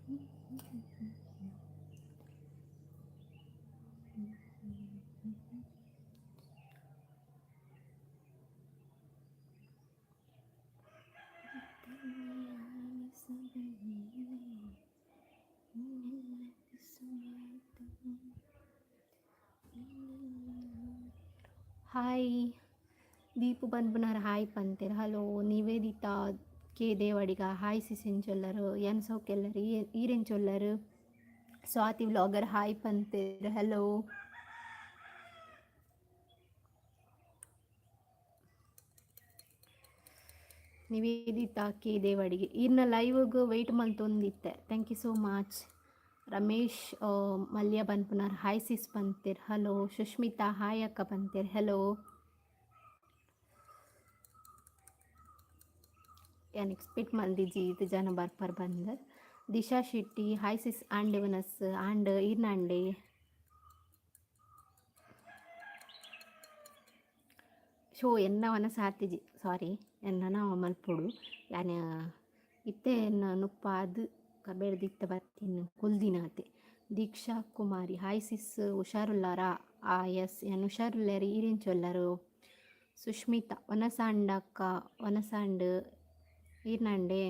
Hi Deepu ಪನ್ಪುನಾರ್ hi ಪಂತೆರ್. Hello Nivedita K Devadiga hi sis ಎಂಚೊಲ್ಲರು? ಯಾನ್ ಸೌಖ್ಯಲ್ಲರ್, ಈರ್ ಎಂಚೊಲ್ಲರು? ಸ್ವಾತಿ ವ್ಲಾಗರ್ ಹಾಯ್ ಪಂತೆರ್. ಹಲೋ. ನಿವೇದಿತಾ ಕೆ ದೇವಾಡಿಗೆ, ಈರ್ನ ಲೈವ್ಗ್ ವೆಯ್ಟ್ ಮಲ್ತೊಂದಿತ್ತೆ. Thank you so much. Ramesh Mallya ಪನ್ಪುನಾರ್ hi sis ಪಂತೆರ್. Hello. Sushmita hi ಅಕ್ಕ ಪಂತೆರ್. ಹಲೋ. ಯಾನ್ ಎಕ್ಸ್ಪೆಕ್ಟ್ ಮಲ್ದಿಜಿ ಈತ್ ಜನ ಬರ್ಪರ್ ಪಂದ್. ದಿಶಾ ಶೆಟ್ಟಿ ಹಾಯ್ ಸಿಸ್, ಆಂಡ್ ವನಸ್ ಆಂಡ್, ಈರ್ನ ಆಂಡೆ? ಶೋ ಎನ್ನ ವನಸ್ ಆತಿಜಿ, ಸಾರಿ. ಎನ್ನನ ಮಲ್ಪೊಡು. ಯಾನ್ ಇತ್ತೆ ಎನ್ನ ನುಪ್ಪಾದ್ ಕಬೆರ್ದ್ ಇತ್ತೆ ಬತ್ತಿನ ಕುಲ್ದಿನಾತೆ. ದೀಕ್ಷಾ ಕುಮಾರಿ ಹಾಯ್ ಸಿಸ್, ಹುಷಾರುಲ್ಲಾರಾ? ಆ ಎಸ್, ಯಾನ್ ಹುಷಾರುಲ್ಲೆರ್, ಈರೆಂಚೊಲ್ಲರು? ಸುಷ್ಮಿತಾ ವನಸಾಂಡಕ್ಕ? ವನಸಾಂಡ್, ಈರ್ನಂಡೆ?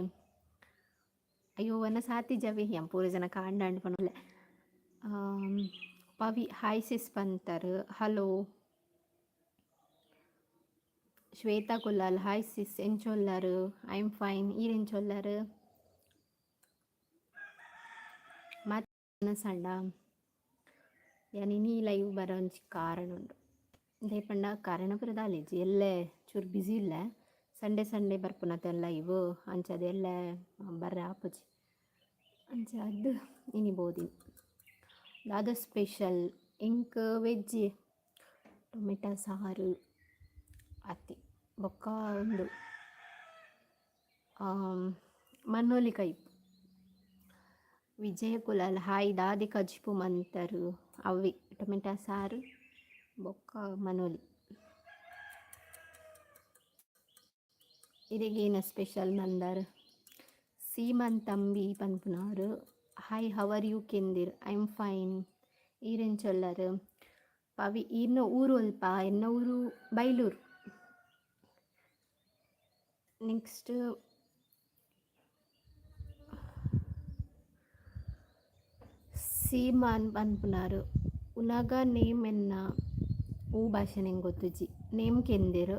ಅಯ್ಯೋ, ವನಸ್ ಆತಿಜವೇ. ಯಾನ್ ಪೂರ ಜನ ಕಾಂಡಾಂಡ್ ಪನೊಲೆ. ಪವಿ ಹಾಯ್ ಸಿಸ್ ಪಂತರ್. Hello. Shweta Kulal hi sis, ಎಂಚೊಲ್ಲರು? I am fine, ಈರ್ ಎಂಚೊಲ್ಲರು? ವನಸಂಡ ಯಾನ್ ಇನಿ ಲೈವ್ ಬರೊಂಜಿ ಕಾರಣ ಉಂಡು. ದಾಯೆ ಪಂಡ ಕಾರಣ ಪೂರ ದಾಲಿಜಿ, ಎಲ್ಲೆ ಚೂರು ಬ್ಯುಸಿ ಉಲ್ಲೆ. ಸಂಡೇ ಸಂಡೇ ಬರ್ಪುನತೆ ಲೈವ್, ಅಂಚಾದ್ ಎಲ್ಲೆ ಬರ್ರೆ ಆಪುಜಿ. ಅಂಚಾದ್ ಇನಿ ಬೋದಿನಿ. ದಾದ ಸ್ಪೆಷಲ್? ಎಂಕ್ ವೆಜ್, ಟೊಮೆಟೊ ಸಾರು ಅತಿ ಬೊಕ್ಕ ಉಂದು ಮನ್ನೋಲಿ ಕೈಪು. ವಿಜಯ ಕುಲಾಲ್ ಹಾಯ್. ದಾದೆ ಕಜಿಪು ಮಂತರು? ಅವ್ವೆ ಟೊಮೆಟೊ ಸಾರು ಬೊಕ್ಕ ಮನೋಲಿ. ಇರೆಗೇನ ಸ್ಪೆಷಲ್ ಮಂದರ್? ಸೀಮನ್ ತಂಬಿ ಪನ್ಪುನವರು ಹಾಯ್, how are you ಕೆಂದಿರ್. I am fine, ಈರೆಂಚೊಲ್ಲರ್? ಪವಿ, ಈರ್ನ ಊರು ಒಲ್ಪ? ಎನ್ನ ಊರು ಬೈಲೂರು. ನೆಕ್ಸ್ಟ್ ಸೀಮಾನ್ ಪನ್ಪುನಾರ್ ಉನಗ ನೇಮ್ ಎನ್ನ? ಓ ಭಾಷೆ ಎಂಕ್ ಗೊತ್ತುಜಿ. ನೇಮ್ ಕೆಂದೆರ್.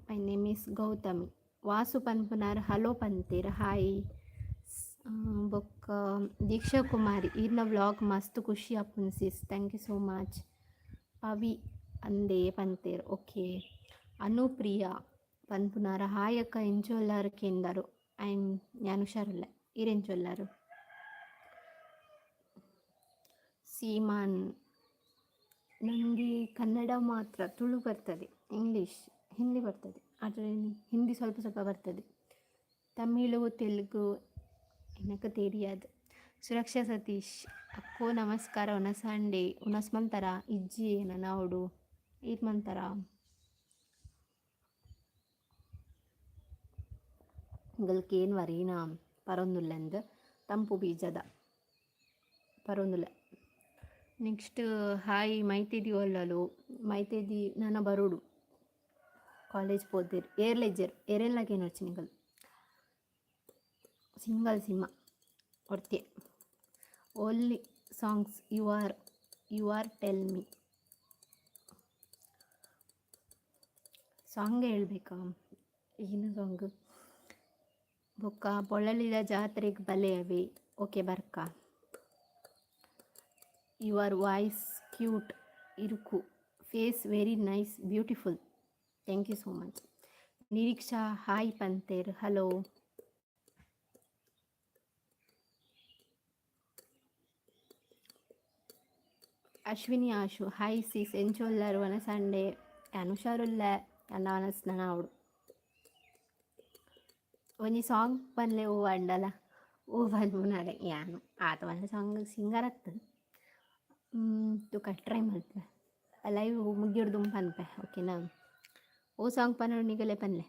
My name is Gautami. Vasu ಪನ್ಪುನಾರ್ ಹಲೋ ಪಂತೆರ್. ಹಾಯ್. ಬೊಕ್ಕ ದೀಕ್ಷಾ ಕುಮಾರಿ, ಈರ್ನ ವ್ಲಾಗ್ ಮಸ್ತ್ ಖುಷಿ ಆಪುಂಡು sis. Thank you so much. Pavi ಅಂದೆ ಪಂತೆರ್. ಓಕೆ. ಅನುಪ್ರಿಯಾ ಪನ್ಪುನಾರ್ ಹಾಯ್ ಅಕ್ಕ, ಎಂಚೊಲ್ಲಾರ್ ಕೇಂದರು. I am ಯಾನ್ ಹುಷಾರುಲ್ಲೆ, ಈರ್ ಎಂಚೊಲ್ಲಾರ್? ಸೀಮಾನ್, ನನಗೆ ಕನ್ನಡ ಮಾತ್ರ, ತುಳು ಬರ್ತದೆ, ಇಂಗ್ಲೀಷ್, ಹಿಂದಿ ಬರ್ತದೆ. ಆದರೆ ಹಿಂದಿ ಸ್ವಲ್ಪ ಸ್ವಲ್ಪ ಬರ್ತದೆ. ತಮಿಳು, ತೆಲುಗು ಎನಕ್ ತೆರಿயாது. ಸುರಕ್ಷಾ ಸತೀಶ್ ಅಕ್ಕೋ ನಮಸ್ಕಾರ, ಉನಸಂಡೆ? ಉನಸ್ ಮಂತರ? ಇಜ್ಜಿ, ನನ ಈರ್ ಮಂತರ? ನಿಗಲ್ಕೇನ್ ವರೀನ ಪರೊಂದುಲ್ಲೆಂದ್ ತಂಪು ಬೀಜದ ಪರೊಂದುಲ್ಲೆ. Next hi ಮೈತಿದಿ ಒಲ್ಲಲು? ಮೈತಿದಿ ನನ ಬರೋಡು. ಕಾಲೇಜ್ ಪೋತೆರ್, ಏರ್ಲ ಇಜ್ಜೆರ್, ಏರೆನ್ಲ ಕೇನೊಡ್ಚಿ ನಿಕುಲು. ಸಿಂಗಲ್ ಸಿಂಹ ಒರ್ತಿ. Only songs you are tell me. Song ಹೇಳ್ಬೇಕಾ? ಏನು ಸಾಂಗ್? ಬೊಕ್ಕ ಪೊಳಲಿದ ಜಾತ್ರೆಗ್ ಬಲೆಯವೇ. ಓಕೆ, ಬರ್ಕ. Your voice cute ಇರುಕು, face very nice, beautiful. Thank you so much. Niriksha hi ಪಂತೆರ್. Hello. Ashwini Ashu hi sis, ಎಂಚೊಲ್ಲರ್? ವನಸಂಡೆ? ಯಾನ್ ಹುಷಾರುಲ್ಲೆ, ಎನ್ನ ವನಸ್ ನನ ಆವೊಡು. ಒಂಜಿ ಸಾಂಗ್ ಪನ್ಲೆ ಓ ಅಂಡಲ. ಓ ಪನ್ಪುನಾರೆ ಯಾನ್ ಆತ ಮಲ್ಲ ಸಾಂಗ್ ಸಿಂಗರ್ ಅತ್ತ್. ತೂಕ, ಟ್ರೈ ಮಲ್ಪುವೆ. ಲೈವ್ ಮುಗಿಯೊಡು ದುಂಬು ಪನ್ಪೆ, ಓಕೆನಾ? ಓ ಸಾಂಗ್ ಪನೊಡು ನಿಗಲೆ ಪನ್ಲೆ.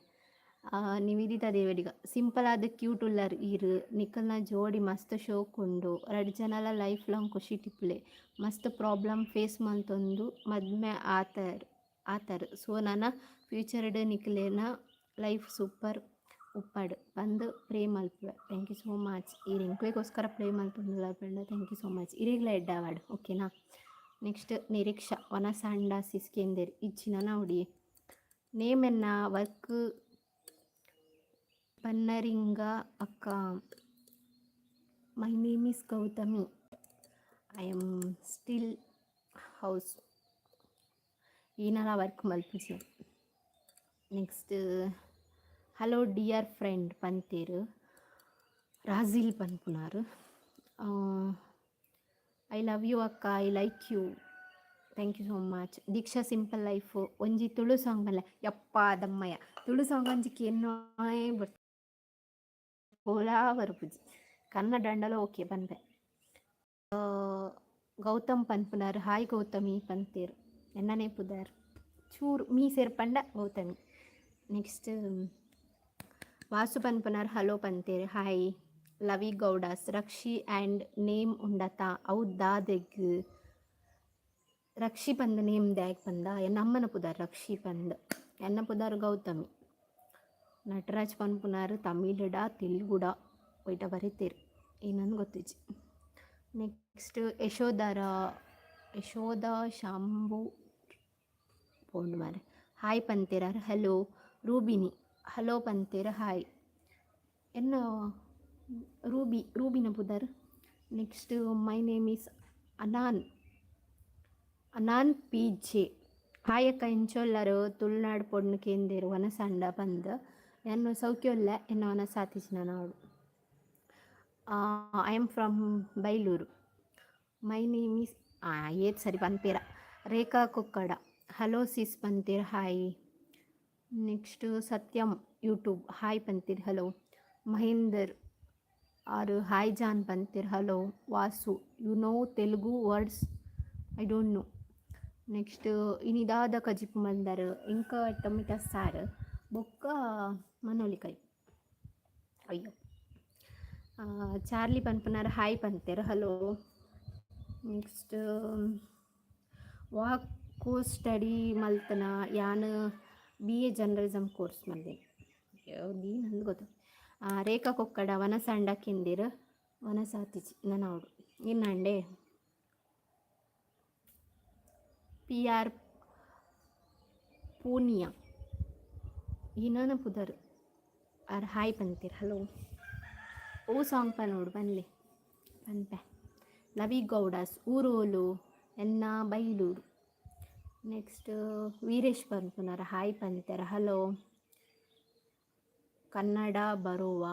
ನಿವೇದಿತಾ ದೇವಾಡಿಗ ಸಿಂಪಲ್ ಆದ್ ಕ್ಯೂಟ್ ಉಲ್ಲರ್ ಈರ್ ನಿಕಲ್ನ ಜೋಡಿ ಮಸ್ತ್ ಶೋಕ್ ಉಂಡು ರಡ್ಡ್ ಜನಲ ಲೈಫ್ ಲಾಂಗ್ ಖುಷಿಟ್ ಇಪ್ಪುಲೆ ಮಸ್ತ್ ಪ್ರಾಬ್ಲಮ್ ಫೇಸ್ ಮಂತೊಂದು ಮದ್ಮೆ ಆತರ್ ಆತರ್ ಸೊ ನನ ಫ್ಯೂಚರ್ ಡ್ ನಿಕ್ಲೆನ ಲೈಫ್ ಸೂಪರ್ ಉಪ್ಪಡ್ ಪಂದ್ ಪ್ರೇ ಮಲ್ಪುವೆ. Thank you so much. ಈರ್ ಎಂಕ್ಲೆಗೋಸ್ಕರ ಪ್ರೇ ಮಲ್ತೊಂದುಲ್ಲರ್ ಪಂಡ thank you so much. ಇರೆಗ್ಲ ಎಡ್ಡೆ ಆವಡ್, ಓಕೆನಾ? ನೆಕ್ಸ್ಟ್ ನಿರೀಕ್ಷಾ ವನಸಂಡ ಸಿಸ್ ಕೇಂದೆರ್. ಇಜ್ಜಿ, ನನ ಉಡಿಯೆ. ನೇಮ್ ಎನ್ನ ವರ್ಕ್ ಪನ್ನರಿಂಗ ಅಕ್ಕ. My name is Gautami. I am still house. ಈನಲ work ಮಲ್ಪುಜಿ. ನೆಕ್ಸ್ಟ್, ಹಲೋ ಡಿಯರ್ ಫ್ರೆಂಡ್ ಪಂತೇರು, ರಾಜಿಲ್ ಪನ್ಪುನಾರು. I love you ಅಕ್ಕ. I like you. Thank you so much. Deeksha simple life, ಒಂಜಿ ತುಳು ಸಾಂಗ್ ಬಲ್ಲ. ಯಪ್ಪ ದಮ್ಮಯ್ಯ, ತುಳು ಸಾಂಗ್ ಒಂಜಿ ಕೇನ್ನೋಯ್ ಬರ್ ಓಲಾ ಬರ್ಪುಜಿ. ಕನ್ನಡ ಅಂಡಲ ಓಕೆ ಪನ್ಪೆ. ಗೌತಮ್ ಪನ್ಪುನಾರ್, ಹಾಯ್ ಗೌತಮಿ ಪಂತೇರು. ಎನ್ನನೇ ಪುದರ್ ಚೂರು ಮೀ ಸೇರ್ಪಂಡ ಗೌತಮಿ. ನೆಕ್ಸ್ಟ್, ವಾಸು ಪನ್ಪುನಾರ್, ಹಲೋ ಪಂತೇರು, hi. Lavi Gowdas, Rakshi and name ಉಂಡತ? ಅವು ದಾದೆಗ್ ರಕ್ಷಿ ಪಂದ್ ನೇಮ್ ದಾಗ್ ಪಂದ? ಎನ್ನ ಅಮ್ಮನ ಪುದರ್ ರಕ್ಷಿ ಪಂದ್. ಎನ್ನ ಪುದರ್ ಗೌತಮಿ. ನಟರಾಜ್ ಪನ್ಪುನಾರ್ ತಮಿಳುಡ ತೆಲುಗುಡ ಒಯ್ಟ ಬರೀತೀರ್, ಏನಂದು ಗೊತ್ತಿಜ್ಜಿ. ನೆಕ್ಸ್ಟ್, ಯಶೋಧರ, ಯಶೋಧ ಶಾಂಭು ಪೋಂಡು ಮಾರೆ. ಹಾಯ್ ಪಂತೇರಾರ್, ಹಲೋ. ರೂಬಿನಿ, ಹಲೋ ಪಂತೇರ್, ಹಾಯ್. ಎನ್ನ ರೂಬಿ, ರೂಬಿನ ಪುದರ್. Next, my name is Anan, Anan P J. Hi ಅಕ್ಕ, ಎಂಚೊಲ್ಲರು? ತುಳುನಾಡು ಪೊಣ್ಣು ಕೇಂದೇರು ವನಸಂಡ ಪಂದ್. ಎನ್ನು ಸೌಖ್ಯ ಉಲ್ಲ. ಎನ್ನ ವನಸ ಆತಿಜಿನ ನಾಡು. I am from Bailur. My name is ಏತ್ ಸರಿ ಪನ್ಪೇರ. ರೇಖಾ ಕೊಕ್ಕಡ, ಹಲೋ ಸಿಸ್ ಪಂತೀರ್, hi. Next, Satyam YouTube, hi ಪಂತೀರ್, ಹಲೋ. ಮಹೇಂದರ್ ಆರು ಹಾಯ್ ಜಾನ್ ಪಂತೀರ್, hello. Vasu, you know Telugu words? I don't know. Next, ಇನಿದಾದ ಕಜಿಪು ಮಂದರ್? ಇಂಕ ಟೊಮೆಟೊ ಸಾರು ಬೊಕ್ಕ ಮನೋಲಿಕಾಯಿ. ಅಯ್ಯೋ, ಚಾರ್ಲಿ ಪನ್ಪುನಾರ್, ಹಾಯ್ ಪಂತೇರ್, ಹಲೋ. ನೆಕ್ಸ್ಟ್, ವಾ ಕೋರ್ಸ್ ಸ್ಟಡಿ ಮಲ್ತನ? ಯಾನ್ ಬಿ ಎ ಜರ್ನಲಿಸಮ್ ಕೋರ್ಸ್ ಮಲ್ದೆ. ನಂದು ಗೊತ್ತು. ರೇಖಾ ಕೊಕ್ಕಡ, ವನಸಂಡ ಕಿಂದಿರ್. ವನಸಾತಿಜಿ ನನಾವಡು ಇನ್ನಂಡೆ. ಪಿ ಆರ್ ಪೂನಿಯಾ, ಈನನ ಪುದರ್. ಆರ್ ಹಾಯ್ ಪಂತೀರ್, ಹಲೋ. ಓ ಸಾಂಗ್ ಪನೋಡು ಪನ್ಲೆ ಪನ್ಪೆ. ಲವಿ ಗೌಡಾಸ್, ಊರೋಲು? ಎನ್ನ ಬೈಲೂರು. ನೆಕ್ಸ್ಟ್, ವೀರೇಶ್ ಪನ್ಪುನಾರ, ಹಾಯ್ ಪಂತೆರ, ಹಲೋ. ಕನ್ನಡ ಬರುವ?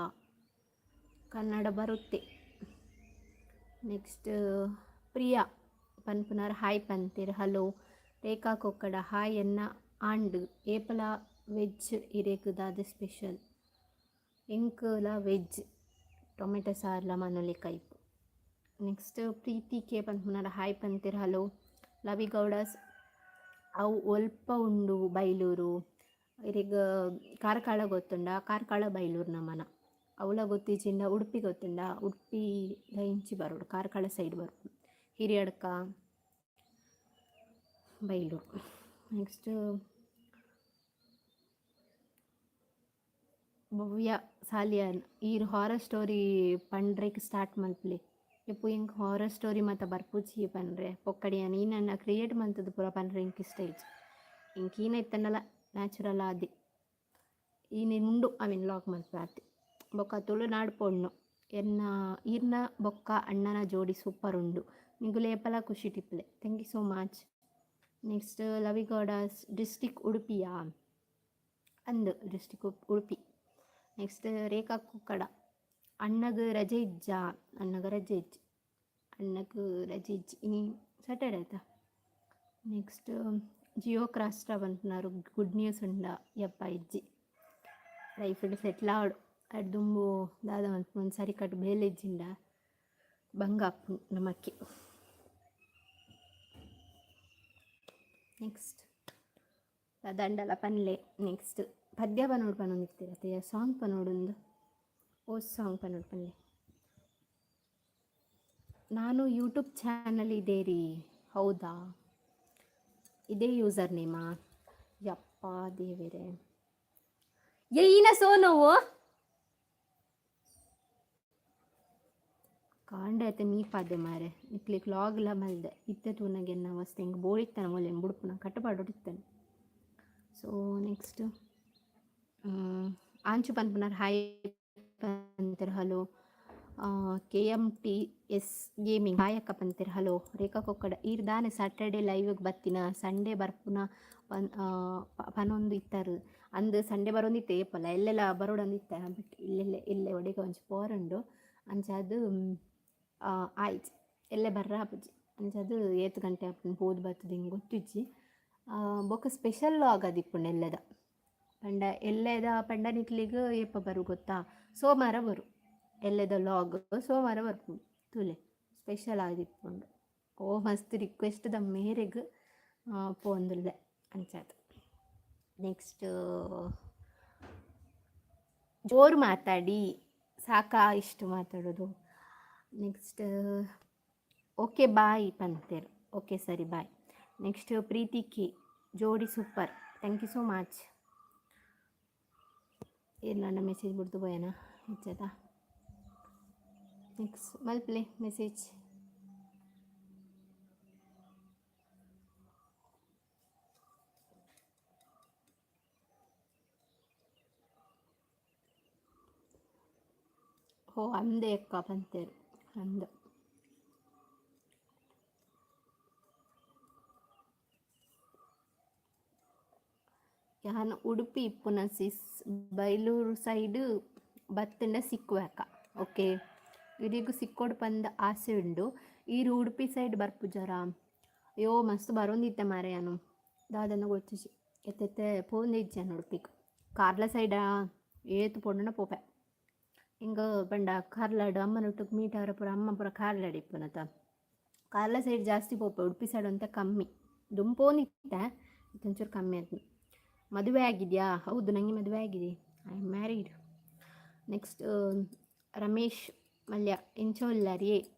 ಕನ್ನಡ ಬರುತ್ತೆ. ನೆಕ್ಸ್ಟ್, ಪ್ರಿಯಾ ಪನ್ಪುನಾರ್, ಹಾಯ್ ಪಂತೀರ್, ಹಲೋ. ರೇಖಾ ಕೊಕ್ಕಡ, ಹಾಯ್. ಎನ್ನ ಆಂಡ್ ಏಪಲ ವೆಜ್ ಇರೇಕ್ ದಾದ ಸ್ಪೆಷಲ್? ಎಂಕುಲ ವೆಜ್, ಟೊಮೆಟೊ ಸಾರ್ಲ ಮನೊಲಿ ಕೈಪು. ನೆಕ್ಸ್ಟ್, ಪ್ರೀತಿ ಕೆ ಪನ್ಪುನಾರ್, ಹಾಯ್ ಪಂತೀರ್, ಹಲೋ. ಲವಿ ಗೌಡಸ್, ಅವು ಒಲ್ಪ ಉಂಡು ಬೈಲೂರು? ಇರೆಗ್ ಕಾರ್ಕಳ ಗೊತ್ತುಂಡ? ಕಾರ್ಕಳ ಬೈಲೂರು ನಮನ. ಅವಳ ಗೊತ್ತಿಜಿಂಡ ಉಡುಪಿ ಗೊತ್ತುಂಡ? ಉಡುಪಿ ಇಂಚಿ ಬರೋಡು, ಕಾರ್ಕಳ ಸೈಡ್ ಬರ್ಪುಂಡು, ಹಿರಿಯಡ್ಕ, ಬೈಲೂರು. ನೆಕ್ಸ್ಟ್, ಭವ್ಯ ಸಾಲಿಯಾನ್, ಈರ್ ಹಾರರ್ ಸ್ಟೋರಿ ಪಂಡ್ರೆಗ್ ಸ್ಟಾರ್ಟ್ ಮಲ್ಪಲೆ. ಎಪ್ಪು ಎಂಕ್ ಹಾರರ್ ಸ್ಟೋರಿ ಮಾತ ಬರ್ಪುಜಿ ಪನ್ರೆ ಪೊಕ್ಕಡಿಯಾನ್ ಈ ನನ್ನ ಕ್ರಿಯೇಟ್ ಮಂತದ್ದು ಪೂರ ಪನ್ರೆ ಎಂಕ್ ಇಷ್ಟ ಇಜ್ಜಿ. ಎಂಕ್ ಈನ ಇತ್ತಂಡಲ ನ್ಯಾಚುರಲ್ ಆದಿ ಈನೆ ಉಂಡು ಅವೆನ್ ಲಾಕ್ ಮಲ್ಪೆ ಆತೆ. ಬೊಕ್ಕ ತುಳುನಾಡು ಪೊಣ್ಣು, ಎನ್ನ ಈರ್ನ ಬೊಕ್ಕ ಅಣ್ಣನ ಜೋಡಿ ಸೂಪರ್ ಉಂಡು. ನಿಗುಲು ಏಪಲ ಖುಷಿ ಟಿಪ್ಪಲೆ. Thank you so much. Next, ಲವಿಗೌಡಾಸ್, district ಉಡುಪಿಯಾ? ಅಂದು, ಡಿಸ್ಟಿಕ್ ಉಡುಪಿ. ನೆಕ್ಸ್ಟ್, ರೇಖಾ ಕುಕ್ಕಡ, ಅಣ್ಣಗ್ ರಜೆ ಇಜ್ಜಾ? ಅಣ್ಣಗ ರಜೆ ಇಜ್ಜಿ, ಅಣ್ಣಗ್ ರಜೆ ಇಜ್ಜಿ. ಇನಿ ಸ್ಯಾಟರ್ಡೆ ಆಯ್ತಾ? ನೆಕ್ಸ್ಟ್, ಜಿಯೋ ಕ್ರಾಸ್ಟ್ರಾ ಪನ್ಪುನಾರು, ಗುಡ್ ನ್ಯೂಸ್ ಉಂಡ? ಯಪ್ಪ, ಇಜ್ಜಿ. Life settle ಆವಡು. ಅಡ್ ದುಂಬು ದಾದ ಮಲ್ಪುನು, ಸರಿಕಟ್ ಬೇಲೆ ಇಜ್ಜಿಂಡ ಬಂಗ ಆಪುಂಡು ನಮಕ್ಕೆ. ನೆಕ್ಸ್ಟ್, ದಾದಂಡಲ ಪನ್ಲೆ. ನೆಕ್ಸ್ಟ್, ಪದ್ಯ ಪನೊಡು ಪನೊಂದಿತ್ತೆರ್ ಅತ್ತೆ ಸಾಂಗ್ ಪನೊಡುಂದು. ಓ ಸಾಂಗ್ ಪನೊಡು ಪನ್ಲೆ. ನಾನು ಯೂಟ್ಯೂಬ್ ಚಾನಲ್ ಇದೆ ರೀ. ಹೌದಾ? ಇದೇ ಯೂಸರ್ ನೇಮಾ? ಯಪ್ಪ ದೇವರೇ, ಏನ ಸೋನೋವು ಕಾಂಡೆ ಐತೆ ಮೀಪಾದೆ ಮಾರೆ. ನಿಕ್ಲೆಗ್ ಲಾಗ್ಲ ಮಲ್ದೆ. ಇತ್ತೆ ತೂನಗ ಎನ್ನ ಅವಸ್ಥೆ. ಎಂಕ್ ಬೋಡಿತ್ತನ ಮೊಲೆ ಬುಡ್ಪುನ ಕಟ್ಟುಪಾಡೊಡಿತ್ತನೆ. ಸೊ ನೆಕ್ಸ್ಟ್ ಆಂಚು ಪನ್ಪುನಾರ್ ಹಾಯ್ ಪಂತೆರ್, ಹಲೋ. ಕೆಎಮ್‌ಟಿಎಸ್ ಗೇಮಿಂಗ್ ಹಾಯ್ ಅಕ್ಕ ಪಂತೆರ್, ಹಲೋ. ರೇಖಾ ಕೊಕ್ಕಡ ಈರ್ ದಾನೆ ಸ್ಯಾಟರ್ಡೆ ಲೈವ್‌ಗ್ ಬತ್ತಿನ, ಸಂಡೇ ಬರ್ಪುನ ಪನ್ ಪನೊಂದು ಇತ್ತರ್. ಅಂದ್, ಸಂಡೇ ಬರೊಂದಿತ್ತೆ ಏಪಲ ಎಲ್ಲೆಲ ಬರೋಡಂದಿತ್ತೆ. ಬಟ್ ಇಲ್ಲೆಲ್ಲೆ ಇಲ್ಲೆ ಒಡೆಗ ಒಂಜಿ ಪೋರುಂಡು, ಅಂಚಾದ್ ಆಯ್ಜಿ. ಎಲ್ಲೆ ಬರ್ರ ಆಪುಜಿ. ಅಂಚಾದ್ ಏತ್ ಗಂಟೆ ಆಪುಂಡು ಪೋದು ಬತ್ತುದು ಎಂಕ್ ಗೊತ್ತಿಜ್ಜಿ. ಬೊಕ್ಕ ಸ್ಪೆಷಲ್ ಲಾಗ್ ಆದಿಪ್ಪುಂಡು ಎಲ್ಲೆದ. ಪಂಡ ಎಲ್ಲೆದ ಪಂಡ ನಿಕ್ಲೆಗ್ ಏಪ ಬರು ಗೊತ್ತಾ? ಸೋಮಾರ ಬರು ಎಲ್ಲೆದ ಲಾಗ್. ಸೋಮಾರ ಬರ್ಪುಂಡು, ತೂಲೆ. ಸ್ಪೆಷಲ್ ಆದಿಪ್ಪುಂಡು. ಓ ಮಸ್ತ್ ರಿಕ್ವೆಸ್ಟ್ದ ಮೇರೆಗ್ ಪೋವೊಂದುಲ್ಲೆ ಅಂಚಾದ್. ನೆಕ್ಸ್ಟ್, ಜೋರು ಮಾತಾಡಿ. ಸಾಕಾ ಇಷ್ಟು ಮಾತಾಡೋದು? ನೆಕ್ಸ್ಟ್, ಓಕೆ ಬಾಯ್ ಪಂತೆರ್. ಓಕೆ, ಸರಿ, ಬಾಯ್. ನೆಕ್ಸ್ಟ್, ಪ್ರೀತಿ ಕೆ ಜೋಡಿ super, thank you so much. ಏನು ನನ್ನ ಮೆಸೇಜ್ ಬಿಡ್ತು ಬೋಯನ ಇಚ್ಚದ? Next ಮಲ್ಪ್ಲೆ message. ಓ ಅಂದೆ ಅಕ್ಕ ಪಂತೆರ್. ಅಂದ. ಯಾನ್ ಉಡುಪಿ ಇಪ್ಪುನ ಸಿಸ್, ಬೈಲೂರು ಸೈಡ್ ಬತ್ತುಂಡ ಸಿಕ್ಕುವಕ್ಕ. ಓಕೆ, ಇರೆಗ್ ಸಿಕ್ಕೊಡು ಪಂದ್ ಆಸೆ ಉಂಡು. ಈರ್ ಉಡುಪಿ ಸೈಡ್ ಬರ್ಪುಜರಾ? ಅಯ್ಯೋ, ಮಸ್ತ್ ಬರೊಂದಿತ್ತೆ ಮಾರ್ರೆ ಯಾನು. ದಾದನ ಗೊತ್ತಿಜ್ಜಿ, ಎತ್ತೆತ್ತೆ ಪೋವೊಂದೇ ಇಜ್ಜಿ ಯಾನ್ ಉಡುಪಿಗ್. ಕಾರ್ಲ ಸೈಡಾ ಏತ್ ಪೋಂಡನ ಪೋಪೆ. ಎಂಕ್ ಪಂಡ ಕಾರ್ಲಡ್ ಅಮ್ಮನೊಟ್ಟುಗು ಮೀಟ್ ಆವರೆ ಪೂರ, ಅಮ್ಮ ಪೂರ ಕಾರ್ಲಡ್ ಇಪ್ಪುನತ. ಕಾರ್ಲ ಸೈಡ್ ಜಾಸ್ತಿ ಪೋಪೆ, ಉಡುಪಿ ಸೈಡ್ ಒಂತೆ ಕಮ್ಮಿ. ದುಂಬು ಪೋವೊಂದಿತ್ತೆ, ಇತ್ತೆ ಒಂಚೂರು ಕಮ್ಮಿ ಆತ್ಂಡ್. ಮದುವೆ ಆಗಿದೆಯಾ? ಹೌದು, ನನಗೆ ಮದುವೆ ಆಗಿದೆ. I am married. Next, Ramesh Mallya ಎಂಚ ಉಲ್ಲರ್?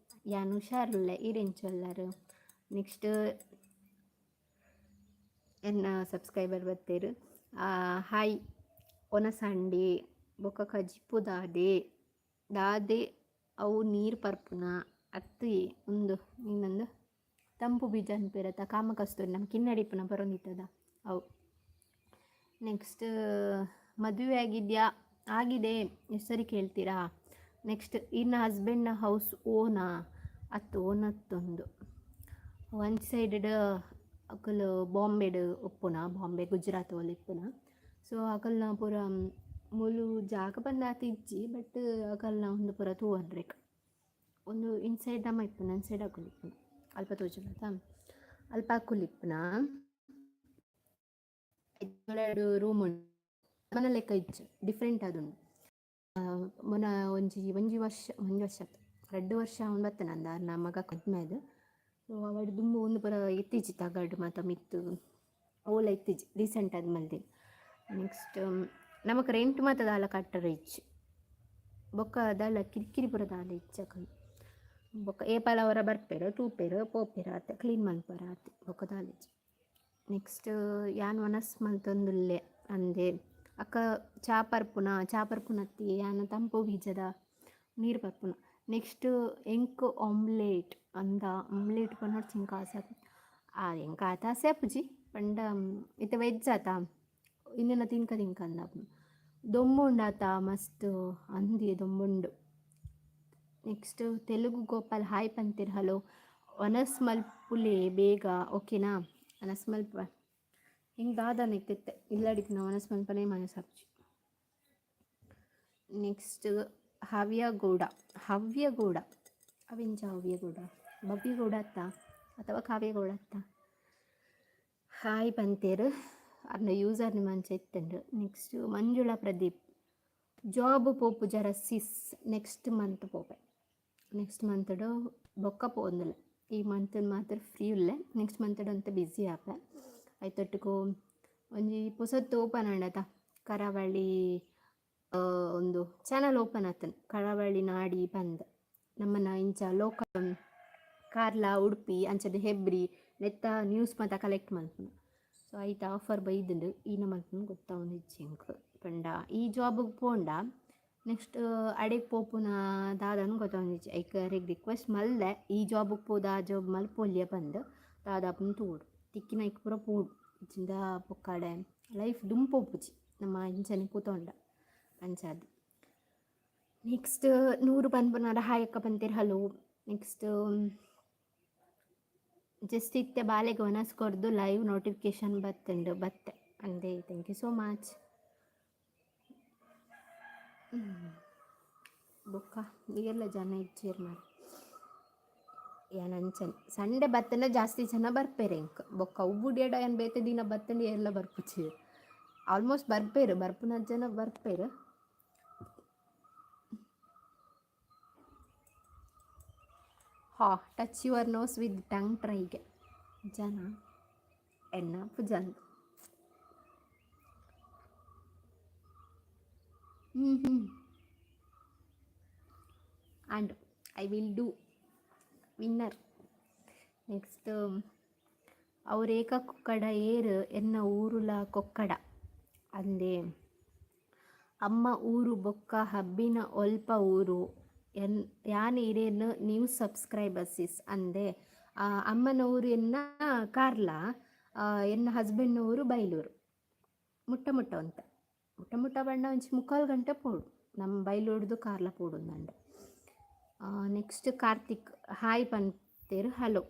ಯಾನ್ ಹುಷಾರುಲ್ಲೆ, ಈರ್ ಎಂಚ ಉಲ್ಲರ್? ನೆಕ್ಸ್ಟ್, ಎನ್ನ ಸಬ್ಸ್ಕ್ರೈಬರ್ ಬತ್ತೆರ್. ಹಾಯ್, ಒನಸಂಡೆ ಬೊಕ ಕಜಿಪು ದಾದೆ ದಾದೆ? ಅವು ನೀರು ಪರ್ಪುನ ಅತ್ತು ಉಂದು ಇನ್ನೊಂದು ತಂಪು ಬೀಜ ಅನ್ಪೆರತ್ತ, ಕಾಮಕಸ್ತೂರಿ, ನಮ್ಮ ಕಿನ್ನಡಿ ಇಪ್ಪುನ ಬರೊಂದಿತ್ತದ ಅವು. ನೆಕ್ಸ್ಟ್, ಮದುವೆ ಆಗಿದೆಯಾ? ಆಗಿದೆ. ಎಷ್ಟು ಸರಿ ಕೇಳ್ತೀರಾ? ನೆಕ್ಸ್ಟ್, ಇನ್ನ ಹಸ್ಬೆಂಡ್ನ ಹೌಸ್ ಓನಾ? ಅತ್ತು, ಓನತ್ತೊಂದು. One sided. ಅಕುಲು ಬಾಂಬೆಡ್ ಉಪ್ಪುನ, ಬಾಂಬೆ, ಗುಜರಾತ್ ಓಲು ಇಪ್ಪುನ. ಸೊ ಅಕಲ್ನ ಪೂರ ಮೂಲು ಜಾಗ ಪಂದ್ ಆತ್ ಇಜ್ಜಿ, ಬಟ್ ಅಕಲ್ನ ಉಂದು ಪೂರ ತೂವೊನ್ರೆಗ್. ಉಂದು ಇನ್ಸೈಡ್ ನಮ ಇಪ್ಪುನ, ಇನ್ಸೈಡ್ ಅಕುಲು ಇಪ್ಪುನ. ಅಲ್ಪ ತೋಜುಂಡತ, ಅಲ್ಪ ಅಕುಲು ಇಪ್ಪುನ. ರೂಮ್ ಉಂಡು, ನಮನ ಲೆಕ್ಕ ಇಜ್ಜಿ, ಡಿಫ್ರೆಂಟ್ ಆದುಂಡು. ಮೊನ ಒಂಜಿ ಒಂಜಿ ವರ್ಷ, ಒಂಜಿ ವರ್ಷ ಅತ್ತ್, ರಡ್ಡ್ ವರ್ಷ ಆವೊಂದು ಬತ್ತುಂಡು ಆರ್ನ ಮಗ ಮದ್ಮೆ. ಸೊ ಅವೆಡ್ ದುಂಬು ಉಂದು ಪೂರ ಇತ್ತಿಜ್ಜಿ, ತಗಡ್ ಮಾತ ಮಿತ್ತ್ ಓಲ ಇತ್ತಿಜ್ಜಿ. ರೀಸೆಂಟ್ ಆದ್ ಮಲ್ದಿನಿ. ನೆಕ್ಸ್ಟ್, ನಮಕ್ ರೆಂಟ್ ಮಾತ ದಾಲ ಕಟ್ಟರೆ ಇಜ್ಜಿ. ಬೊಕ್ಕ ದಾಲ ಕಿರಿಕಿರಿ ಪೂರ ದಾಲ ಇಜ್ಜಿ ಅಕಲ್ನ. ಬೊಕ್ಕ ಏಪಲ ಒರ ಬರ್ಪೆರ್, ತೂಪೆರ್, ಪೋಪೆರ್ ಆತೆ. ಕ್ಲೀನ್ ಮನ್ಪುವೆರ್ ಆತೆ, ಬೊಕ್ಕ ದಾಲ ಇಜ್ಜಿ. ನೆಕ್ಸ್ಟ್, ಯಾನ್ ವನಸ್ ಮಲ್ತೊಂದುಲ್ಲೆ ಅಂದೆ ಅಕ್ಕ. ಚಾ ಪರ್ಪುನ? ಚಾ ಪರ್ಪುನತ್ತಿ, ಯಾನ್ ತಂಪು ಬೀಜದ ನೀರು ಪರ್ಪುನ. ನೆಕ್ಸ್ಟ್, ಎಂಕ್ ಆಮ್ಲೇಟ್ ಅಂದ. ಆಮ್ಲೇಟ್ ಪನೊಡ್ಚಿ, ಎಂಕ್ ಆಸೆ ಆಪುಂಡು. ಎಂಕ್ ಆತ್ ಆಸೆ ಆಪುಜಿ. ಪಂಡ ಇತ್ತೆ ವೆಜ್ ಆತ, ಇಂದೆನ ತಿನ್ಕ ತಿನ್ಕ ಅಂದಾಪುಂಡು. ದೊಂಬು ಉಂಡಾತ ಮಸ್ತ್? ಅಂದ್, ದೊಂಬುಂಡು. ನೆಕ್ಸ್ಟ್, ತೆಲುಗು ಗೋಪಾಲ್ ಹಾಯ್ ಪಂತೆರ್, ಹಲೋ. ವನಸ್ ಮಲ್ಪುಲೆ ಬೇಗ, ಓಕೆನಾ? ವನಸ್ ಮಲ್ಪ. ಎಂಕ್ ದಾದನ ಇತ್ತಿತ್ತೆ ಇಲ್ಲಡಿಪ್ಪುನ ವನಸ್ ಮನ್ಪನೆ ಮನಸ್ಸಾಪುಜಿ. ನೆಕ್ಸ್ಟ್, ಹವ್ಯಗೌಡ. ಹವ್ಯಗೌಡ ಅವೆಂಚ? ಹವ್ಯಗೌಡ ಭವ್ಯಗೌಡ ಅತ್ತ ಅಥವಾ ಕಾವ್ಯಗೌಡ ಅತ್ತ? ಹಾಯ್ ಪಂತೆರ್. ಅರ್ನ ಯೂಸರ್ ನೇಮ್ ಅಂಚ ಇತ್ತುಂಡು. ನೆಕ್ಸ್ಟ್, ಮಂಜುಳಾ ಪ್ರದೀಪ್ ಜಾಬ್ ಪೋಪುಜರ ಸಿಸ್? ನೆಕ್ಸ್ಟ್ ಮಂತ್ ಪೋಪೆ. ನೆಕ್ಸ್ಟ್ ಮಂತ್ಡ್ ಬೊಕ್ಕ ಪೋವೊಂದುಲ್ಲೆ. ಈ ಮಂತ್ ಮಾತ್ರ ಫ್ರೀ ಉಲ್ಲೆ. ನೆಕ್ಸ್ಟ್ ಮಂತ್ಡ್ ಒಂತೆ ಬ್ಯುಸಿ ಆಪೆ. ಐತೊಟ್ಟುಗು ಒಂಜಿ ಪೊಸತ್ ಓಪನ್ ಆಂಡತ. ಕರಾವಳಿ ಒಂದು ಚಾನಲ್ ಓಪನ್ ಆತನ್ ಕರಾವಳಿ ನಾಡಿ ಪಂದ್. ನಮ್ಮನ ಇಂಚ ಲೋಕ ಕಾರ್ಲ, ಉಡುಪಿ ಅಂಚನೆ ಹೆಬ್ರಿ ನೆತ್ತ ನ್ಯೂಸ್ ಮಾತ ಕಲೆಕ್ಟ್ ಮಲ್ಪುನ. ಸೊ ಐತ ಆಫರ್ ಬೈದ್ಂಡ್, ಈನ ಮಲ್ಪುನ ಗೊತ್ತಾವೊಂದಿಜ್ಜಿ ಎಂಕ್. ಪಂಡ ಈ ಜಾಬುಗ್ ಪೋಂಡ ನೆಕ್ಸ್ಟ್ ಅಡೆಗ್ ಪೋಪುನ ದಾದನ ಗೊತ್ತಾವೊಂದಿಜ್ಜಿ. ಐಕ್ ಅರೆಗ್ ರಿಕ್ವೆಸ್ಟ್ ಮಲ್ದೆ, ಈ ಜಾಬುಗ್ ಪೋದು ಆ ಜಾಬ್ ಮಲ್ಪೊಲಿಯ ಪಂದ್. ದಾದ ತೂವೊಡು, ತಿಕ್ಕಿನ ಐಕ್ ಪೂರ ಪೋಡು. ಇಜ್ಜಿಂಡ ಬೊಕ್ಕಡೆ ಲೈಫ್ ದುಂಬು ಪೋಪುಜಿ ನಮ್ಮ ಇಂಚನೆ ಕೂತೊಂಡ ಅಂಚಾದ್. ನೆಕ್ಸ್ಟ್ ನೂರು ಪನ್ಪುನಾರ ಹಾಯ್ ಅಕ್ಕ ಪಂತೆರ್, ಹಲೋ. ನೆಕ್ಸ್ಟ್ ಜಸ್ಟ್ ಇತ್ತೆ ಬಾಲೆಗ್ ವನಸ್ ಕೊರ್ದು ಲೈವ್ ನೋಟಿಫಿಕೇಶನ್ ಬತ್ತುಂಡು ಬತ್ತೆ ಅಂದೆ. Thank you so much. ಬೊಕ್ಕ ಏರ್ಲ ಜನ ಇಜ್ಜೆರ್ ಮಾರ್ರೆ. ಯಾನ್ ಅಂಚನೆ ಸಂಡೆ ಬತ್ತಂಡ ಜಾಸ್ತಿ ಜನ ಬರ್ಪೆರ್ ಎಂಕ್. ಬೊಕ್ಕ ಉಬ್ಬುಡ್ಯಡ ಯಾನ್ ಬೇತೆ ದಿನ ಬತ್ತಂಡ ಏರ್ಲ ಬರ್ಪುಜೆರ್. ಆಲ್ಮೋಸ್ಟ್ ಬರ್ಪೆರ್, ಬರ್ಪುನ ಜನ ಬರ್ಪೆರ್. ಹಾ, touch your nose with tongue ಟ್ರೈಗೆ ಜನ ಎನ್ನ ಪುಜಂದ್. ಹ್ಞೂ ಹ್ಞೂ and I will do winner. Next ಅವ್ರು ಏಕ ಕೊಕ್ಕಡ ಏರ್ ಎನ್ನ ಊರುಲ ಕೊಕ್ಕಡ ಅಂದೆ. ಅಮ್ಮ ಊರು ಬೊಕ್ಕ ಹಬ್ಬಿನ ಒಲ್ಪ ಊರು ಎನ್ ಯಾನ್ ಇರೇನು ನ್ಯೂ ಸಬ್ಸ್ಕ್ರೈಬರ್ಸಿಸ್ ಅಂದೆ. ಅಮ್ಮನ ಊರು ಎನ್ನ ಕಾರ್ಲ, ಎನ್ನ ಹಸ್ಬೆಂಡ್ನ ಊರು ಬೈಲೂರು. ಮುಟ್ಟ ಮುಟ್ಟ ಅಂತ, ಮುಟ್ಟ ಮುಟ್ಟ ಪಂಡ ಒಂಜಿ ಮುಕ್ಕಾಲು ಗಂಟೆ ಪೋಡು ನಮ್ಮ ಬೈಲೂರ್ದು ಕಾರ್ಲ ಪೋಡುಂದಂಡ. ನೆಕ್ಸ್ಟ್ ಕಾರ್ತಿಕ್ ಹಾಯ್ ಪಂತೇರು, hello.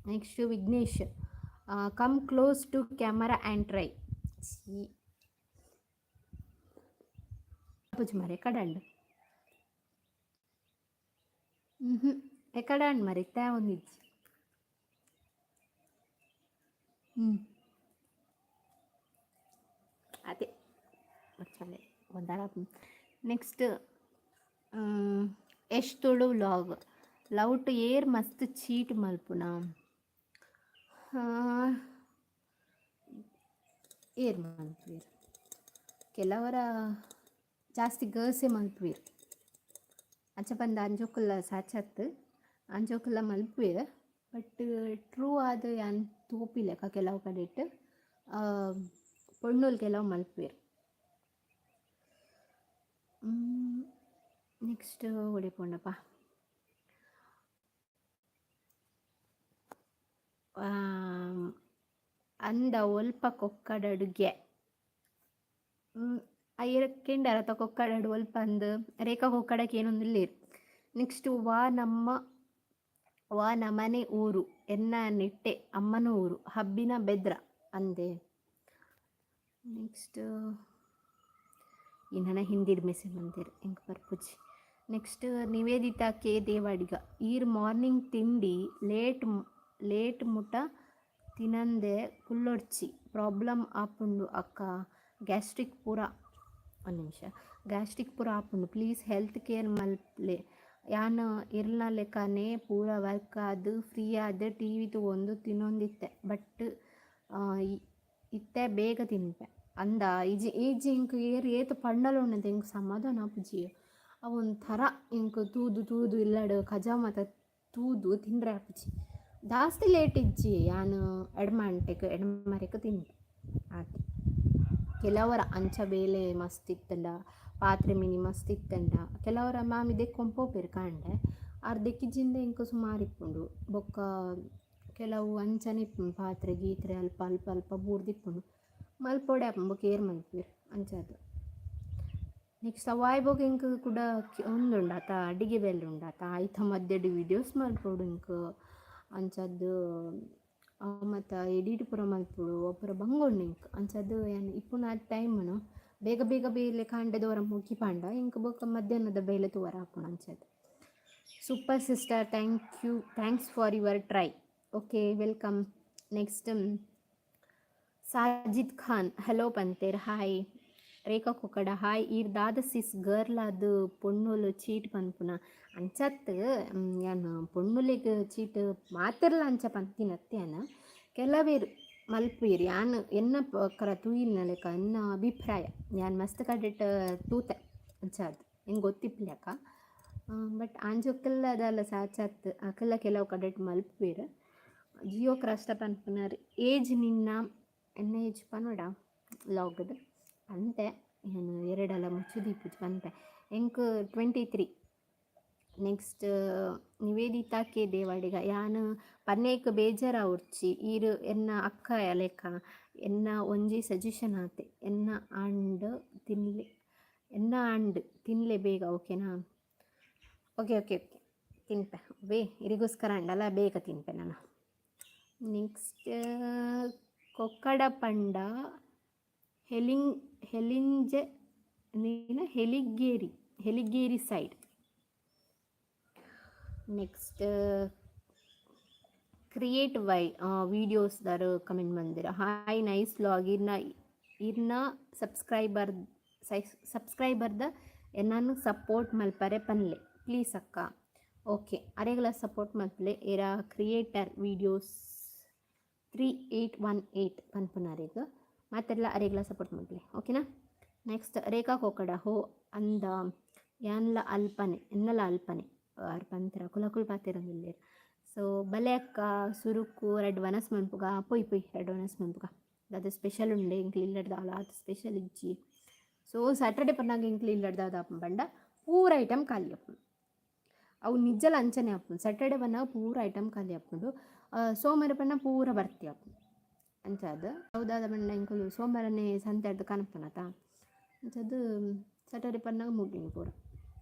Next Vignesh, come close to camera and try. C ಮರೆ ಕಡಂಡ್ ಹ್ಞೂ ಎಕಡಂಡ್ ಮರೆ ಒಂದಿಜ್ಜಿ. ಹ್ಞೂ ಅದೇ ಒಂದಾರ. ನೆಕ್ಸ್ಟ್ ಯಶ್ ತುಳು ವ್ಲಾಗ್, ಲೌಟ್ ಏರ್ ಮಸ್ತ್ ಚೀಟ್ ಮಲ್ಪುನ? ಏರ್ ಮಲ್ಪುವೆರ್? ಕೆಲವರ ಜಾಸ್ತಿ ಗರ್ಲ್ಸೇ ಮಲ್ಪುವೆರ್. ಅಂಚ ಪಂದ್ ಅಂಜೋಕುಲ್ಲ ಸಾಚತ್ ಅಂಜೋಕುಲ್ಲ ಮಲ್ಪುವೆರ್. ಬಟ್ ಟ್ರೂ ಆದ್ ಯಾನ್ ತೋಪಿಲೆಕ ಕೆಲವು ಕಡೆಟ್ ಪೊಣ್ಣುಲು ಕೆಲವು ಮಲ್ಪುವೆರ್. ನೆಕ್ಸ್ಟ್ ಒಡೆ ಪೋಂಡಪ್ಪ? ಅಂದ ಒಲ್ಪ ಕೊಕ್ಕಡಡುಗೆ ಅಯ್ಯರ ಕೆಂಡರ ಅತ ಕೊಕ್ಕಡಡು ಒಲ್ಪ ಅಂದ್ ರೇಖಾ ಕೊಕ್ಕಡಕ್ಕೆ ಏನೊಂದಿಲ್ಲೇರು. ನೆಕ್ಸ್ಟ್ ವಾ ನಮ್ಮ ವಾ ನಮನೆ ಊರು ಎನ್ನ ನಿಟ್ಟೆ ಅಮ್ಮನ ಊರು ಹಬ್ಬಿನ ಬೆದ್ರ ಅಂದೆ. ನೆಕ್ಸ್ಟ್ ಇನ್ನನ ಹಿಂದಿಡ್ ಮೆಸೇಜ್ ಮಂತೆರ್, ಎಂಕ್ ಬರ್ಪುಜಿ. ನೆಕ್ಸ್ಟ್ ನಿವೇದಿತಾ ಕೆ ದೇವಾಡಿಗ, ಈರ್ ಮಾರ್ನಿಂಗ್ ತಿಂಡಿ ಲೇಟ್ ಲೇಟ್ ಮುಟ ತಿನಂದೆ ಕುಲ್ಲೊಡ್ಚಿ, ಪ್ರಾಬ್ಲಮ್ ಆಪುಂಡು ಅಕ್ಕ, ಗ್ಯಾಸ್ಟ್ರಿಕ್ ಪೂರ. ಒಂದು ನಿಮಿಷ, ಗ್ಯಾಸ್ಟ್ರಿಕ್ ಪೂರ ಆಪುಂಡು, ಪ್ಲೀಸ್ ಹೆಲ್ತ್ ಕೇರ್ ಮಲ್ಪ್ಲೆ. ಯಾನ್ ಇರ್ನ ಲೆಕ್ಕನೆ ಪೂರ ವರ್ಕ್ ಆದ್ ಫ್ರೀ ಆದ್ ಟಿವಿ ತೂವೊಂದು ತಿನ್ನೊಂದಿತ್ತೆ, ಬಟ್ ಇತ್ತೆ ಬೇಗ ತಿನ್ಪೆ ಅಂದ. ಇಜಿ ಈಜಿ ಎಂಕ್ ಏರ್ ಏತ್ ಪಂಡಲ ಉಂಡು ಎಂಕ್ ಸಮಾಧಾನ ಆಪುಜಿ. ಅವೊಂಥರ ಎಂಕ್ ತೂದು ತೂದು ಇಲ್ಲಡ್ ಕಜ ಮಾತ ತೂದು ತಿನ್ರೆ ಆಪುಜಿ. ಜಾಸ್ತಿ ಲೇಟ್ ಇಜ್ಜಿ, ಯಾನ್ ಎಡ್ಮ ಗಂಟೆಗ್ ಎಡ್ಮರೆಕ್ ತಿನ್ಪೆ ಆತೆ. ಕೆಲವರ ಅಂಚ ಬೇಲೆ ಮಸ್ತ್ ಇತ್ತಂಡ, ಪಾತ್ರೆ ಮಿನಿ ಮಸ್ತ್ ಇತ್ತಂಡ ಕೆಲವರ ಮಾಮಿ ದೆಕ್ಕೊಂಡ್ ಪೋಪೆರ್ ಕಾಂಡೆ. ಆರ್ ದೆಕ್ಕಿಜಿಂದ ಎಂಕ್ ಸುಮಾರು ಇಪ್ಪುಂಡು. ಬೊಕ್ಕ ಕೆಲವು ಅಂಚನೆ ಇಪ್ಪುಂಡು, ಪಾತ್ರೆ ಗೀತ್ರೆ ಅಲ್ಪ ಅಲ್ಪ ಅಲ್ಪ ಬೂರ್ದಿಪ್ಪುಂಡು, ಮಲ್ಪೊಡೆ ಆಪುಂಡು. ಬೊಕ್ಕ ಏರ್ ಮಲ್ಪುವೆರ್? ಅಂಚಾದ್. ನೆಕ್ಸ್ಟ್ ಅವು ಆಯಿ ಬೊಕ್ಕ ಎಂಕ್ ಕುಡ ಉಂದುಂಡು ಅತ, ಅಡಿಗೆ ಬೇಲೆ ಉಂಡು ಅತ, ಐತ ಮಧ್ಯಡ್ ವೀಡಿಯೋಸ್ ಮಲ್ಪೊಡು ಎಂಕ್. ಅಂಚಾದ್ ಅವು ಮಾತ ಎಡಿಟ್ ಪೂರ ಮಲ್ಪೊಡು, ಅವು ಪೂರ ಬಂಗ ಉಂಡು ಎಂಕ್. ಅಂಚಾದ್ ಯಾನ್ ಇಪ್ಪುನ ಟೈಮ್ನು ಬೇಗ ಬೇಗ ಬೇಲೆ ಕಾಂಡೆದ ಒರ ಮುಗಿಪಾಂಡ ಎಂಕ್ ಬೊಕ್ಕ ಮಧ್ಯಾಹ್ನದ ಬೇಲೆ ತೂವರೆ ಆಪುಂಡು ಅಂಚಾದ್. Super sister, thank you, thanks for your try. Okay, welcome. Next Sajid Khan hello ಪಂತೇರ್, hi. Rekha Kokkada hi. ಈರ್ ದಾದ ಸಿಸ್ ಗರ್ಲ್ ಆದ್ ಪೊಣ್ಣುಲು ಚೀಟ್ ಪನ್ಪುನ? ಅಂಚತ್ ಯಾನ್ ಪೊಣ್ಣುಲೆಗ್ ಚೀಟ್ ಮಾತೆರ್ಲ ಅಂಚ ಪಂತಿನತ್ತೆ ಯಾನ್. ಕೆಲವೆರ್ ಮಲ್ಪುವೆರ್ ಯಾನ್ ಎನ್ನ ಪ್ರಕಾರ ತೂಯಿನ ಲೆಕ ಎನ್ನ ಅಭಿಪ್ರಾಯ ಯಾನ್ ಮಸ್ತ್ ಕಡೆಟ್ ತೂತೆ ಅಂಚಾದ್ ಎಂಕ್ ಗೊತ್ತಿಪ್ಪುಲೆಕ. ಬಟ್ ಆಂಜೋಕುಲ್ಲ ದಾಲ ಸಾಚತ್ ಅಕಲ್ಲ ಕೆಲವು ಕಡೆಟ್ ಮಲ್ಪುವೆರ್. ಜಿಯೋ ಕ್ರಾಸ್ಟ ಪನ್ಪುನಾರ್ ಏಜ್ ನಿನ್ನ? ಎನ್ನ ಏಜ್ ಪನೊಡ ಲಾಗ್ಡ್ ಪನ್ತೆ ಯಾನ್ ಎರಡಲ ಮುಚ್ಚುದೀಪುಜಿ ಪನ್ಪೆ. ಎಂಕ್ 23. ನೆಕ್ಸ್ಟ್ ನಿವೇದಿತಾ ಕೆ ದೇವಾಡಿಗ, ಯಾನ್ ಪನ್ನೇಕ್ ಬೇಜಾರಾವೊಡ್ಚಿ, ಈರ್ ಎನ್ನ ಅಕ್ಕ ಲೆಕ, ಎನ್ನ ಒಂಜಿ ಸಜೆಷನ್ ಆತೆ, ಎನ್ನ ಆಂಡ್ ತಿನ್ಲೆ, ಎನ್ನ ಆಂಡ್ ತಿನ್ಲೆ ಬೇಗ, ಓಕೆನಾ? ಓಕೆ ಓಕೆ ಓಕೆ, ತಿನ್ಪೆ ವೇ. ಇರಿಗೋಸ್ಕರ ಅಂಡಲ ಬೇಗ ತಿನ್ಪೆ ನಾನು. ನೆಕ್ಸ್ಟ್ ಕೊಕ್ಕಡ ಪಂಡ ಹೆಲಿಂಗ್ ಹೆಲಿಂಜೆ ಹೆಲಿಗೇರಿ, ಹೆಲಿಗೇರಿ side. Next creative videos ದಾರು ಕಮೆಂಟ್ ಬಂದಿರ. Hi, nice vlog. ಇರ್ನ ಇರ್ನ ಸಬ್ಸ್ಕ್ರೈಬರ್ ಸಬ್ಸ್ಕ್ರೈಬರ್ದ ಎನ್ನನ್ನು ಸಪೋರ್ಟ್ ಮಲ್ಪರೆ ಪನ್ಲೆ ಪ್ಲೀಸ್ ಅಕ್ಕ. ಓಕೆ, ಅರೆಗಲ ಸಪೋರ್ಟ್ ಮಲ್ಪಲೆ. ಏರ ಕ್ರಿಯೇಟರ್ ವೀಡಿಯೋಸ್ 3818 ಪನ್ಪುನಾರೆಗ್ ಮಾತೆರ್ಲ ಅರೆಗ್ಲ ಸಪೋರ್ಟ್ ಮಲ್ಪಲೆ, ಓಕೆನಾ? ನೆಕ್ಸ್ಟ್ ರೇಖಾ ಕೋಕಡ, ಹೋ ಅಂದ, ಯಾನ್ಲ ಅಲ್ಪನೆ, ಎನ್ನಲ ಅಲ್ಪನೆ ಆರ್ ಪಂತರ ಕುಲಕುಲ್ ಪಾತೆರೊಂದುಲ್ಲೆರ್. ಸೊ ಬಲೆ ಅಕ್ಕ, ಸುರುಕು ರಡ್ಡ್ ವನಸ್ ಮನ್ಪುಗ. ಪೊಯ್ ಪೊಯ್, ರಡ್ಡ್ ವನಸ್ ಮನ್ಪುಗ. ದಾದ ಸ್ಪೆಷಲ್ ಉಂಡೆ? ಎಂಕ್ಲು ಇಲ್ಲಡ್ ದಾಲ ಆತ್ ಸ್ಪೆಷಲ್ ಇಜ್ಜಿ. ಸೊ ಸ್ಯಾಟರ್ಡೆ ಪನ್ನಾಗ ಎಂಕ್ಲು ಇಲ್ಲಡ್ ದಾದ ಆಪುಂಡು ಪಂಡ ಪೂರ ಐಟಮ್ ಖಾಲಿ ಆಪುಂಡು. ಅವು ನಿಜಲ ಅಂಚನೆ ಆಪುಂಡು. ಸ್ಯಾಟರ್ಡೆ ಬನ್ನಗ ಪೂರ ಐಟಮ್ ಖಾಲಿ ಆಪುಂಡು, ಸೋಮಾರ ಪಂಡ ಪೂರ ಬರ್ತಿ ಆಪುಂಡು. ಅಂಚಾದ್ ಅವು ದಾದ ಪಂಡ ಎಂಕುಲು ಸೋಮಾರನೇ ಸಂತೆಡ್ದ್ ಕನಪುನತ, ಅಂಚಾದ್ ಸ್ಯಾಟರ್ಡೆ ಪನ್ನಗ ಮುಗಿಂಡು ಪೂರ.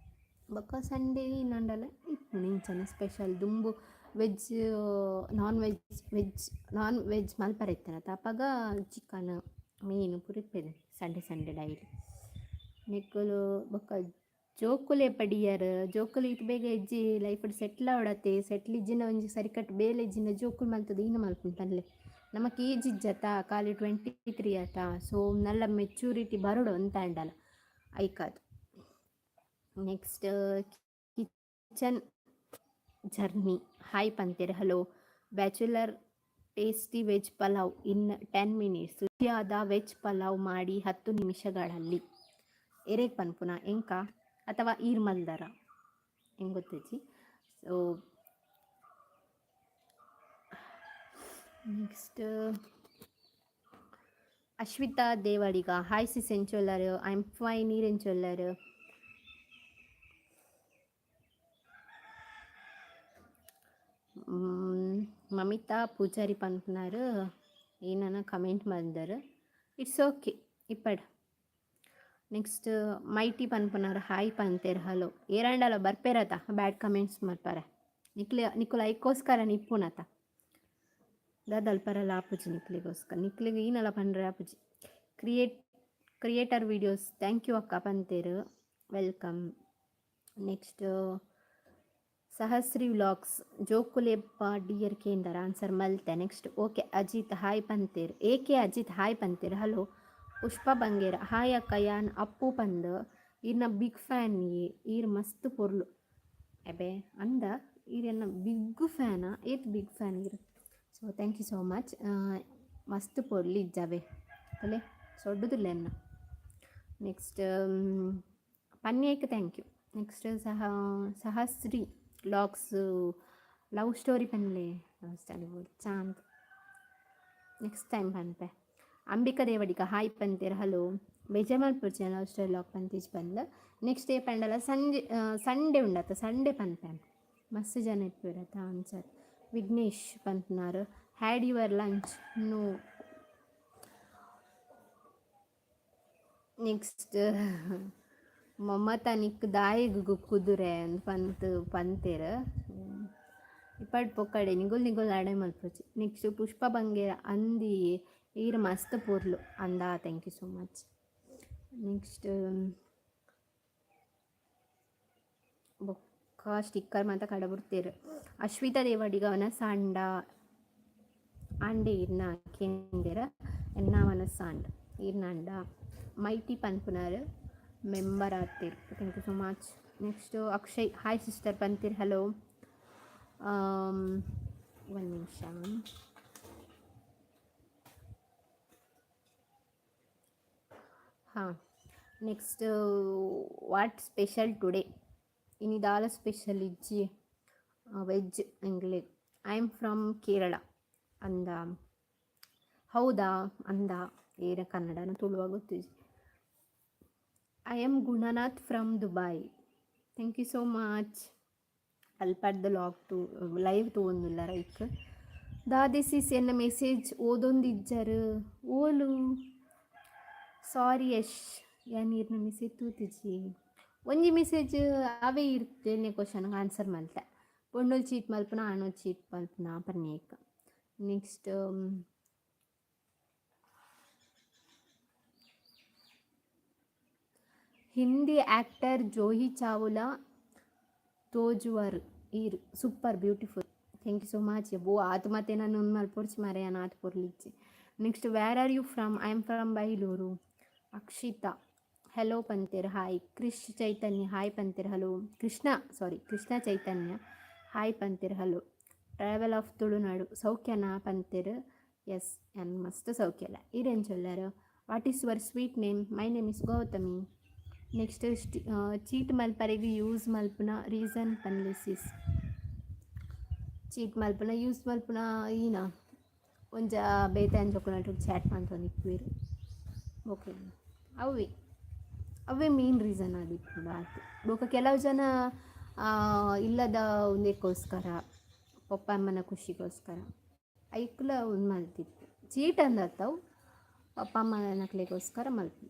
ಬೊಕ್ಕ ಸಂಡೇ ನಾಂಡಲ ಇಪ್ಪುಂಡು ಇಂಚನೆ ಸ್ಪೆಷಲ್. ದುಂಬು veg non veg, veg non veg ಮಲ್ಪರೆ ಇತ್ತಿನತ, ಅಪಗ ಚಿಕನ್ ಮೀನು ಪೂರ ಇಪ್ಪೆದೆ ಸಂಡೇ ಸಂಡೇ ಡೈಲಿ. ನಿಕುಲು ಬೊಕ್ಕ ಜೋಕುಲೆ ಪಡಿಯರ್? ಜೋಕುಲು ಇತ್ ಬೇಗ ಇಜ್ಜಿ, ಲೈಫ್ ಸೆಟ್ಲ್ ಆವಡತೆ. ಸೆಟ್ಲ್ ಇಜ್ಜಿನ ಒಂಜಿ ಸರಿಕಟ್ ಬೇಲೆ ಇಜ್ಜಿನ ಜೋಕುಲು ಮಲ್ತದ ಈನ ಮಲ್ಪುಂಡು ಪನ್ಲೆ. ನಮಕ್ ಏಜ್ ಇಜ್ಜತ, ಖಾಲಿ 23 ಅತ. ಸೊ ನಲ್ಲ ಮೆಚೂರಿಟಿ ಬರೊಡು ಅಂತಾಂಡಲ ಐಕಾದ್. ನೆಕ್ಸ್ಟ್ ಕಿಚನ್ ಜರ್ನಿ ಹಾಯ್ ಪಂತೆರ್, hello. Bachelor tasty veg pulao in 10 minutes. ರುಚಿಯಾದ ವೆಜ್ ಪಲಾವ್ ಮಾಡಿ 10 ನಿಮಿಷಗಳಲ್ಲಿ. ಎರೆಗ್ ಪನ್ಪುನ, ಎಂಕ ಅಥವಾ ಈರ್ ಮಲ್ದರ ಎಂಗ್ ಗೊತ್ತಿಜ್ಜಿ. So next Ashwitha Devadiga, hi sis, ಎಂಚೊಲ್ಲರ್? I am fine, ಈರ್ ಎಂಚೊಲ್ಲರ್? ಮಮಿತಾ ಪೂಜಾರಿ ಪನ್ಪುನಾರ್ ಏನನ ಕಮೆಂಟ್ ಮಲ್ದರ್, it's okay ಇಪ್ಪಡ್. ನೆಕ್ಸ್ಟ್ ಮೈಟಿ ಪನ್ಪುನಾರ್ ಹಾಯ್ ಪಂತೆರ್, ಹಲೋ. ಏರಾಂಡಲ ಬರ್ಪೇರತ ಬ್ಯಾಡ್ ಕಮೆಂಟ್ಸ್ ಮಲ್ಪರೆ? ನಿಕ್ಲೆ ನಿಕುಲು ಐಕೋಸ್ಕರ ನಿಪ್ಪುನತ, ದಾದಲ್ಪರಲ ಆಪುಜಿ ನಿಕ್ಲೆಗೋಸ್ಕರ. ನಿಕ್ಲೆಗ್ ಈನಲ ಪಂಡ್ರೆ ಆಪುಜಿ. ಕ್ರಿಯೇಟರ್ ವೀಡಿಯೋಸ್ thank you ಅಕ್ಕ ಪಂತೆರ್, welcome. Next Sahasri vlogs ಜೋಕುಲೆಪ್ಪ ಡಿಯರ್ ಕೇಂದರ್, ಆನ್ಸರ್ ಮಲ್ತೆ. ನೆಕ್ಸ್ಟ್ ಓಕೆ ಅಜಿತ್ ಹಾಯ್ ಪಂತೇರ್, ಎ ಕೆ ಅಜಿತ್ ಹಾಯ್ ಪಂತೇರ್, ಹಲೋ. ಪುಷ್ಪ ಬಂಗೇರ ಹಾಯ್ ಅಕ್ಕ, ಯಾನ್ ಅಪ್ಪು ಪಂದ್, ಈರ್ನ ಬಿಗ್ ಫ್ಯಾನ್, ಈರ್ ಮಸ್ತ್ ಪೊರ್ಲು. ಅಬೆ ಅಂದ, ಈರ್ ಎನ್ನ ಬಿಗ್ ಫ್ಯಾನಾ? ಏತ್ ಬಿಗ್ ಫ್ಯಾನ್ ಈರ್? So thank you so much. ಮಸ್ತ್ ಪೊರ್ಲು ಇಜ್ಜಾವೆ ಅಲ್ಲೇ ಸೊಡ್ಡುದಿಲ್ಲ ಎನ್ನ. ನೆಕ್ಸ್ಟ್ ಪನ್ನೇಕ್ thank you. Next ಸಹ ಸಹಸ್ರಿ ವ್ಲಾಗ್ಸ್ ಲವ್ ಸ್ಟೋರಿ ಪನ್ಲೆ. ಚಾಂದ್ ನೆಕ್ಸ್ಟ್ ಟೈಮ್ ಪನ್ಪೆ. ಅಂಬಿಕಾ ದೇವಡಿಗ ಹಾಯ್ ಪಂತೇರ್, ಹಲೋ. ಬೇಜಾರ್ ಮಲ್ಪೊಡ್ಚಿ, ಲವ್ ಸ್ಟೋರಿ ವ್ಲಾಗ್ ಪಂತಿಜ್ ಪಂದ್. ನೆಕ್ಸ್ಟ್ ಡೇ ಪಂಡಲ ಸಂಜೆ ಸಂಡೇ ಉಂಡತ, ಸಂಡೇ ಪನ್ಪೆ. ಮಸ್ತ್ ಜನ ಇಪ್ಪುವೆರತ ಆನ್ಸರ್. ವಿಘ್ನೇಶ್ ಪನ್ಪುನಾರ್ had your lunch? No. Next Mamata ನಿಕ್ ದಾಯೆಗ್ ಕುದುರೆ ಅಂದ್ ಪಂತ್ ಪಂತೆರ್. ಇಪ್ಪಡ್ ಪೊಕ್ಕಡೆ ನಿಗುಲ್ ನಿಗುಲ್ ಅಡೆ ಮಲ್ಪೊಚಿ. ನೆಕ್ಸ್ಟ್ ಪುಷ್ಪ ಬಂಗೇರ ಅಂದಿ ಈರ್ ಮಸ್ತ್ ಪೊರ್ಲು ಅಂದ, thank you so much. Next ಬೊಕ್ಕ ಸ್ಟಿಕ್ಕರ್ ಮಾತ ಕಡಬುಡ್ತೆರ್. ಅಶ್ವಿತಾ ದೇವಾಡಿಗ ವನಸಾಂಡ ಆಂಡೆ ಇರ್ನ ಕೇಂದೆರ್, ಎನ್ನ ವನಸಾಂಡ್ ಈರ್ನಾಂಡ. ಮೈಟಿ ಪನ್ಪುನಾರ್ ಮೆಂಬರ್ ಆತೆರ್, thank you so much. Next Akshay hi sister ಪಂತಿರ್, hello. ಒಂದು ನಿಮಿಷ. ಹಾಂ, ನೆಕ್ಸ್ಟ್, what special today? ಇನಿ ದಾಲ ಸ್ಪೆಷಲ್ ಇಜ್ಜಿ, ವೆಜ್ ಎಂಕ್ಲೆಗ್. I am from Kerala ಅಂದ. ಹೌದಾ ಅಂದ. ಏರ ಕನ್ನಡನ Tuluva ಗೊತ್ತಿಜ್ಜಿ. I am Gunanath from Dubai. Thank you so much. ಅಲ್ಪಡ್ದು log to live ತೂವೊಂದುಲ್ಲ ರೈಕ್. ದಾದೆ ಸಿಸ್, ಎನ್ನ ಮೆಸೇಜ್ ಓದೊಂದಿಜ್ಜರ್ ಓಲು? ಸಾರಿ ಯಶ್, ಯಾನ್ ಈರ್ನ ಮೆಸೇಜ್ ತೂತಿಜಿ. ಒಂಜಿ ಮೆಸೇಜ್ ಅವೇ ಇರ್ತೇನೆ ಕ್ವಶನ್ ಆನ್ಸರ್ ಮಲ್ತೆ. ಪೊಣ್ಣುಲು ಚೀಟ್ ಮಲ್ಪುನ, ಆಣುಲು ಚೀಟ್ ಮಲ್ಪುನ ಪನ್ನೇಕ್. ನೆಕ್ಸ್ಟ್, ಹಿಂದಿ ಆ್ಯಕ್ಟರ್ ಜೂಹಿ ಚಾವ್ಲಾ ತೋಜುವರ್ ಈರ್. Super, beautiful. Thank you so much. ಬೋ ಆತು ಮತ್ತೆ ನಾನು ಒಂದು ಮಲ್ಪೊಡ್ಚಿ ಮಾರೆ, ಯಾನ್ ಆತ್ ಪೊರ್ಲಿಜ್ಜಿ. Next, where are you from? I am from Bailur. Akshita hello ಪಂತೆರ್, hi. Krish Chaitanya hi ಪಂತೆರ್, hello. Krishna, sorry, Krishna Chaitanya hi ಪಂತೆರ್, ಹಲೋ. ಟ್ರಾವೆಲ್ ಆಫ್ ತುಳುನಾಡು ಸೌಖ್ಯನಾ ಪಂತೆರ್. ಎಸ್, ಯಾನ್ ಮಸ್ತ್ ಸೌಖ್ಯಲ್ಲ. ಈರೆಂಚೊಲ್ಲರು? What is your sweet name? My name is Gautami. Next, cheat ಮಲ್ಪರೆಗ್ ಯೂಸ್ ಮಲ್ಪುನ ರೀಸನ್ ಪನ್ಲೆ ಸಿಸ್. ಚೀಟ್ ಮಲ್ಪುನ ಯೂಸ್ ಮಲ್ಪುನ ಈನ ಒಂಜ ಬೇತೆ ಅಂಜೊಕುಲ್ನೊಟ್ಟುಗು ಚಾಟ್ ಮಲ್ತೊಂದು ಇಪ್ಪುವೆರ್. ಓಕೆ, ಅವೇ ಅವೇ ಮೇನ್ ರೀಸನ್ ಆದಿಪ್ಪುಂಡು ಆತ್. ಬೊಕ ಕೆಲವು ಜನ ಇಲ್ಲದ ಉಂದೆಕ್ಕೋಸ್ಕರ, ಪಪ್ಪ ಅಮ್ಮನ ಖುಷಿಗೋಸ್ಕರ ಐಕ್ಲ ಉಂದು ಮಲ್ತಿತ್ತು. ಚೀಟ್ ಅಂದತ್ತವು, ಪಪ್ಪ ಅಮ್ಮನಕ್ಲೆಗೋಸ್ಕರ ಮಲ್ಪು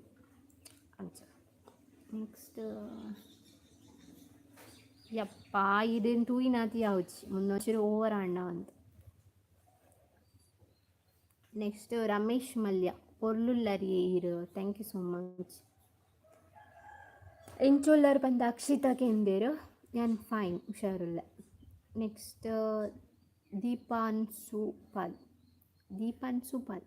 ಅಂಚ. ನೆಕ್ಸ್ಟ್, ಯಪ್ಪ, ಇದೇನು ತೂಯಿನಾತಿ ಯಾವ್ಜಿ ಮುಂದೊಂಚೂರು ಓವರ್ ಆಂಡ ಅಂತ. ನೆಕ್ಸ್ಟ್, ರಮೇಶ್ ಮಲ್ಯ ಪೊರ್ಲುಲ್ಲರಿ ಈರ್. Thank you so much. ಎಂಚೊಲ್ಲರ್ ಪಂದ Akshita ಕೇಂದೇರು. ಯಾನ್ ಫೈನ್, ಹುಷಾರುಲ್ಲೆ. ನೆಕ್ಸ್ಟ್, ದೀಪಾನ್ಸು ಪಾಲ್, ದೀಪಾನ್ಸು ಪಾಲ್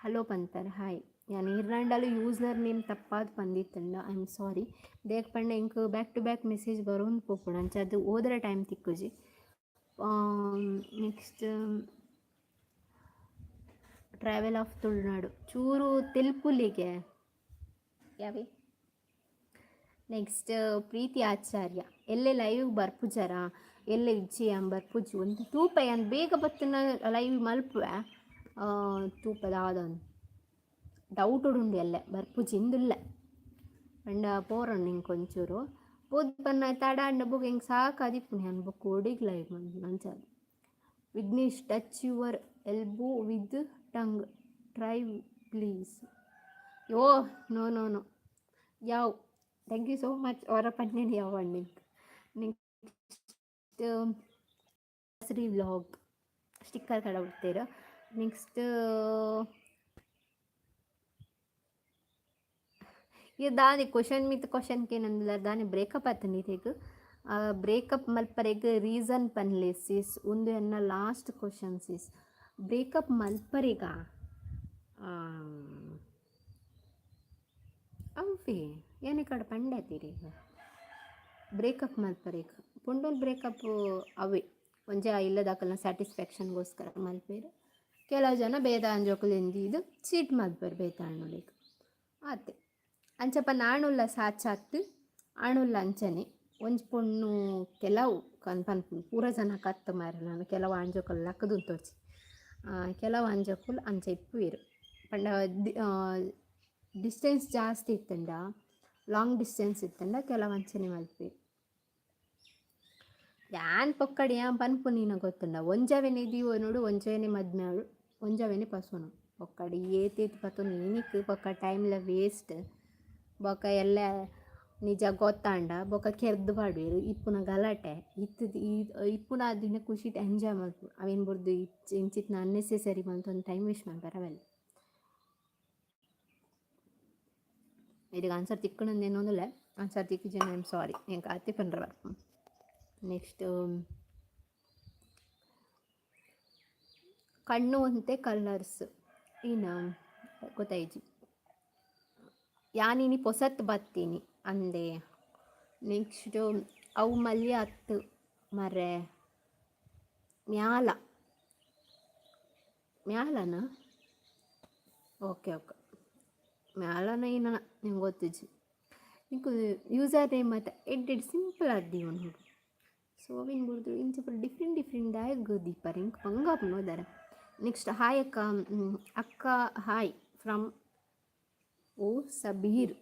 ಹಲೋ ಪಂತರ್, ಹಾಯ್. ಯಾನ್ ಈರ್ನಾಂಡಲ ಯೂಸರ್ ನೇಮ್ ತಪ್ಪಾದ್ ಪಂದಿತ್ತಂಡ I am sorry. ದೇಕ್ ಪಂಡ ಎಂಕ್ ಬ್ಯಾಕ್ ಟು ಬ್ಯಾಕ್ ಮೆಸೇಜ್ ಬರೋಂದು ಪೋಪುಂಡು, ಅಂಚ ಅದು ಓದರ ಟೈಮ್ ತಿಕ್ಕುಜಿ. ನೆಕ್ಸ್ಟ್, ಟ್ರಾವೆಲ್ ಆಫ್ ತುಳುನಾಡು ಚೂರು ತೆಲ್ಪುಲಿಗೆ ಯಾವೆ. ನೆಕ್ಸ್ಟ್, ಪ್ರೀತಿ ಆಚಾರ್ಯ ಎಲ್ಲೆ ಲೈವ್ ಬರ್ಪುಜರ? ಎಲ್ಲೆ ಇಜ್ಜಿ, ಯಾನ್ ಬರ್ಪುಜಿ. ಒಂದು ತೂಪ, ಯಾನ್ ಬೇಗ ಬತ್ತಿನ ಲೈವ್ ಮಲ್ಪುವೆ. ತೂಪ ದಾದ ಡೌಟ್ ಉಂಡು. ಎಲ್ಲೆ ಬರ್ಪುಜಿ ಇಂದುಲ್ಲೆ ಪಂಡ ಪೋರೊಂಡು ಇಂಕ್ ಒಂಚೂರು ಪೋದು ಪನ್ನ ತಡ ಅಂಡ ಬೊಕ ಎಂಕ್ ಸಾಕಾದಿಪ್ಪುಂಡು. ಯಾನ್ ಬೊಕ್ಕ ಓಡಿಗ್ ಲೈವ್ ಅಂಚ. Vignesh, touch your elbow with tongue, try please. Yo, no no no. ಯಾವ್, thank you so much. ಅವರ ಪನ್ನೇನು ಯಾವ ನಿಂಕ್. ನೆಕ್ಸ್ಟ್, ಶ್ರೀ ವ್ಲಾಗ್ ಸ್ಟಿಕ್ಕರ್ ಕಡ ಬಿಡ್ತೀರ. ನೆಕ್ಸ್ಟ್, ಈ ದಾನೆ ಕ್ವಶನ್ ಮಿತ್ ಕ್ವಶನ್ ಕೇನಂದಿಲ್ಲ. ದಾನೆ ಬ್ರೇಕಪ್ ಆತಂಡ್ ಇರೆಗ್? ಬ್ರೇಕಪ್ ಮಲ್ಪರೆಗ್ ರೀಸನ್ ಪನ್ಲೆ ಸಿಸ್. ಉಂದು ಎನ್ನ ಲಾಸ್ಟ್ ಕ್ವಶನ್ ಸಿಸ್. ಬ್ರೇಕಪ್ ಮಲ್ಪರೆಗ ಅವ್ವೇ ಯಾನ್ ಕಡ ಪಂಡಾತಿರಿ. ಬ್ರೇಕಪ್ ಮಲ್ಪರೆಗ್ ಪೊಂಡೊಲ್ ಬ್ರೇಕಪ್ ಅವೇ ಒಂಜಿ ಆ ಇಲ್ಲದಕಲ್ನ ಸ್ಯಾಟಿಸ್ಫ್ಯಾಕ್ಷನ್ಗೋಸ್ಕರ ಮಲ್ಪೆರ್. ಕೆಲವು ಜನ ಬೇತೆ ಆಂಜೋಕುಲು ದೀದ್ ಚೀಟ್ ಮಲ್ಪೆರ್ ಬೇತೆ ಆಣುಲೆಗ್, ಆತೆ. ಅಂಚ ಆಣುಲ್ಲ ಸಾಚಾತ್, ಆಣುಲ್ಲ ಅಂಚನೆ. ಒಂಜಿ ಪೊಣ್ಣು ಕೆಲವು ಕನ್ ಪನ್ಪುನು ಪೂರ ಜನಕ್ ಅತ್ತ್ ಮಾರ್ರೆ, ನಾನು ಕೆಲವು ಆಂಜೋಕುಲು ಲಕ್ಕುದು ಉಂತೊಡ್ಚಿ. ಕೆಲವು ಆಂಜೋಕುಲು ಅಂಚ ಇಪ್ಪುವೆರ್ ಪಂಡ ಡಿಸ್ಟೆನ್ಸ್ ಜಾಸ್ತಿ ಇತ್ತುಂಡ, ಲಾಂಗ್ ಡಿಸ್ಟೆನ್ಸ್ ಇತ್ತುಂಡ ಕೆಲವು ಅಂಚನೆ ಮಲ್ಪುವೆರ್. ಯಾನ್ ಪೊಕ್ಕಡೆ ಯಾನ್ ಪನ್ಪುನಿನ ಗೊತ್ತುಂಡ? ಒಂಜವೆನೆ ದೀವೊನೊಡು, ಒಂಜವೆನೆ ಮದ್ಮೆ ಆವೊಡು, ಒಂಜವೆನೆ ಪಸೊನೊಡು. ಪೊಕ್ಕಡೆ ಏತ್ ಏತ್ ಪತ್ತೊಂದು ಇನಿಕ್ ಬೊಕ್ಕ ಟೈಮ್ಲ ವೇಸ್ಟ್. ಬೊಕ ಎಲ್ಲೆ ನಿಜ ಗೊತ್ತಾಂಡ ಬೊಕ ಕೆರ್ದ್ ಪಾಡುವೆರ್. ಇಪ್ಪುನ ಗಲಾಟೆ ಇತ್ತುದು ಇಪ್ಪುನ ದಿನ ಖುಷಿಟ್ ಎಂಜಾಯ್ ಮಲ್ಪೊಡು. ಅವೆನ್ ಬುಡ್ದು ಇಂಚಿತ್ತಿನ ಅನ್ನೆಸೆಸರಿ ಮಲ್ತೊಂದು ಟೈಮ್ ವೇಸ್ಟ್ ಮಲ್ಪೆರೆ ಬಲ್ಲಿ. ಇರೆಗ್ ಆನ್ಸರ್ ತಿಕ್ಕುಂಡು ಎನ್ನೊಂದುಲ್ಲೆ. ಆನ್ಸರ್ ತಿಕ್ಕಿಜಿಂಡ I am sorry. ಎಂಕ್ ಆತೆ ಪಂಡ್ರೆ ಬರ್ಪುಂಡು. ನೆಕ್ಸ್ಟ್, ಕಣ್ಣು ಒಂತೆ ಕಲರ್ಸ್ ಇನ ಗೊತ್ತಾಯಿಜಿ. ಯಾನ್ ಇನಿ ಪೊಸತ್ ಬತ್ತೀನಿ ಅಂದೆ. ನೆಕ್ಸ್ಟ್, ಅವು ಮಲ್ಯ ಅತ್ತ್ ಮರ್ರೆ, ಮ್ಯಾಲ ಮ್ಯಾಲನ. Okay okay. ಮ್ಯಾಲನ ಏನನ ನಿಂಗೆ ಗೊತ್ತಿಜ್ಜಿ. ನಿಕ್ಕು ಯೂಸರ್ ನೇಮ್ ಮಾತ ಎಡ್ಡೆ ಸಿಂಪಲ್ ಆದ್ ದೀವೊನೊಡು. ಸೊ ಅವೆನ್ ಬುಡ್ದು ಇಂಚ ಪೂರ ಡಿಫ್ರೆಂಟ್ ಡಿಫ್ರೆಂಟ್ ದಾಯೆಗ್ ದೀಪರ್ ಎಂಕ್ ಬಂಗ ಆಪುಂಡು ಓದರೆ. ನೆಕ್ಸ್ಟ್ ಹಾಯ್ ಅಕ್ಕ, ಅಕ್ಕ ಹಾಯ್ ಫ್ರಮ್ ಓ ಸಬೀರ್.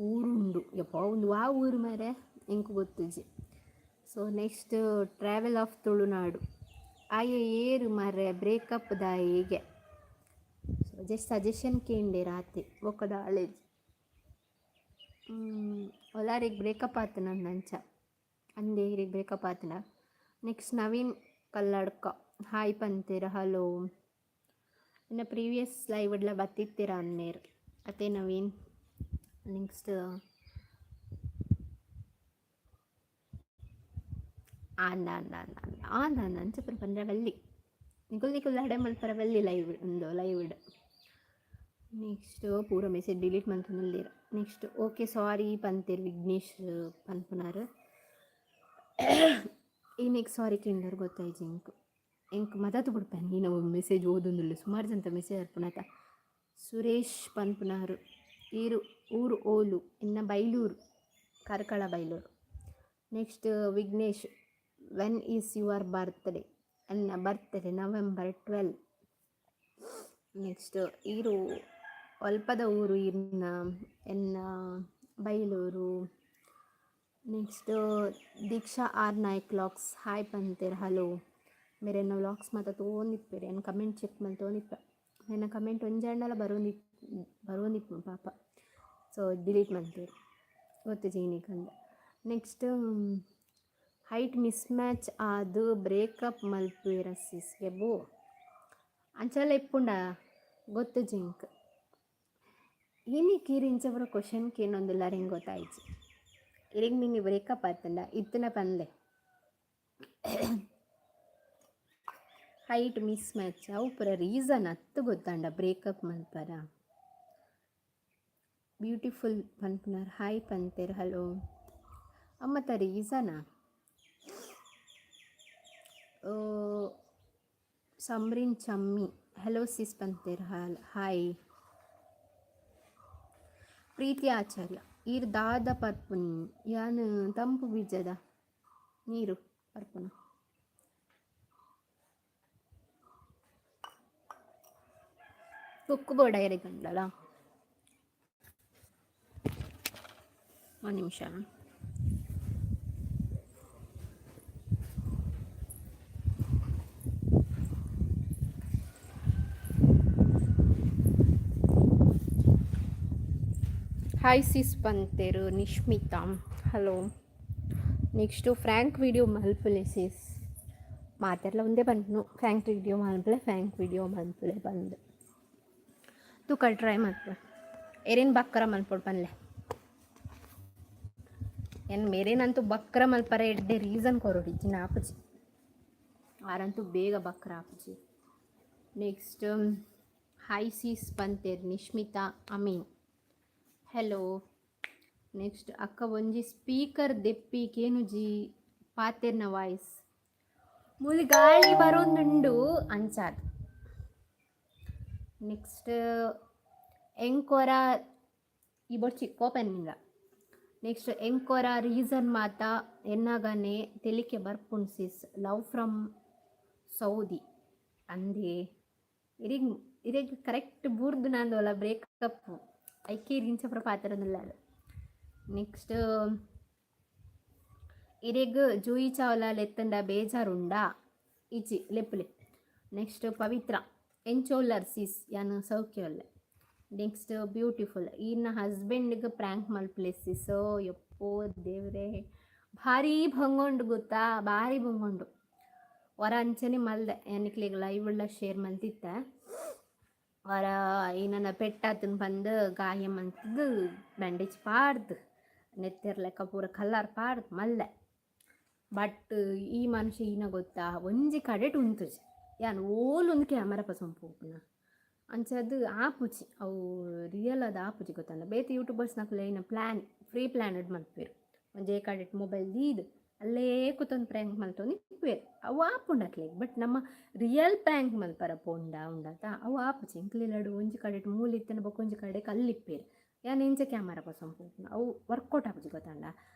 ಊರುಂಡು ಯಪ್ಪ ಉಂದು ವಾ ಊರು ಮಾರ್ರೆ ಎಂಕ್ ಗೊತ್ತಿಜ್ಜಿ. So next travel of Tulunadu. ಆಯೆ ಏರು ಮಾರ್ರೆ ಬ್ರೇಕಪ್ ದಾಯೆಗೆ? ಸೊ ಜಸ್ಟ್ ಸಜೆಷನ್ ಕೇಂಡೆ ರಾತ್ರಿ ಬೊಕ್ಕ ದಾಳೇಜ್ ಒಲಾರಿಗ್ ಬ್ರೇಕಪ್ ಆತನಂದ್ ಅಂಚ ಅಂದೆ ಇರೆಗ್ ಬ್ರೇಕಪ್ ಆತನ. ನೆಕ್ಸ್ಟ್ ನವೀನ್ ಕಲ್ಲಡ್ಕ ಹಾಯ್ ಪಂತೆರ್, ಹಲೋ. ಇನ್ನು ಪ್ರೀವಿಯಸ್ ಲೈವ್ ಬತ್ತಿತ್ತೀರ ಅನ್ನೇರ್ ಅತೆ ನವೀನ್. ನೆಕ್ಸ್ಟ್ ಅಂದ ಅಂದ ಅಂದ ಅಂದ ಅಂದ ಅಂದ ಅಂಚ ಪೂರ ಪಂಡ್ರೆ ಬಲ್ಲಿ, ನಿಕುಲು ನಿಕುಲು ಅಡೆ ಮಲ್ಪರ ಬಲ್ಲಿ ಲೈವ್ ಉಂದು ಲೈವ್. ನೆಕ್ಸ್ಟ್ ಪೂರ ಮೆಸೇಜ್ ಡಿಲೀಟ್ ಮಂತೊಂದುಲ್ಲೆರ್. ನೆಕ್ಸ್ಟ್ ಓಕೆ ಸಾರಿ ಪಂತೆರ್ ವಿಘ್ನೇಶ್ ಪನ್ಪುನಾರ್. ಈನೆಕ್ ಸಾರಿ ಕೇಂಡರ್ ಗೊತ್ತಾಯ್ಜಿ ಎಂಕ್. ಎಂಕ್ ಮದತ್ ಬುಡ್ಪೆ ಈನ ಮೆಸೇಜ್ ಓದೊಂದುಲ್ಲೆ, ಸುಮಾರು ಜನತ ಮೆಸೇಜ್ ಬರ್ಪುಂಡತ. ಸುರೇಶ್ ಪನ್ಪುನಾರ್, ಈರು ಊರು ಓಲು? ಎನ್ನ Bailur, Karkala Bailur. Next Vignesh, when is your birthday? ಎನ್ನ ಬರ್ತ್ಡೇ ನವೆಂಬರ್ 12. ನೆಕ್ಸ್ಟ್ ಈರು ಒಲ್ಪದ ಊರು ಇರ್ನ? ಎನ್ನ Bailur. Next Deeksha R Naik vlogs hi ಪಂತೆರ್, ಹಲೋ. ಮೇರೆನ ವ್ಲಾಗ್ಸ್ ಮಾತ ತೋಂದಿಪ್ಪೆರ್, ಎನ್ನ ಕಮೆಂಟ್ ಚೆಕ್ ಮಲ್ತೊಂದಿಪ್ಪೆ. ಎನ್ನ ಕಮೆಂಟ್ ಒಂಜಾಂಡಲ ಬರೋಂದಿಪ್ ಬರೋಂದಿಪ್ಪು ಪಾಪ. ಸೊ ಡಿಲೀಟ್ ಮಂತೆರ್ ಗೊತ್ತಿಜ್ಜಿ ಇನಿಕಂದ್. ನೆಕ್ಸ್ಟ್ ಹೈಟ್ ಮಿಸ್ ಮ್ಯಾಚ್ ಆದ್ ಬ್ರೇಕಪ್ ಮಲ್ಪುವೆರ ಸಿಸ್? ಎಬೋ, ಅಂಚಲ ಇಪ್ಪುಂಡ? ಗೊತ್ತಿಜ್ಜಿ ಎಂಕ್. ಇನಿಕ್ ಈರ್ ಇಂಚ ಪೂರ ಕ್ವಶನ್ ಕೇನೊಂದುಲ್ಲರ್ ಎಂಕ್ ಗೊತ್ತಾಯ್ಜಿ. ಇರೆಗ್ ಮಿನಿ ಬ್ರೇಕಪ್ ಆತುಂಡ? ಇತ್ತುಂಡ ಪನ್ಲೆ. ಹೈಟ್ ಮಿಸ್ ಮ್ಯಾಚ್ ಅವು ಪೂರ ರೀಸನ್ ಅತ್ತ್ ಗೊತ್ತಾಂಡ ಬ್ರೇಕಪ್ ಮಲ್ಪರ. ಬ್ಯೂಟಿಫುಲ್ ಪನ್ಪುನಾರ್ ಹಾಯ್ ಪಂತೆರ್, ಹಲೋ. ಅಮ್ಮತ ರೀಸನಾ? ಸಮ್ರಿನ್ ಚಮ್ಮಿ ಹಲೋ ಸಿಸ್ ಪಂತೆರ್, ಹಾಲ್ ಹಾಯ್. ಪ್ರೀತಿ ಆಚಾರ್ಯ, ಈರ್ ದಾದ ಪರ್ಪುನಿ? ಯಾನ್ ತಂಪು ಬೀಜದ ನೀರು ಪರ್ಪುನ. ಕುಕ್ಕು ಬೋಡ ಎರೆಗಂಡಲ. ಒಂದು ನಿಮಿಷ. ಹಾಯ್ ಸಿಸ್ ಪಂತೆರ್ Nishmitha, hello. Next prank video ಮಲ್ಪುಲೆ ಸಿಸ್. ಮಾತೆರ್ಲ ಒಂದೇ ಪನ್ಪುನು, ಫ್ರ್ಯಾಂಕ್ ವೀಡಿಯೋ ಮಲ್ಪುಲೆ, ಫ್ರ್ಯಾಂಕ್ ವೀಡಿಯೋ ಮಲ್ಪುಲೆ ಪಂದ್. ತೂಕ ಟ್ರೈ ಮಲ್ಪುವೆ. ಎರೆನ್ ಬಕ್ಕರ ಮಲ್ಪೊಡು ಪನ್ಲೆ. ಎನ್ ಮೇರೇನಂತೂ ಬಕ್ರ ಮಲ್ಪರೆ ಎಡ್ಡೆ ರೀಸನ್ ಕೊರೊಡು, ಇಜ್ಜಿಂಡ ಆಪುಜಿ. ಆರಂತೂ ಬೇಗ ಬಕ್ರ ಆಪುಜಿ. ನೆಕ್ಸ್ಟ್ ಹಾಯ್ ಸಿಸ್ ಪಂತೆರ್ ನಿಶ್ಮಿತಾ ಅಮೀನ್, ಹಲೋ. ನೆಕ್ಸ್ಟ್ ಅಕ್ಕ ಒಂಜಿ ಸ್ಪೀಕರ್ ದೆಪ್ಪಿ, ಕೇನುಜಿ ಪಾತೆರ್ನ ವಾಯ್ಸ್. ಮೂಲು ಗಾಳಿ ಬರೋಂದುಂಡು ಅಂಚಾದ್. ನೆಕ್ಸ್ಟ್ ಎಂಕೊರ ಈ ಬೊರ್ಚಿ ಕೋಪೆನಿಲ್ಲ. ನೆಕ್ಸ್ಟ್ ಎಂಕೊರ ರೀಸನ್ ಮಾತ ಎನ್ನಗನೆ ತೆಲಿಕೆ ಬರ್ಪುಂಡು ಸಿಸ್, ಲವ್ ಫ್ರಮ್ ಸೌದಿ. ಅಂದೆ ಇರೆಗ್ ಇರೆಗ್ ಕರೆಕ್ಟ್ ಬೂರ್ದು ನಾಂದೋಲ ಬ್ರೇಕಪ್ ಐಕೆ ಇಂಚ ಪೂರ ಪಾತೆರೊಂದುಲ್ಲೆರ್. ನೆಕ್ಸ್ಟ್ ಇರೆಗ್ ಜೂಹಿ ಚಾವ್ಲಾ ಲೆತ್ತಂಡ ಬೇಜಾರುಂಡಾ? ಇಜ್ಜಿ, ಲೆಪ್ಪುಲೆ. ನೆಕ್ಸ್ಟ್ ಪವಿತ್ರ, ಎಂಚ ಉಲ್ಲರ್ ಸಿಸ್? ಯಾನ್ ಸೌಖ್ಯ ಉಲ್ಲೆ. ನೆಕ್ಸ್ಟ್ ಬ್ಯೂಟಿಫುಲ್, ಈರ್ನ ಹಸ್ಬೆಂಡ್ಗ್ ಪ್ರ್ಯಾಂಕ್ ಮಲ್ಪುಲೆ ಸಿಸ್. ಯಪ್ಪೋ ದೇವ್ರೆ, ಭಾರೀ ಬಂಗ ಉಂಡು ಗೊತ್ತಾ, ಭಾರಿ ಬಂಗ ಉಂಡು. ಒರ ಅಂಚನೆ ಮಲ್ದೆ, ನಿಕ್ಲೆಗ್ ಲೈವ್ ಡ್ಲ ಶೇರ್ ಮಲ್ತಿತ್ತೆ. ಒರ ಏನನ ಪೆಟ್ಟಾತುಂಡು ಪಂದ್ ಗಾಯ ಮಂತ್ದ್ ಬ್ಯಾಂಡೇಜ್ ಪಾಡ್ದ್ ನೆತ್ತೆರ್ ಲೆಕ್ಕ ಪೂರ ಕಲರ್ ಪಾಡ್ದ್ ಮಲ್ದೆ. ಬಟ್ ಈ ಮನುಷ್ಯ ಈನ ಗೊತ್ತಾ, ಒಂಜಿ ಕಡೆಟ್ ಉಂತುಜಿ. ಯಾನ್ ಓಲುಂದು ಕ್ಯಾಮರಾ ಪಸೊಂದು ಪೋಪುನ ಅಂಚಾದ್ ಆಪುಜಿ, ಅವು ರಿಯಲ್ ಆದ್ ಆಪುಜಿ ಗೊತ್ತಂಡ. ಬೇತೆ ಯೂಟ್ಯೂಬರ್ಸ್ನಕುಲು ಐನ ಪ್ಲ್ಯಾನ್ ಪ್ರೀ ಪ್ಲ್ಯಾನ್ಡ್ ಮಲ್ಪುವೆರ್. ಒಂಜೇ ಕಡೆಟ್ ಮೊಬೈಲ್ ದೀದ್ ಅಲ್ಲೇ ಕುತ್ತೊಂದು ಪ್ರ್ಯಾಂಕ್ ಮಲ್ತೊಂದು ಇಪ್ಪುವೆರ್. ಅವು ಆಪುಂಡು ಅಕ್ಲೆಗ್. ಬಟ್ ನಮ್ಮ ರಿಯಲ್ ಪ್ರ್ಯಾಂಕ್ ಮಲ್ಪರ ಪೋಂಡ ಉಂಡತ ಅವು ಆಪುಜಿ. ಎಂಕ್ಲೆ ಇಲ್ಲಡ್ ಒಂಜಿ ಕಡೆಟ್ ಮೂಲು ಇತ್ತ್ಂಡ ಬೊಕ್ಕೊಂಜಿ ಕಡೆಕ್ ಅಲ್ಲ್ ಇಪ್ಪೆರ್. ಯಾನ್ ಎಂಚ ಕ್ಯಾಮರಾ ಪಸೊಂದು ಪೋಪುನು ಅವು ವರ್ಕೌಟ್ ಆಪುಜಿ ಗೊತ್ತಂಡ.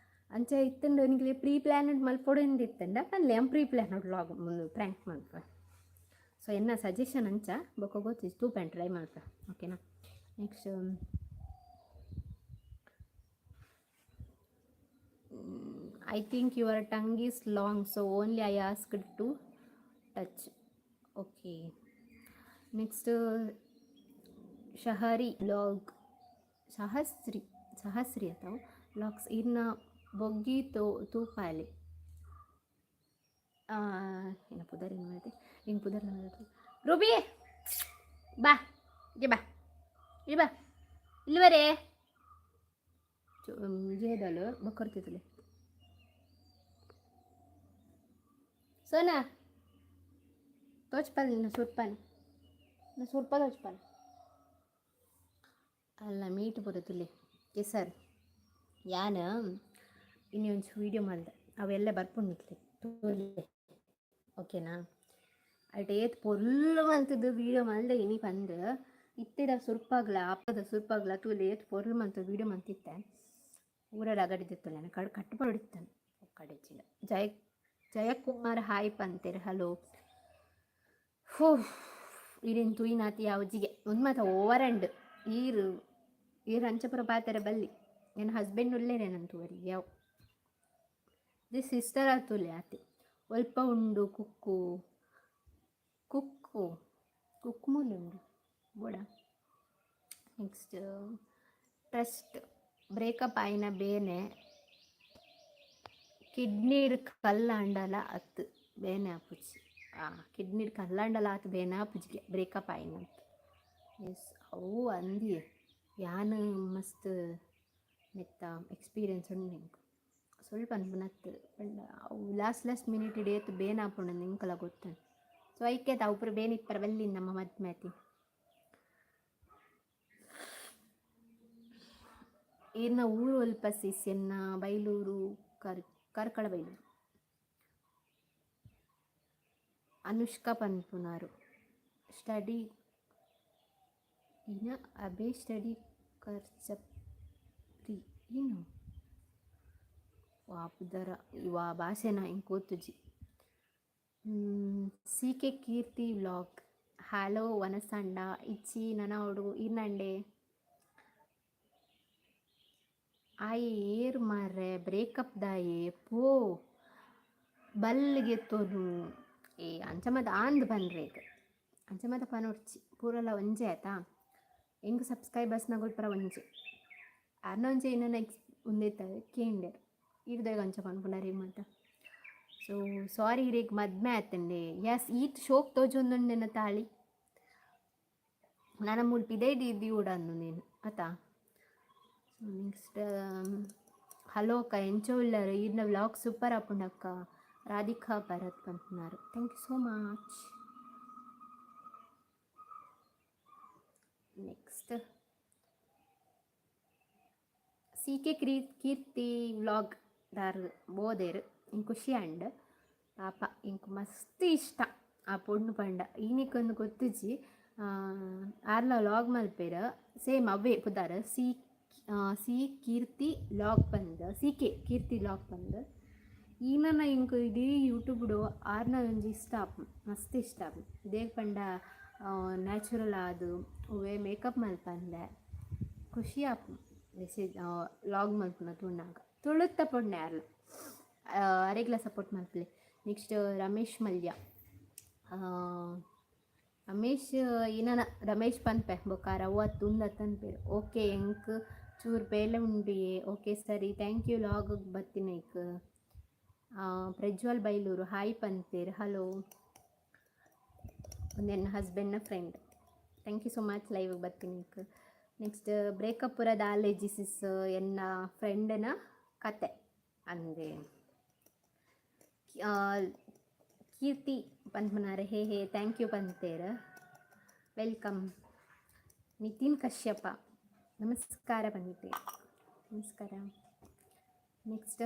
ಅಂಚ ಇತ್ತ್ಂಡ ನಿಕ್ಲೆ ಪ್ರೀ ಪ್ಲ್ಯಾನ್ಡ್ ಮಲ್ಪೊಡು ಇಂದ್ ಇತ್ತ್ಂಡ ಪನ್ಲೆ ಯಾನ್ ಪ್ರೀ ಪ್ಲ್ಯಾನ್ಡ್ ವ್ಲಾಗ್ ಪ್ರ್ಯಾಂಕ್ ಮಲ್ಪುವೆ. ಸೊ ಎನ್ನ ಸಜೆಷನ್ ಅಂಚ ಬೊಕ್ಕ ಗೊತ್ತಿಜ್ಜಿ ತೂಪೆ ಟ್ರೈ ಮಲ್ಪೆ ಓಕೆನಾ. Next, I think your tongue is long, so only I asked to touch. Okay, next Shahari vlog, Sahasri Sahasri ಅಥವಾ ವ್ಲಾಗ್ಸ್ ಇರ್ನ ಬೊಗ್ಗಿ ತೋ ತೂಪಾಲೆ ಏನ ಪುದರ್ ಏನು ಮಾಡಿದೆ ಹಿಂಗೆ ಪುದರ್ ರೂಬಿ ಬಾ ಇ ಬಾ ಇ ಬಾ ಇಲ್ಲಿ ಬರೇ ಜೇದಳು ಬೊಕ್ಕರ್ತಿತ್ತಲೆ ಸೋನಾ ತೋಚ್ಪಾಲ್ ನಿನ್ನ ಸುರ್ಪಾನ್ ಸುರ್ಪ ತೋಚ್ಪಾಲ್ ಅಲ್ಲ ಮೀಟ್ ಬರುತ್ತಿಲ್ಲ ಕೆಸರ್ ಯಾನ್ ಇನಿ ಒಂಜಿ ವೀಡಿಯೋ ಮಲ್ದೆ ಅವೆಲ್ಲ ಬರ್ಪುಂಡು ನಿಕ್ಲೆ ತೂಲೆ ಓಕೆನಾ. ಐಟ್ ಏತ್ ಪೊರ್ಲು ಮಲ್ತ್‌ದ್ ವೀಡಿಯೋ ಮಲ್ದೆ ಇನಿ ಪಂದ್ ಇತ್ತೆದ ಸುರ್ಪಗ್ಲ ಅಪ್ಪದ ಸುರ್ಪಗ್ಲ ತೂಲೆ ಏತ್ ಪೊರ್ಲು ಮಲ್ತ್ ವೀಡಿಯೋ ಮಲ್ತಿತ್ತೆ. ಪೂರ ರಗಡ್ ದೆತ್ತೊಂಡೆ ಕಡ್ ಕಟ್ ಪಾಡಿತ್ತೇನೆ ಕಡೆಚಿನ ಜಯ ಜಯಕುಮಾರ್ ಹಾಯ್ ಪಂತೆರ್ ಹಲೋ. ಹೋ ಇರೆನ್ ತೂಯಿನಾತ್ ಯಾವುಜಿಗೆ ಉಂದು ಮಾತ ಓವರ್ ಅಂಡ್ ಈರ್ ಈರ್ ಅಂಚ ಪೂರ ಪಾತೆರ ಬಲ್ಲಿ ಎನ್ನ ಹಸ್ಬೆಂಡ್ ಉಲ್ಲೆರ್ ಎನನ್ ತೂವರೆ ಯಾವು. This sister ಆತುಲೆ ಆತೆ ಒಲ್ಪ ಉಂಡು ಕುಕ್ಕು ಕುಕ್ಕು ಕುಕ್ಕು ಮೂಲು ಉಂಡು ಬೋಡ. ನೆಕ್ಸ್ಟ್ ಟ್ರಸ್ಟ್ ಬ್ರೇಕಪ್ ಆಯಿನ ಬೇನೆ ಕಿಡ್ನಿಡ್ ಕಲ್ಲ್ ಆಂಡಲ ಅತ್ತ್ ಬೇನೆ ಆಪುಜಿ. ಆ ಕಿಡ್ನಿಡ್ ಕಲ್ಲ್ ಆಂಡಲ ಆತ್ ಬೇನೆ ಆಪುಜಿಗೆ ಬ್ರೇಕಪ್ ಆಯಿನಂತ. ಎಸ್ ಅವು ಅಂದಿಯೆ ಯಾನ್ ಮಸ್ತ್ ನೆತ್ತ ಎಕ್ಸ್ಪೀರಿಯನ್ಸ್ ಉಂಡು ಎಂಕ್ ಸ್ವಲ್ಪ ಪನ್ಪುನತ್ತ್ ಪಂಡ ಅವು ಲಾಸ್ಟ್ ಲಾಸ್ಟ್ ಮಿನಿಟ್ ಏತ್ ಬೇನೆ ಆಪುಂಡು ಎಂಕಲ ಗೊತ್ತುಂಡು. ಸೊ ಐಕೆ ಅವು ಪೂರ ಬೇನೆ ಇಪ್ಪರೆ ಬಲ್ಲಿ ನಮ್ಮ ಮದ್ಮೆ ಆತಿ. ಈರ್ನ ಊರು ಒಲ್ಪ ಸಿಸ್? ಎನ್ನ ಬೈಲೂರು ಕರ್ ಕಾರ್ಕಳ ಬೈಲೂರು. ಅನುಷ್ಕಾ ಪನ್ಪುನಾರ್ ಸ್ಟಡಿ ಇನ ಅಬೆ ಸ್ಟಡಿ ಕರ್ಚಪ್ರಿ ಏನು ವಾ ಪುದರ ವಾ ಭಾಷೆನ ಎಂಕ್ ಗೊತ್ತುಜಿ. C K Keerthi vlog hello ವನಸಂಡ ಇಚ್ಚಿ ನನ ಓಡು ಈರ್ನಂಡೆ ಆಯೆ ಏರ್ ಮಾರ್ರೆ ಬ್ರೇಕಪ್ ದಾಯೆ ಪೋ ಬಲ್ಲ್ ಗೆತ್ತೊನು ಏ ಅಂಚ ಮಾತ ಆಂದ್ ಪನ್ರೆಗ್ ಅಂಚ ಮಾತ ಪನೊಡ್ಚಿ ಪೂರಲ ಒಂಜೆ ಆತಾ ಎಂಕ್ ಸಬ್ಸ್ಕ್ರೈಬರ್ಸ್ನಗುಲ್ ಪೂರ ಒಂಜೆ ಆರ್ನ ಒಂಜೆ ಎನನ ಎಕ್ಸ್ ಉಂದೆತ ಕೇಂಡೆರ್ ಈರ್ ದಾಯೆಗ್ ಅಂಚ ಪನ್ಪುನಾರ್ ಮಾತ. ಸೊ ಸಾರಿ ಇರೆಗ್ ಮದ್ಮೆ ಆತುಂಡೆ ಎಸ್ ಈತ್ ಶೋಕ್ ತೋಜೊಂದುಂಡೆನ ತಾಳಿ ನನ ಮೂಲು ಪಿದಯ್ಡ್ ದೀವೊಡಂದು ನೇನ್ ಅತಾ. ಸೊ ನೆಕ್ಸ್ಟ್ ಹಲೋ ಅಕ್ಕ ಎಂಚ ಉಲ್ಲರ್ ಈರ್ನ ವ್ಲಾಗ್ ಸೂಪರ್ ಆಪುಂಡು ಅಕ್ಕ ರಾಧಿಕಾ ಭರತ್ ಪನ್ಪುನಾರ್ thank you so much. Next C K ಕ್ರೀ ಕೀರ್ತಿ ವ್ಲಾಗ್ ದಾರ್ ಬೋದೆರ್ ಎಂಕ್ ಖುಷಿ ಆಂಡ್ ಪಾಪ ಎಂಕ್ ಮಸ್ತ್ ಇಷ್ಟ ಆ ಪೊಣ್ಣು ಪಂಡ ಇನಿಕೊಂದು ಗೊತ್ತುಜಿ ಆರ್ಲ ವ್ಲಾಗ್ ಮಲ್ಪೆರ್ ಸೇಮ್ ಅವ್ವೆ ಪುದರ್ ಸಿ ಸಿ ಕೀರ್ತಿ ವ್ಲಾಗ್ ಪಂದ್ ಸಿ ಕೆ ಕೀರ್ತಿ ವ್ಲಾಗ್ ಪಂದ್ ಈನನ ಎಂಕ್ ಇಡೀ ಯೂಟ್ಯೂಬ್ಡು ಆರ್ನ ಒಂಜಿ ಇಷ್ಟ ಆಪುಂಡು ಮಸ್ತ್ ಇಷ್ಟ ಆಪುಂಡು ದಾಯೆ ಪಂಡ ನ್ಯಾಚುರಲ್ ಆದ್ ಒವ್ವೆ ಮೇಕಪ್ ಮಲ್ಪಂದೆ ಖುಷಿ ಆಪುಂಡು ಮೆಸೇಜ್ ವ್ಲಾಗ್ ಮಲ್ಪುನ ತೂನಗ ತುಳುತ್ತ ಪೊಣ್ಣೆ ಆರ್ಲ ಅರೆಗ್ಲ ಸಪೋರ್ಟ್ ಮಲ್ಪುಲೆ. ನೆಕ್ಸ್ಟ್ ರಮೇಶ್ ಮಲ್ಯ ರಮೇಶ್ ಇನನ ರಮೇಶ್ ಪನ್ಪೆ ಬೊಕ ಆರ್ ಉಂದತ್ ಪನ್ಪೆರ್ ಓಕೆ ಎಂಕ್ ಚೂರು ಬೇಲೆ ಉಂಡುಯೆ ಓಕೆ ಸರಿ thank you ವ್ಲಾಗ್ಗೆ ಬತ್ತಿನೈಕ್. ಪ್ರಜ್ವಲ್ ಬೈಲೂರು ಹಾಯ್ ಪನ್ಪೆರ್ ಹಲೋ ಉಂದು ಎನ್ನ ಹಸ್ಬೆಂಡ್ನ friend. Thank you so much ಲೈವ್ಗೆ ಬತ್ತಿನೈಕ್. Next breakup ಪೂರ ದಾಲೇಜಿ ಸಿಸ್ ಎನ್ನ ಫ್ರೆಂಡ್ನ ಕತೆ ಅಂದೆ ಕೀರ್ತಿ ಪನ್ಪುನಾರ್ ಹೇ ಹೇ thank you ಪಂತೆರ್. Welcome. Nitin Kashyapa ನಮಸ್ಕಾರ ಪಂತೆ ನಮಸ್ಕಾರ. ನೆಕ್ಸ್ಟ್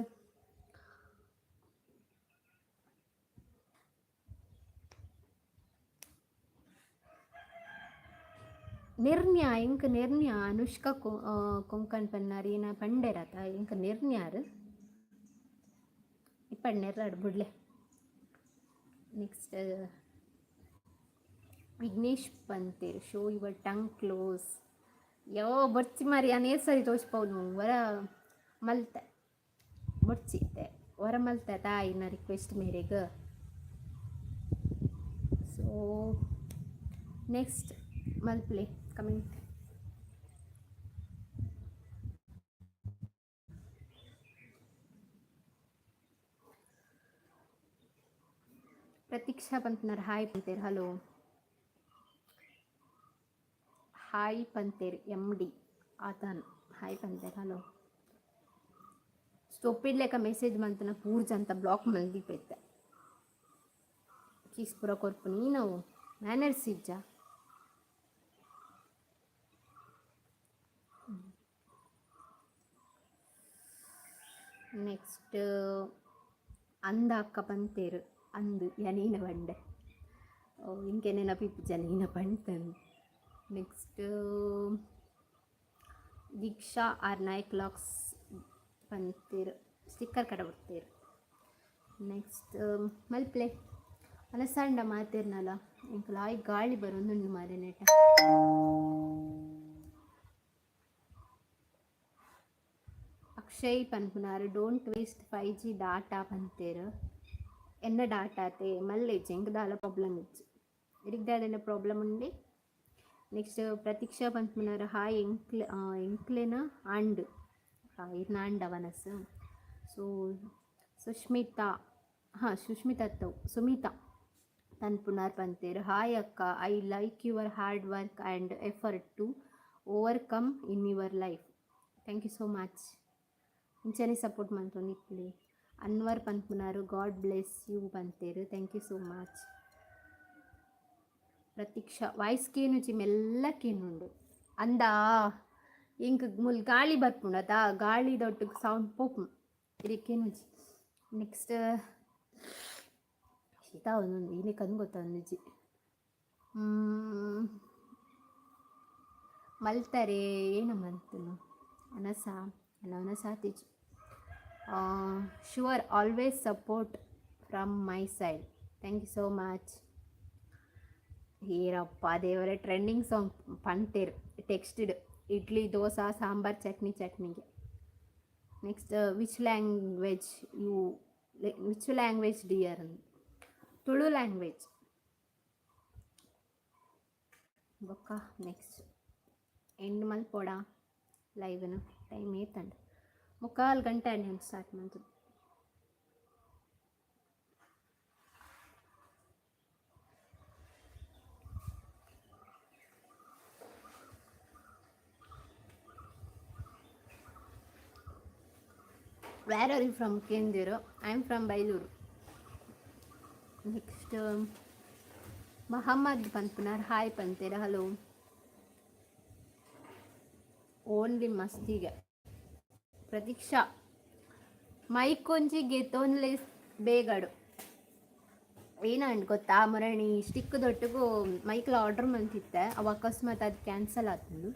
ನಿರ್ಣ್ಯ ಎಂಕ್ ನಿರ್ಣ್ಯ ಅನುಷ್ಕಾ ಕೊಂಕಣ್ ಪನ್ನಾರ್ ಏನ ಪಂಡೆರತ ಎಂಕ್ ನಿರ್ಣ್ಯಾರ್ ಇಪ್ಪಡ್ ನೆರ್ರಾಡ್ ಬುಡ್ಲೆ. ನೆಕ್ಸ್ಟ್ ವಿಘ್ನೇಶ್ ಪಂತೇರ್, "Show your tongue close." ಯೋ ಬೊರ್ಚಿ ಮಾರಿ, ಯಾನ್ ಸರಿ ತೋಜ್ಪವುನು. ವರ ಮಲ್ತೆ, ಬೊರ್ಚಿ ಇತ್ತೆ. ವರ ಮಲ್ತೆ ತಾಯಿನ ರಿಕ್ವೆಸ್ಟ್ ಮೇರೆಗ್. ಸೊ ನೆಕ್ಸ್ಟ್ ಮಲ್ಪ್ಲೆ ಕಮೆಂಟ್. ಪ್ರತೀಕ್ಷಾ ಪಂತ್ನರ್ ಹಾಯ್ ಪಂತೇರ್, ಹಲೋ. ಹಾಯ್ ಪಂತೇರ್ ಎಮ್ ಡಿ ಆತನ್, ಹಾಯ್ ಪಂತೇರ್, ಹಲೋ. ಸ್ಟೊಪ್ಪಿಡ್ ಲೆಕ್ಕ ಮೆಸೇಜ್ ಮಂತನ ಪೂರ್ಜ ಅಂತ ಬ್ಲಾಕ್ ಮಲ್ದಿಪೆತ್ತೆ. ಕೀಸ್ ಪೂರ ಕೊರ್ಪು ನೀನವು ಮ್ಯಾನರ್ಸ್ ಇಜ್ಜ. ನೆಕ್ಸ್ಟ್ ಅಂದ ಅಕ್ಕ ಪಂತೇರು. ಅಂದು ಯನೀನ ಬಂಡೆ ಇಂಕೆ ನೆನಪಿಪ್ಪುಜ ನೀನ ಪಂತನ್. Next Deeksha R Naik LOX ಪಂತೇರು, sticker ಕಡ ಬಿಡ್ತೇರು. ನೆಕ್ಸ್ಟ್ ಮಲ್ಪ್ಲೆ ಅಲಸಾಂಡ ಮಾತೇರ್ನಲ್ಲ. ಎಂಕುಲು ಆಯ್ ಗಾಳಿ ಬರೊಂದುಂಡು ಮಾರೆ ನೆಟ. Akshay ಪನ್ಪುನಾರು, "Don't waste 5G data" ಪಂತೇರು. ಎನ್ನ ಡಾಟಾ ಅತೆ ಮಲ್ಲೆಜ್ಜಿ, ಎಂಕ್ ದಾಲ ಪ್ರಾಬ್ಲಮ್ ಇಜ್ಜಿ. ಇರಿಗ್ ದಾದೆನ ಪ್ರಾಬ್ಲಮ್ ಉಂಡೆ? ನೆಕ್ಸ್ಟ್ ಪ್ರತೀಕ್ಷಾ ಪನ್ಪುನಾರು ಹಾಯ್. ಎಂಕ್ಲೆ ಎಂಕ್ಲೆನ ಆಂಡ್ ಇರ್ನ ಆಂಡ ವನಸ್. ಸೊ ಸುಷ್ಮಿತಾ, ಹಾಂ ಸುಷ್ಮಿತಾ ತವ್ ಸುಮಿತಾ ಪನ್ಪುನಾರ್ ಪಂತೇರು, ಹಾಯ್ ಅಕ್ಕ, I like your hard work and effort to overcome in your life. Thank you so much. ಇಂಚನೆ ಸಪೋರ್ಟ್ ಮಂತೊಂದಿಪ್ಪುಲೆ. ಅನ್ವರ್ ಪನ್ಪುನಾರು, "God bless you" ಪಂತೇರು. Thank you so much. Pratiksha, voice ಕೇನುಜಿ, ಮೆಲ್ಲ ಕೇನುಂಡು. ಅಂದಾ, ಇಂಕ್ ಮುಲ್ ಗಾಳಿ ಬರ್ಪುಂಡು ಅತಾ, ಗಾಳಿದೊಟ್ಟುಗು ಸೌಂಡ್ ಪೋಪುಂಡು, ಇರೆಗ್ ಕೇನುಜಿ. ನೆಕ್ಸ್ಟ್ ಶೀತ ಒಂದೊಂದು ಇನಿ ಕಣ್ಣು ಗೊತ್ತೊಂದಿಜ್ಜಿ. ಮಲ್ತಾರೆ ಏನ ಮಂತುನು ಅನಸ ಅನಸಾತಿಜಿ. Sure, always support from my side. Thank you so much. Erappa ದೇವರೇ, ಟ್ರೆಂಡಿಂಗ್ ಸಾಂಗ್ ಪಂತೇರ್ ಟೆಕ್ಸ್ಟಿಡ್. ಇಡ್ಲಿ ದೋಸೆ ಸಾಂಬಾರ್ ಚಟ್ನಿ ಚಟ್ನಿಗೆ. Next, which language you, which language dear? Tulu language. ಬೊಕ್ಕ ನೆಕ್ಸ್ಟ್ ಎಂಡ್ ಮಲ್ಪೊಡ ಲೈವ್ನ? ಟೈಮ್ ಏತಂಡ್? ಮುಕ್ಕಾಲು ಗಂಟೆ ಆಂಡ್ ಸ್ಟಾರ್ಟ್ ಮಂತುದು. Where are you from ಕೇಂದಿರು. I am from Bailoor. Next Mohammed ಪನ್ಪುನಾರ್ hi ಪಂತೇರ, hello. Only ಮಸ್ತಿಗೆ. ಪ್ರತೀಕ್ಷಾ, ಮೈಕೊಂಜಿ ಗೆತೊನ್ಲೆ ಬೇಗಡು. ಏನಂಡ್ ಗೊತ್ತಾ ಮುರಣಿ, ಸ್ಟಿಕ್ ದೊಟ್ಟುಗು ಮೈಕ್ಲ ಆರ್ಡರ್ ಮಂತಿತ್ತೆ. ಅವು ಅಕಸ್ಮಾತ್ ಅದು ಕ್ಯಾನ್ಸಲ್ ಆತಂದು.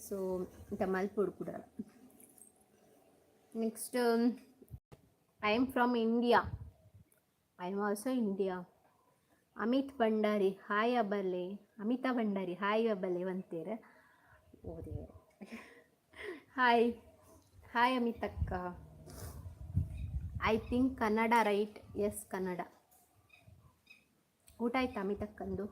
ಸೊ ಇಂತ ಮಲ್ಪೊಡು ಕೂಡ. Next, I am from India. I am also India. Amit Bhandari hi ಅಬಲೆ. Amita Bhandari hi ಅಬಲೆ ಅಂತೀರ. ಓದೇ, ಹಾಯ್ ಹಾಯ್ ಅಮಿತಕ್ಕ. I think Kannada, right? Yes, Kannada. ಊಟ ಆಯ್ತಾ ಅಮಿತಕ್ಕಂದು?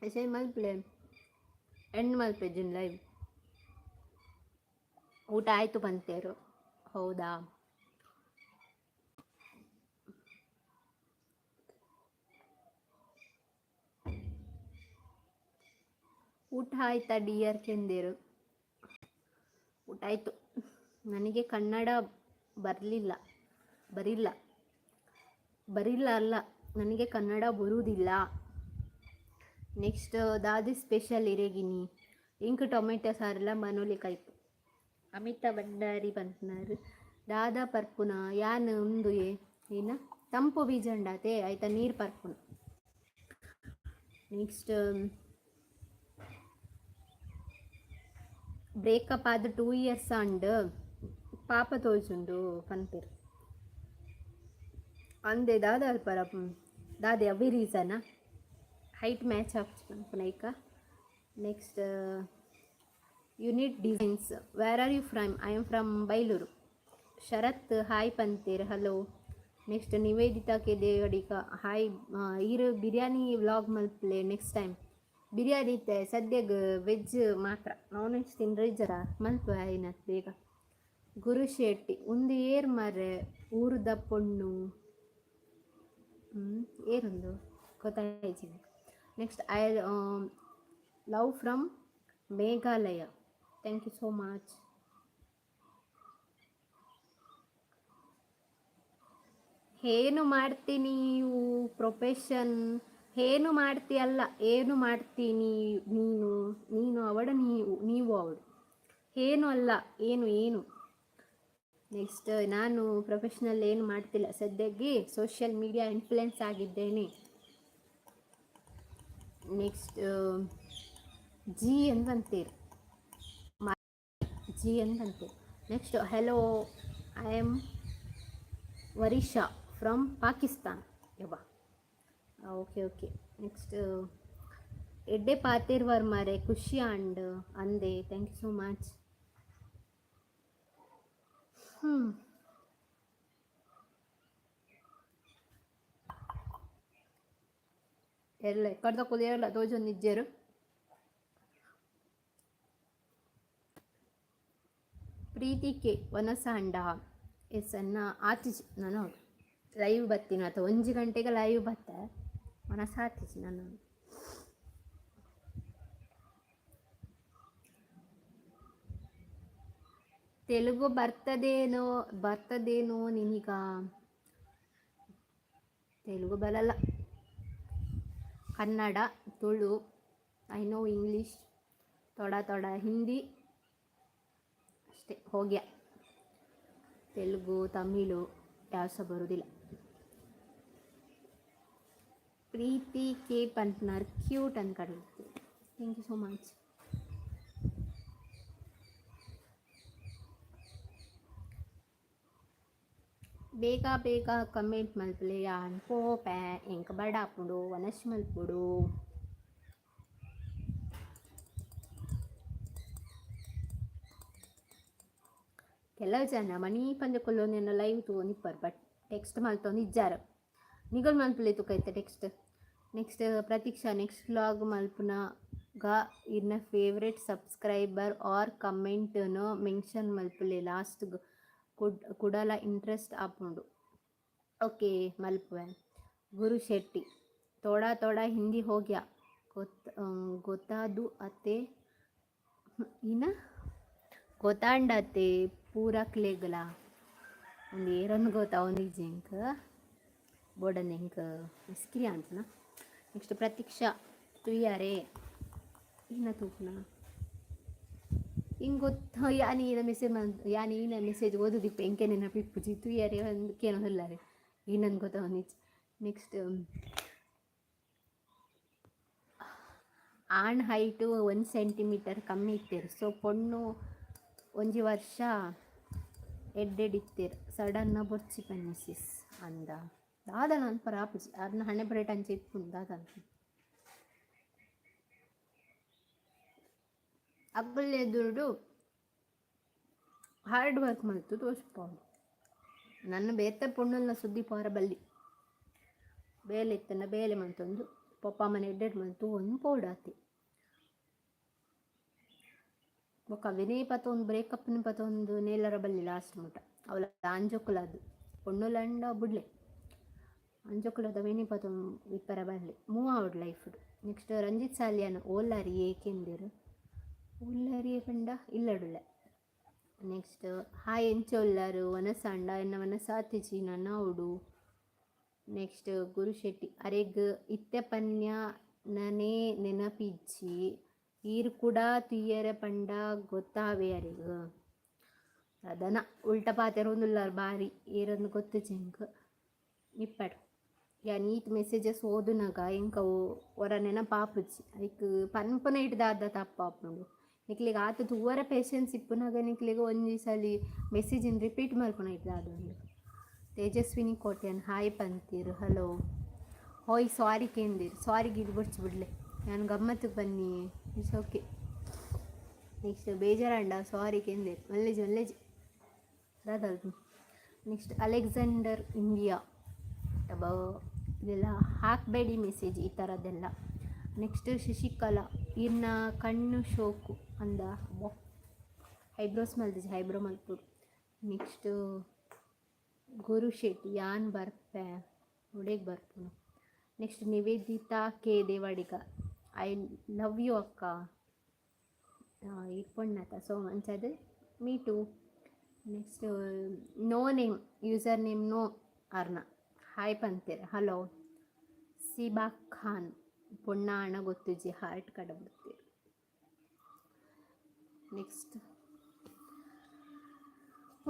ಮೆಸೇಜ್ ಮಲ್ಪಲೆ, ಎಂಡ್ ಮಲ್ಪೆಜಿನ್ ಲೈವ್. ಊಟ ಆಯಿತು ಬಂತೇರು, ಹೌದಾ? ಊಟ ಆಯ್ತಾ ಡಿಯರ್ ಕೆಂದೇರು. ಊಟ ಆಯಿತು. ನನಗೆ ಕನ್ನಡ ಬರಲಿಲ್ಲ, ಬರಿಲ್ಲ, ಬರಿಲ್ಲ ಅಲ್ಲ, ನನಗೆ ಕನ್ನಡ ಬರುವುದಿಲ್ಲ. ನೆಕ್ಸ್ಟ್ ದಾದಿ ಸ್ಪೆಷಲ್ ಇರೆಗಿನಿ? ಇಂಕ್ ಟೊಮೆಟೊ ಸಾರ್ಲ ಮನೋಲಿ ಕೈಪು. ಅಮಿತಾ ಭಂಡಾರಿ ಪನ್ಪುನಾರ್ ದಾದ ಪರ್ಪುನ? ಯಾನ್ ಉಂದುಯೆ ಏನ ತಂಪು ಬೀಜಂಡಾತೆ, ಐತ ನೀರು ಪರ್ಪುನ. ನೆಕ್ಸ್ಟ್, ಬ್ರೇಕಪ್ ಆದ್ 2 ಇಯರ್ಸ್ ಆಂಡ್, ಪಾಪ ತೋಜುಂಡು ಪನ್ಪೆರ್. ಅಂದೆ, ದಾದ ಅಲ್ಪರ ದಾದೆ ಅವ್ವೆ ರೀಸನಾ? ಹೈಟ್ ಮ್ಯಾಚ್ ಆಪುಜಿ ಪನ್ಪುನ ಐಕ. Next, unit designs, where are you from? I am from Bailur. Sharath hi ಪಂತೇರ್, hello. Next, Nivedita K Devadiga, hi. ಈರ್ ಬಿರಿಯಾನಿ ವ್ಲಾಗ್ ಮಲ್ಪಲೆ ನೆಕ್ಸ್ಟ್ ಟೈಮ್. ಬಿರಿಯಾನಿ ಇತ್ತೆ ಸದ್ಯಗ್ ವೆಜ್ ಮಾತ್ರ, ನಾನ್ ವೆಜ್ ತಿಂದ್ರೆ ಜರ ಮಲ್ಪ ಆಯಿನತ್ ಬೇಗ. ಗುರು ಶೆಟ್ಟಿ, ಒಂದು ಏರ್ ಮಾರ್ರೆ ಊರುದ ಪೊಣ್ಣು? ಏರುಂದು ಗೊತ್ತಾಯ್ತು. Next, I love from Meghalaya, thank you so much. ಏನು ಮಾಡ್ತೀನಿ ನೀವು ಪ್ರೊಫೆಷನ್? ಏನು ಮಾಡ್ತೀಯಲ್ಲ, ಏನು ಮಾಡ್ತೀನಿ ನೀನು? ನೀನು ಅವಡ, ನೀವು ನೀವು ಅವಳು. ಏನು ಅಲ್ಲ, ಏನು ಏನು. ನೆಕ್ಸ್ಟ್, ನಾನು ಪ್ರೊಫೆಷ್ನಲ್ ಏನು ಮಾಡ್ತಿಲ್ಲ ಸದ್ಯಕ್ಕೆ, ಸೋಷಿಯಲ್ ಮೀಡಿಯಾ ಇನ್ಫ್ಲುಯೆನ್ಸ್ ಆಗಿದ್ದೇನೆ. ನೆಕ್ಸ್ಟ್, ಜಿ ಅಂತ ಅಂತೀರಿ, ಜಿ ಅಂತ ಅಂತೀರಿ. Next, hello, I am Varisha from Pakistan. ಯವ್ವ, ಓಕೆ ಓಕೆ. ನೆಕ್ಸ್ಟ್, ಎಡ್ಡೆ ಪಾತಿರ್ವರ್ ಮಾರೆ, ಖುಷಿ ಆಂಡ್ ಅಂದೆ, thank you so much. ಹ್ಞೂ, ಎಲ್ಲ ಕಡ್ದಕ್ಕೂ ಏರ್ಲ ತೋಜೊಂದಿಜ್ಜೆರು. ಪ್ರೀತಿ ಕೆ ವನಸಾಂಡ, ಎಸ್ ಅನ್ನ ಆತಿಜಿ. ನಾನು ಲೈವ್ ಬತ್ತೀನಿ ಅಥವಾ 1 ಗಂಟೆಗೆ ಲೈವ್ ಬತ್ತ ಮನಸ್ಸಾತಿಜಿ ನಾನು. ತೆಲುಗು ಬರ್ತದೇನೋ ಬರ್ತದೇನೋ ನಿನಗ? ತೆಲುಗು ಬರಲ್ಲ. Kannada, Tulu, I know English, ಥೋಡಾ ಥೋಡಾ Hindi, ಅಷ್ಟೇ ಹೋಗ್ಯಾ. ತೆಲುಗು, ತಮಿಳು ಯಾವ ಸಹ ಬರೋದಿಲ್ಲ. ಪ್ರೀತಿ ಕೆ ಪಂಟ್ನರ್, ಕ್ಯೂಟ್ ಅಂತ. Thank you so much. ಬೇಗ ಬೇಗ ಕಮೆಂಟ್ ಮಲ್ಪಲೆ. ಯಾನ್ ಪೋಪೆ, ಎಂಕ್ ಬಡಾಪುಂಡು, ವನಸ್ ಮಲ್ಪೊಡು. ಕೆಲವು ಜನ ಮಣಿ ಪಂಜ ಕುಲ್ಲೊಂದು ಲೈವ್ ತೂವೊಂದಿಪ್ಪರ್, ಬಟ್ ಟೆಕ್ಸ್ಟ್ ಮಲ್ತೊಂದು ಇಜ್ಜಾರ. ನಿಗಲ್ ಮಲ್ಪಲೆ ತುಕೈತೆ text. Next, Prathiksha, next vlog ಮಲ್ಪುನಗ ಇರ್ನ ಫೇವ್ರೆಟ್ ಸಬ್ಸ್ಕ್ರೈಬರ್ ಆರ್ ಕಮೆಂಟ್ನು ಮೆನ್ಷನ್ ಮಲ್ಪಲೆ ಲಾಸ್ಟ್, ಕುಡಲ ಇಂಟ್ರೆಸ್ಟ್ ಆಪುಂಡು. ಓಕೆ, ಮಲ್ಪುವೆ. ಗುರು ಶೆಟ್ಟಿ, ಥೋಡಾ ಥೋಡಾ ಹಿಂದಿ ಹೋಗ್ಯಾ, ಗೊತ್ತ ಗೊತ್ತಾದು ಅತ್ತೆ ಇನ್ನ ಗೊತ್ತಾಂಡತ್ತೆ ಪೂರಕ್ಲೆಗ್ಲ. ಒಂದು ಏರೊಂದು ಗೊತ್ತಾವೊಂದಿಜ್ಜಿ ಎಂಕ್, ಬೋಡಂದು ಎಂಕ್ ಮಿಸ್ಕಿರಿ ಅಂತನ. ನೆಕ್ಸ್ಟ್, ಪ್ರತೀಕ್ಷಾ ತುಯ್ಯಾರೆ ಇನ್ನ ತೂಪುನ ಹಿಂಗೆ ಗೊತ್ತ. ಯಾನ್ ಈನ ಮೆಸೇಜ್ ಮಲ್ ಯಾನ್ ಈನ ಮೆಸೇಜ್ ಓದುದಿಪ್ಪ, ಎಂಕೆ ನೆನಪಿಪ್ಪುಜಿ. ತುಯ್ಯಾರೆ ಒಂದು ಕೇನೊಂದುಲ್ಲಾರೆ, ಈನಂದು ಗೊತ್ತಾವೊಂದಿಜ್ಜಿ. ನೆಕ್ಸ್ಟ್, ಆಣ್ ಹೈಟು 1 ಸೆಂಟಿಮೀಟರ್ ಕಮ್ಮಿ ಇತ್ತೆರ್, ಸೊ ಪೊಣ್ಣು ಒಂಜಿ ವರ್ಷ ಎಡ್ಡೆಡಿತ್ತೆರ್. ಸಡನ್ನ ಬೊರ್ಚಿ ಪನ್ನಿ ಸಿಸ್ ಅಂದ. ದಾದ ನನ್ಪರ ಆಪುಜಿ, ಅರ್ನ ಹಣೆ ಬರೇಟ್ ಅಂಚ ಇಪ್ಪುಂಡು. ದಾದ ಅಗುಲ್ ಎದುರುಡು ಹಾರ್ಡ್ ವರ್ಕ್ ಮಲ್ತು ತೋಜ್ಪಾವೊಡು. ನನ್ನ ಬೇತೆ ಪೊಣ್ಣುಲ್ನ ಸುದ್ದಿ ಪೋರ ಬಲ್ಲಿ. ಬೇಲೆ ಇತ್ತಂಡ ಬೇಲೆ ಮಂತೊಂದು ಪೊಪ್ಪ ಅಮ್ಮನ ಎಡ್ಡೆಡ್ ಮಂತು ಒಂದು ಪೋಡಾತಿ. ಬೊಕ್ಕ ವಿನಯ್ ಪತೊಂದು ಬ್ರೇಕಪ್ನ ಪತೊಂದು ನೇಲರ ಬಲ್ಲಿ ಲಾಸ್ಟ್ ಮುಟ. ಅವಳ ಆಂಜೋಕುಲದು ಪೊಣ್ಣುಲಂಡ ಬುಡ್ಲೆ, ಅಂಜೋಕುಲದ ವಿನಯ್ ಪತೊಂದು ಇಪ್ಪರ ಬಲ್ಲಿ, ಮೂವ್ ಆವಡ್ ಲೈಫ್. ನೆಕ್ಸ್ಟ್, ರಂಜಿತ್ ಸಾಲಿಯಾನ್ ಓಲಾರಿ ಏಕೆಂದಿರು? ಉಲ್ಲರಿ ಪಂಡ ಇಲ್ಲಡುಲ್ಲೆ. ನೆಕ್ಸ್ಟ್, ಹಾಯ್, ಎಂಚ ಉಲ್ಲರು? ವನಸಾಂಡ ಎನ್ನ ವನಸಾತಿಜಿ ನನ್ನವುಡು. ನೆಕ್ಸ್ಟ್, ಗುರು ಶೆಟ್ಟಿ, ಅರೆಗ್ ಇತ್ತೆ ಪನ್ಯ ನನೇ ನೆನಪಿಜ್ಜಿ. ಈರ್ ಕುಡ ತೂಯೆರೆ ಪಂಡ ಗೊತ್ತಾವೆ ಅರೆಗ್. ಅದನ ಉಲ್ಟ ಪಾತೆರೊಂದುಲ್ಲಾರ್ ಬಾರಿ ಏರಂದ್ ಗೊತ್ತುಜಿ ಎಂಕ್. ಇಪ್ಪಡ್ ಯಾನ್ ಈತ್ ಮೆಸೇಜಸ್ ಓದುನಗ ಎಂಕ್ ಅವು ಒರ ನೆನಪಾಪುಜಿ. ಐಕ್ ಪನ್ಪುನೈಟ್ ದಾದ ತಪ್ಪಾಪುಂಡು. ನಿಕ್ಲೆಗ್ ಆತ್ ತೂವರೆ ಪೇಷನ್ಸ್ ಇಪ್ಪುನಗ ನಿಕ್ಲೆಗ್ ಒಂಜಿ ಸಲಿ ಮೆಸೇಜಿನ್ ರಿಪೀಟ್ ಮಲ್ಪುನೈಟ್ ದಾದ ಉಂಡು. ತೇಜಸ್ವಿನಿ ಕೋಟ್ಯಾನ್ ಹಾಯ್ ಪಂತೀರ್, ಹಲೋ. ಹೋಯ್ ಸಾರಿ ಕೇಂದಿರ್, ಸಾರಿ ಗೀರ್ ಬೊಡ್ಚಿ ಬುಡ್ಲೆ, ಯಾನ್ ಗಮ್ಮತ್ತಿಗೆ ಬನ್ನಿ. It's okay. Next ಬೇಜಾರಾಂಡ ಸಾರಿ ಕೇಂದಿರ್, ಮಲ್ಲೆಜಿ ಮಲ್ಲೆಜಿ ದಾದ. ನೆಕ್ಸ್ಟ್ ಅಲೆಕ್ಸಾಂಡರ್ ಇಂಡಿಯಾ ಇದೆಲ್ಲ ಹಾಕಬೇಡಿ ಮೆಸೇಜ್ ಈ ಥರದ್ದೆಲ್ಲ. ನೆಕ್ಸ್ಟ್ ಶಶಿಕಲಾ, ಇರ್ನ ಕಣ್ಣು ಶೋಕು ಅಂದ. ಐಬ್ರೋಸ್ ಮಲ್ದಿಜಿ, ಐಬ್ರೋ ಮಲ್ಪೊಡು. ನೆಕ್ಸ್ಟ್ ಗುರು ಶೆಟ್ಟಿ, ಯಾನ್ ಬರ್ಪೆ, ಒಡೆಗ್ ಬರ್ಪುನು. Next Nivedita K Devadiga, I love you ಅಕ್ಕ. ಈರ್ ಪೊಣ್ಣತ? ಸೊ ಅಂಚಾದ್ me too. Next no name, user name no ಅರ್ನ, ಹಾಯ್ ಪಂತೆರ್, ಹಲೋ. ಸಿಬಾ ಖಾನ್, ಪೊಣ್ಣ ಆಣ ಗೊತ್ತುಜಿ, ಹಾರ್ಟ್ ಕಡಬುಡ್ತೀರ್. ನೆಕ್ಸ್ಟ್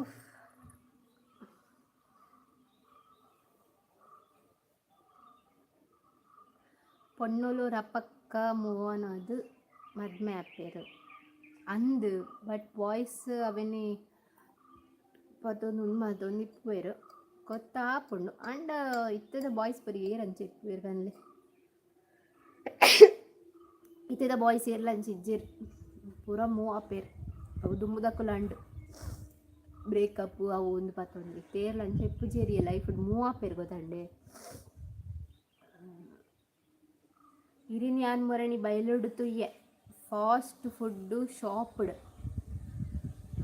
ಉಫ್. ಪೊಣ್ಣುಲು ರಪಕ್ಕ ಮೂವ್ ಆನ್ ಆದ್ ಮದ್ಮೆ ಆಪೆರ್ ಅಂದ್, ಬಟ್ ಬಾಯ್ಸ್ ಅವೆನೆ ಪತೊಂದು ಉಂದು ಮಲ್ತೊಂದು ಇಪ್ಪುವೆರ್ ಗೊತ್ತಾಪುಂಡು. ಆಂಡ ಇತ್ತೆದ ಬಾಯ್ಸ್ ಪೂರ ಏರ್ ಅಂಚ ಇಪ್ಪುವೆರ್ ಪನ್ಲೆ. ಇತ್ತೆದ ಬಾಯ್ಸ್ ಏರ್ಲ ಅಂಚ ಇಜ್ಜೆರ್, ಪೂರ ಮೂವ್ ಆಪೆರ್. ಅವು ದುಂಬುದಕುಲು ಅಂಡ್ ಬ್ರೇಕಪ್ ಅವು ಉಂದು ಪತೊಂದು. ಇತ್ತೆ ಏರ್ಲ ಅಂಚ ಇಪ್ಪುಜೆರ್ ಲೈಫ್ಡ್ ಮೂವ್ ಆಪೆರ್ ಗೊತ್ತಂಡೆ. ಇರಿನ್ ಯಾನ್ ಮೊರಣಿ ಬೈಲುಡು ತೂಯೆ ಫಾಸ್ಟ್ ಫುಡ್ ಶಾಪ್ಡ್.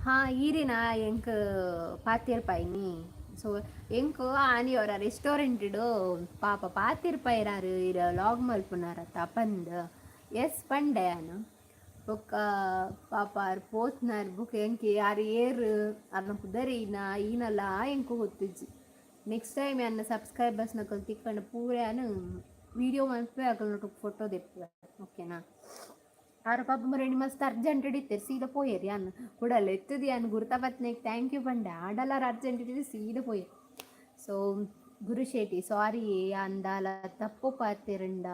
ಹಾಂ, ಈರೆನಾ ಎಂಕ್ ಪಾತೆರ್ಪಾಯಿನಿ? ಸೊ ಎಂಕ್ ಆನಿ ಒರ ರೆಸ್ಟೋರೆಂಟ್ಡ್ ಪಾಪ ಪಾತೆರ್ಪಾಯೆರ್, ಈರ್ ಲಾಗ್ ಮಲ್ಪುನಾರತ್ತ ಪಂದ್. ಎಸ್ ಪಂಡೆ ಯಾನ್. ಬೊಕ್ಕ ಪಾಪ ಆರ್ ಪೋತ್ನಾರ್. ಬೊಕ್ಕ ಎಂಕ್ ಆರ್ ಏರ್, ಆರ್ನ ಪುದರ್ ಈನ ಈನಲ ಎಂಕ್ ಗೊತ್ತಿಜ್ಜಿ. ನೆಕ್ಸ್ಟ್ ಟೈಮ್ ಯಾನ್ ಸಬ್ಸ್ಕ್ರೈಬರ್ಸ್ನಕುಲು ತಿಕ್ಕಂಡ ಪೂರ ಯಾನ್ ವೀಡಿಯೋ ಮಲ್ಪುವೆ, ಅಕಲ್ನೊಟ್ಟುಗು ಫೋಟೋ ದೆಪ್ಪುವೆ, ಓಕೆನಾ? ಆರ್ ಪಾಪ ಮೊರಣಿ ಮಸ್ತ್ ಅರ್ಜೆಂಟ್ ಇತ್ತೆರ್, ಸೀದಾ ಪೋಯೆರ್. ಯಾನ್ ಕುಡ ಲೆತ್ತುದು ಯಾನ್ ಗುರ್ತ ಪತ್ನೆಗ್ thank you ಪಂಡೆ. ಆಂಡಲ ಆರ್ ಅರ್ಜೆಂಟ್ ಇತ್ತಿದ್ ಸೀದಾ ಪೋಯೆರ್. ಸೊ ಗುರು ಶೆಟ್ಟಿ, ಸಾರಿ, ಯಾನ್ ದಾಲ ತಪ್ಪು ಪಾತೆರಂಡ